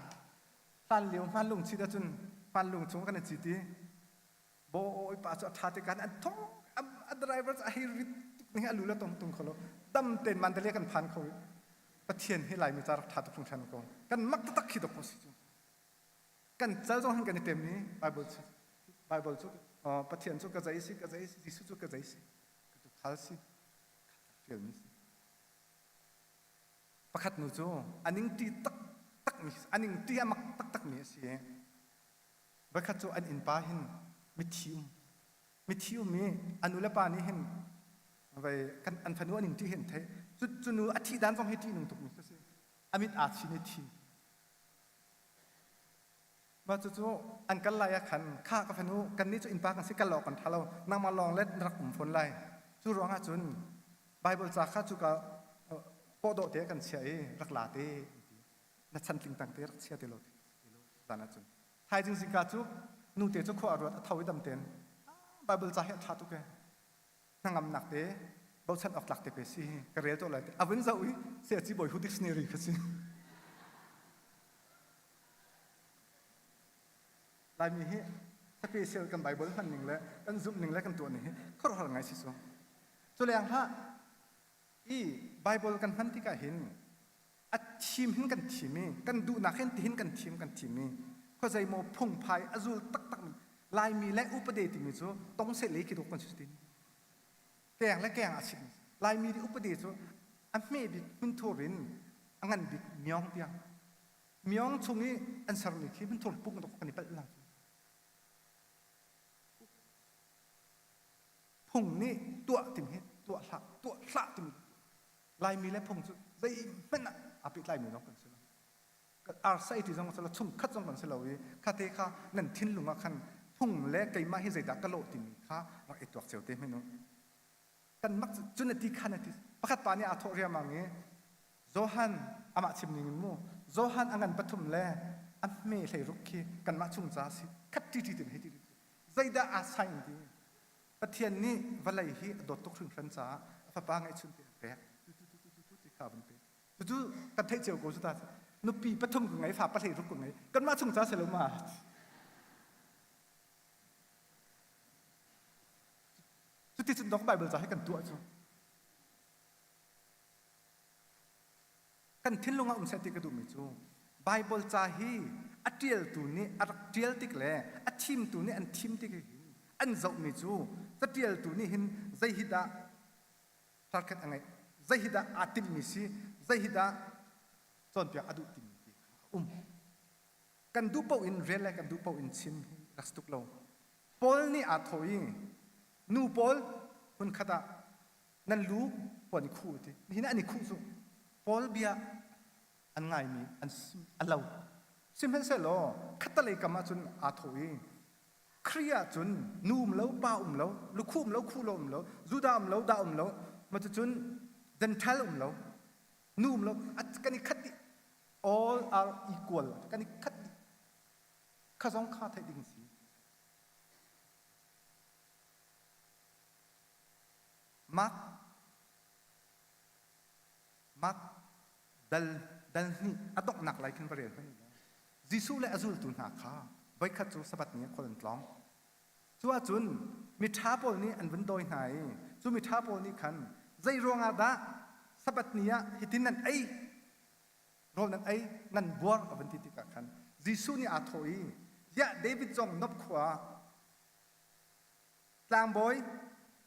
hlan lio hman lung chit ahcun hman lung chung kan i cit i Bawipa cu a ṭha te kan an thong a driver cu a hei rit tuk ning a lu le tong tung kho lo dam tein Mandalay kan phan kho i Pathian hi Laimi ca rak ṭha tuk hringhran ko kan mak taktak khi dok ko si cu kan cal zong hin kan i tem i Bible cu Bible cu Pathian cu ka zei si ka zei si Jesuh cu ka zei si ka tukhal si ṭialmi si pakhat nu cu a ningṭi taktak mi a ningṭi a mak taktak mi a si. Voikhat cu an innpa hin mithi um mithi um i a nu le pa nih hin vai kan an fanu an in ṭih hin theih cu cu nu a thih dan zong hi ṭih nung tukmi khi si a mit aa chin i thi Mah cucu an kal lai ah khan kha ka fanu kannih cu innpa kan si kal awk kan ṭha lo nangmah lawng le na rak um fawn lai cu ruangah cun Baibal ca kha cuka pawdawh te kan chiah i rak la te na chantling tang te rak chia te lo zan ah cun thaizing zingka cu nute cu khua a ruat a tho i dam ten Baibal ca hi a ṭha tuk e hnangamnak te bochan awk tlak te pe si ka rel to lai te a vun zoh i saya bawi hu dictionary kha si Laimi hi special kan Bible hman ning le kan zumh ning le kan tuah ning hi khuaruahhar ngai si su. Cu leng hlah i Bible kan hman tikah hin a thim hin kan thim i kan duhnak hin tihin kan thim kan thim i khuazei maw phungphai a zul taktak mi Laimi le upade timi cu tong se le khi dawk kan si tin. Keng le keng a chim. Laimi nih upade cu a hme bik hmunthur in a ngan bik myong tiang Myong chung i an sermi khi hmunthur puk in kan i palh la cu. Phung nih tuah timi hi tuah hlah, tuah hlah timi Laimi le phung cu zeihmanh ah aa pehtlaimi zong kan si lo. Arsa ti zong si lo, chungkhat zong kan si lo i khate kha nan thinlung ah khan phung le keimah hi zeidah ka lawh timi kha rak i tuak cio te hmanh u. Kan mak cu na ti kha na ti. Pakhat pa nih aa thawh riangmang i Johan amah chim ning in mu Johan a ngan pathum le a hme hleiruk khi kanmah chung ca si khat ṭi ṭi tin hei ti zeidah aa sain ti Pathian nih vawlei hi a dawt tuk hringhran caah a fapa ngeihchun te a pek tu tu tu tu tu ti kha van pe cucu kan theih cio ko cu ta nupi pathum ka ngei fa pahlei ruk ka ngei kanmah chung ca si lo ma cuticun dok Bible ca hi kan tuah cu Kan thinlung ah um seh ti ka duhmi cu Baibal ca hi a ṭialtu nih a rak ṭial tik le a thimtu nih an thim tik hin an zohmi cu caṭialtu nih hin zei hi dah target a ngeih, zei hi dah aa timhmi si, zei hi dah cawnpiak a duh timi ti kha a um. Kan duh paoh in rel le kan duh paoh in chim hi rak si tuk lo. Paul nih aa thawh i nu pawl hmunkhat ah nan lu puan i khuh ti nihin an i khuh cu Paul bia an ngaimi an a lo sihmanhsehlaw khattalei kam ah cun aa thawh i Khrih ah cun nu um lo pa um lo lukhuh um lo khuh lo um lo Judah um lo dah um lo ma cucun Gentile um lo nu um lo kan i khat dih all are equal kan i khat dih kha zong kha theih ding si Mark Mark dal dal hnih a donghnak lai khin va rel hmanh u Jesuh le a zultu hna kha voikhat cu Sabbath ni ah khual an tlawng. Cu ahcun miṭha pawl nih an vun dawi hna i cu miṭha pawl nih khan zei ruangah dah Sabbath ni ah hitin nan ei rawl nan ei nan buar a vun ti tikah khan Jesuh nih aa thawh i ziah David zong Nob khua ah Tlangbawi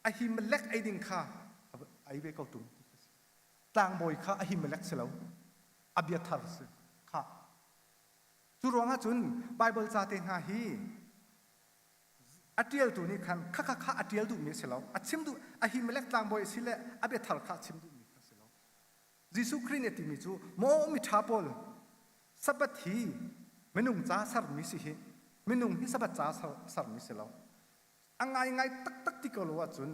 Ahimelek ei ding kha a ei ve ko ṭung ti si. Tlangbawi kha Ahimelek si lo, Abiathar si kha. Cu ruangah cun Baibal ca te hna hi a ṭialtu nih khan khakha kha a ṭial duhmi a si lo. A chim duh Ahimelek tlangbawi a si le Abiathar kha a chim duhmi kha a si lo. Jesuh Khrih nih a timi cu maw miṭha pawl Sabbath hi minung ca sermi si hi minung hi Sabbath ca sermi si lo. A ngaingai taktak ti ko lo ahcun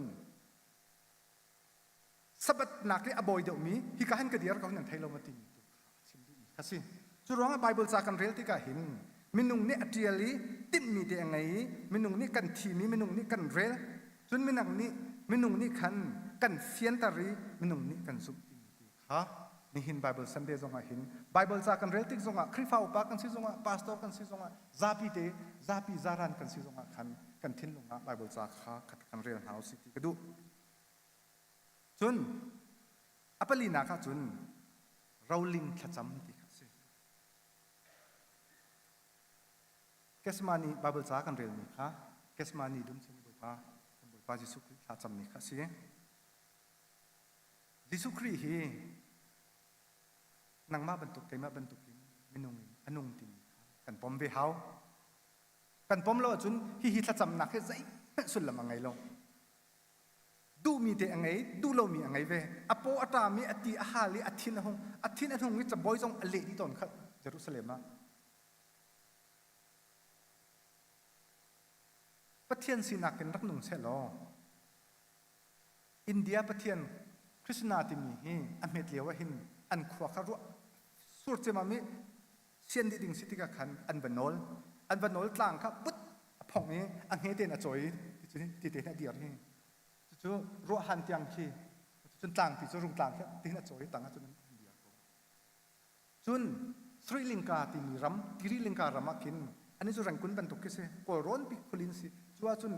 Sabbath nak i a bawi deuhmi hika hin ka dir ko nan thei lo ma timi tu kha a chim duhmi kha si. Cu ruangah Bible ca kan rel tikah hin minung nih a ṭial i tinhmi te a ngei i minung nih kan thimi minung nih kan rel cun minung nih minung nih khan kan fianter i minung nih kan zumh timi ti kha nihin Bible Sunday zongah hin Bible ca kan rel tik zongah Khrihfa upa kan si zongah pastor kan si zongah zapi te zapi zaran kan si zongah khan kan thinlung ah Bible ca kha kan rel hna usih ti ka duh. Cun a palinak ah cun roling thlacam ti kha a si. Kesmani Bible ca kan relmi kha Kesmani dum chung Bawipa kan Bawipa Jesuh Khrih thlacammi kha a si. Jesuh Khrih hi nangmah bantuk keimah bantukin minung in a nung timi kha kan pom ve hau. Kan pom lo ahcun hihi thlacamnak hi zeihmanh sullam a ngei lo. Duhmi te a ngei, duh lomi a ngei ve. A paw a ṭam i a ti a hal i a thin a hung. A thin a hung i cabawi zong a leh dih tawn kha Jerusalem ah. Pathian sinak in rak nung seh law India pathian Krishna timi hi a hmet lio ah hin an khua kha ruah sur ciammam i sian dih ding si tikah khan an va nawl an va nawl tlang kha put a phongh i a hme tein a cawi ti te hin a dir hi cucu ruahhan tiang khi cun tlangpi cu rungtlang khi tihin a cawi tang ah cun an dir ko cun Sri Lanka timi ram Sri Lanka ram ah khin ani cu Rangoon bantuk khi si Kawlrawn bik phulin si cu ahcun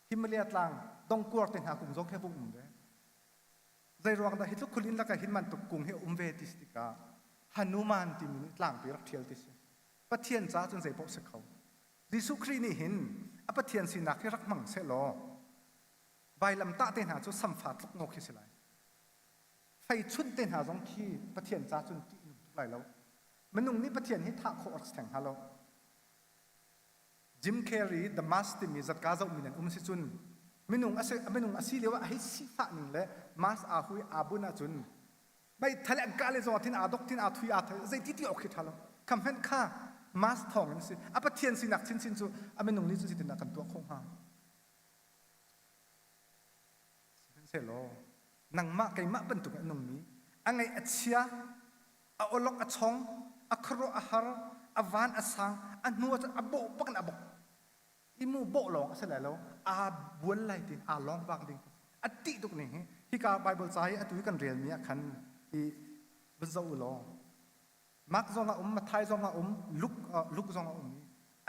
Himalaya tlang dongkuar te hna kung zong khi vung um ve Zeiruang dah hi tluk khulin lakah hin bantuk kung hi a um ve ti si tikah Hanuman timi nih tlangpi rak ṭhial ti si. Pathian ca cun zei paoh si kho. Jesuh Khrih nih hin a Pathian sinak hi rak hmang sehlaw vailamtah te hna cu samfa tluk ngaw khi si lai. Fei chunh te hna zong khi Pathian ca cun ṭih nung tuk lai lo. Minung nih Pathian hi thah khawh rak si theng hnga lo. Jim Carrey The Mask timi zatka zohmi nan um si cun minung a si minung a si lio ah a hei sifah ning le mask aa hui aa bun ahcun meithal an kah le zong thin aa dok thin aa thui aa thai zei ti ti awk khi ṭha lo kham hmenh kha mask thawng in si a pathian sinak chinchin cu a minung nih cun zeitindah kan tuah khawh hnga Sihmanhsehlaw nangmah keimah bantuk in a nungmi a ngaih a chia a awlok a chong a khuaruah a har a van a sang a hnu ah cun a bawh bak in a bawk i mu bawh lawng a si lai lo aa bual lai tin aa lawng vang ding a ṭih tuk ning hi hika Bible ca i atu i kan relmi ah khan i vun zoh u law Mark zong a um Matthai zong a um Luke Luke zong a um i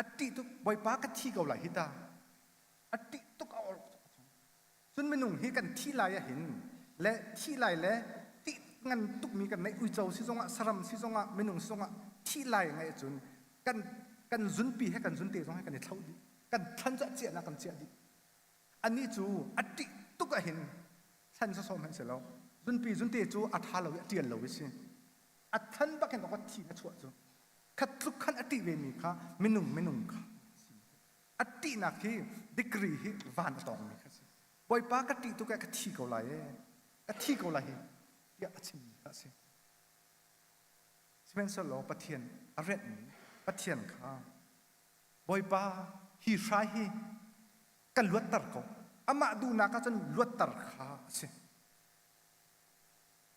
a ṭih tuk Bawipa ka thi ko lai hi ta a ṭih tuk a awlok tuk a chung Cun minung hi kan thih lai ahhin le thih lai le tih ngan tukmi kan neih uico si zongah saram si zongah minung si zongah thih lai ngaih cun kan kan zunpi he kan zunte zong he kan i thlo dih kan thlan cu a ciahnak kan ciah dih anih cu a ṭih tuk ahhin thlan sawsawh hmanh si lo zunpi zunte cu a ṭha lo i a ṭial lo i si a thlan bak in a thi na chuah cu khat tluk khan a ṭih ve mi kha minung minung kha A ṭihnak hi degree hi van a tawngmi kha a si. Bawipa ka ṭih tuk ee ka thi ko lai ee ka thi ko lai hi tiah a chimmi kha a si. Sihmanhsehlaw Pathian a renhmi Pathian kha Bawipa hi hrai hi ka luatter ko. Amah duhnak ahcun luatter kha a si.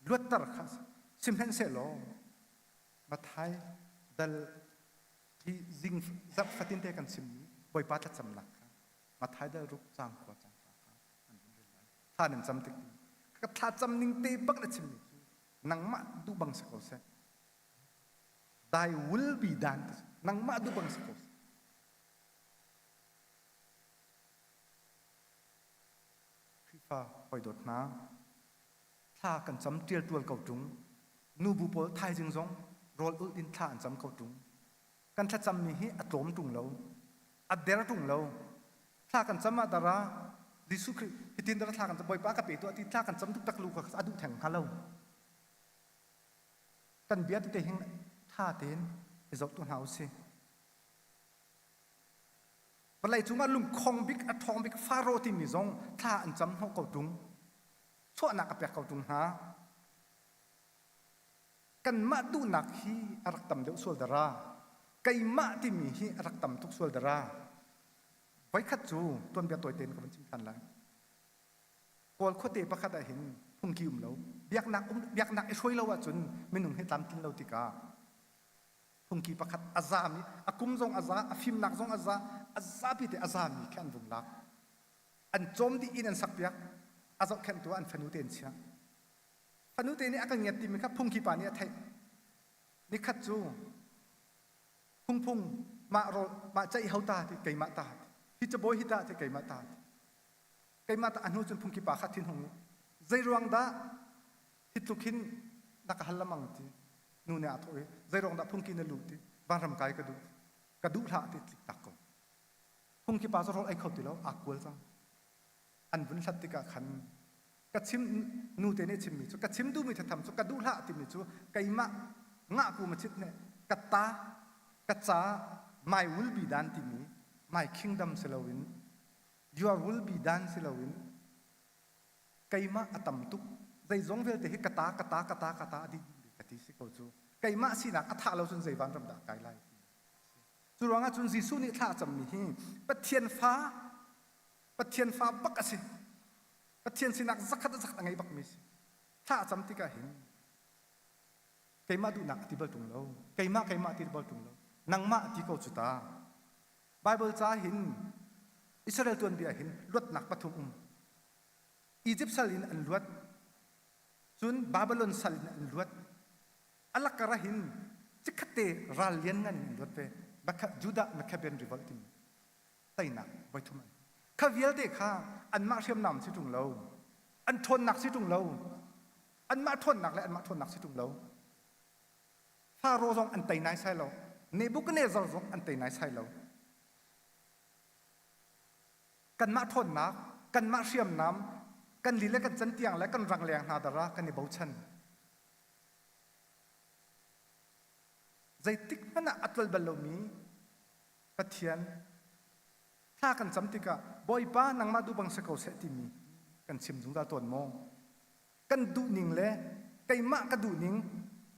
Luatter kha a si. Sihmanhsehlaw Matthai dal Hi zing zarh fatinte kan chimmi Bawipa thlacamnak kha Matthai dal ruk caang khua caang hra kha an vun rel lai. Thla nan cam tik ka thlacam ning te bak na chimmi cu nangmah duh bang si ko seh. Thy will be done. Nangmah duh bang si ko seh. Khrihfa hawi dawt hna, thla kan cam ṭialṭual ko ṭung. Nubu pawl thaizing zong rawl ulh in thla an cam ko ṭung. Kan thlacammi hi a tlawm ṭung lo, a der ṭung lo. Thla kan cam ah dara Jesuh Khrih hitin dara thla kan cam Bawipa ka pe tuah ti thla kan cam tuk lu kha a duh theng hnga lo. Kan bia tete hin ṭha tein i zoh tu hna usih. Vawlei cungah lungkhong bik a ṭhawng bik Faro timi zong thla an cam hnawh ko ṭung. Chuahnak a pek ko ṭung hna. Kanmah duhnak hi a rak tam deuh sual dara. Keimah timi hi a rak tam tuk sual dara. Voikhat cu tuanbia tawi tein ka vun chim ṭhan lai. Kawl khuate pakhat ah hin phungki um lo. Biaknak um biaknak i hruai lo ahcun minung hi tlamtlin lo tikah phungki pakhat a zami a kum zong a za a fimnak zong a za a zapi te a zami khi an vung lak an cawm dih inn an sakpiak a zohkhenhtu ah an fanu te an chiah fanu te nih a kan ngiat timi kha phungki pa nih a theih nikhat cu phungphung mah rawl mah ceih ho ta ti keimah ta ti hi cabawi hi ta ti keimah ta ti keimah ta a hnu cun phungki pa kha thinhung i zei ruang dah hi tluk hin na ka hal lamang ti nu nih aa thawh i zeiruang dah phungki na luh ti vanram kai ka duh ka duh hlah ti tlik tak ko phungki pa cu rawl ei kho ti lo aa kual cang an vun hlat tikah khan ka chim nu te nih chimmi cu ka chim duhmi thatham cu ka duh hlah timi cu keimah ngah ku ma chit ne ka ta ka ca. My will be done timi my kingdom si loin your will be done si loin keimah a tam tuk zeizong vialte hi ka ta ka ta ka ta ka ta dih ka ti si ko cu keimah sinak a thah lo cun zei vanram dah kai lai ti cu ruangah cun Jesuh nih thla a cammi hi Pathian fa Pathian fa bak a si Pathian sinak zakhat a zakhat a ngei bakmi si thla a cam tikah hin keimah duhnak a ti bal ṭung lo keimah keimah ti bal ṭung lo nangmah ti ko cu ta Bible ca hin Israel tuanbia hin luatnak pathum um Egypt sal in an luat cun Babylon sal in an luat alakar ah hin chikkhatte ral lian ngan in an luat ve Judah Maccabean revolt timi teinak voithum an kha vialte kha anmah hriamnam si ṭung lo an ṭhawnnak si ṭung lo anmah ṭhawnnak le anmah ṭhawnnak si ṭung lo Faro zong an tei naisai lo Nebuchadnezzar zong an tei naisai lo kanmah ṭhawnnak kanmah hriamnam kan li le kan cantiang le kan rangleng hna dara kan i bochan zeitik hmanh ah a tlol bal lomi Pathian thla kan cam tikah Bawipa nangmah duh bang si ko seh timi kan chim zungzal tawn maw? Kan duhning le keimah ka duhning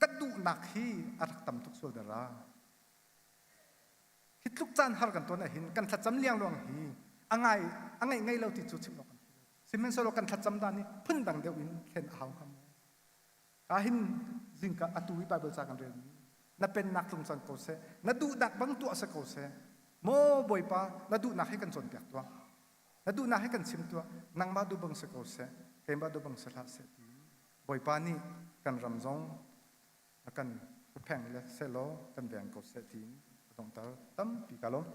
ka duhnak hi a rak tam tuk sual dara. Hi tluk caan har kan tuan ahhin kan thlacam liangluang hi a ngai a ngaih ngei lo ti cu chim awk kan thei lo. Sihmanhsehlaw kan thlacam dan hi phundang deuh in thlen a hau hnga maw? Ka hin zingka atu i Bible ca kan relmi na pennak tlung cang ko seh na duhnak bang tuah si ko seh maw Bawipa na duhnak hi kan cawnpiak tuah na duhnak hi kan chim tuah nangmah duh bang si ko seh keimah duh bang si hlah seh ti Bawipa nih kan ram zong a kan huppheng le selaw kan veng ko seh tiin a donghter tampi ka lawm.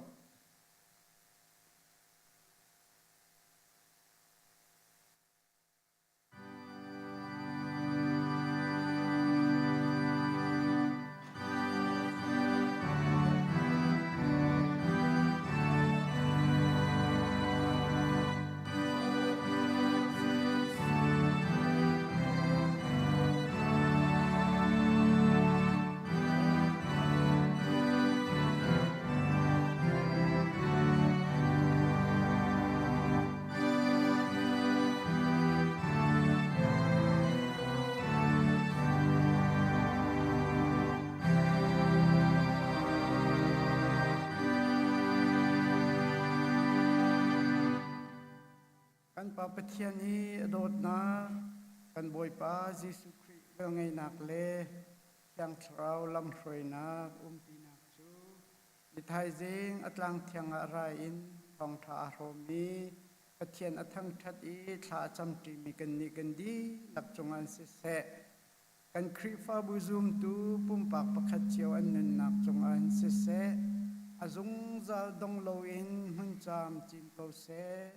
Kan Pa Pathian i a dawtnak, kan Bawipa Jesuh Khrih velngeihnak le Thiang Thlarau lamhruainak umpinak cu Ni thaizing a tlang thiang ah ra in thawngṭha aa hrawmmi Pathian a thangṭhat i thla a camṭimi kannih kan dihlak cungah in siseh, kan Khrihfabu zumtu pumpak pakhat cio an nunnak cungah in siseh, a zungzal dong loin hmun camcin ko seh.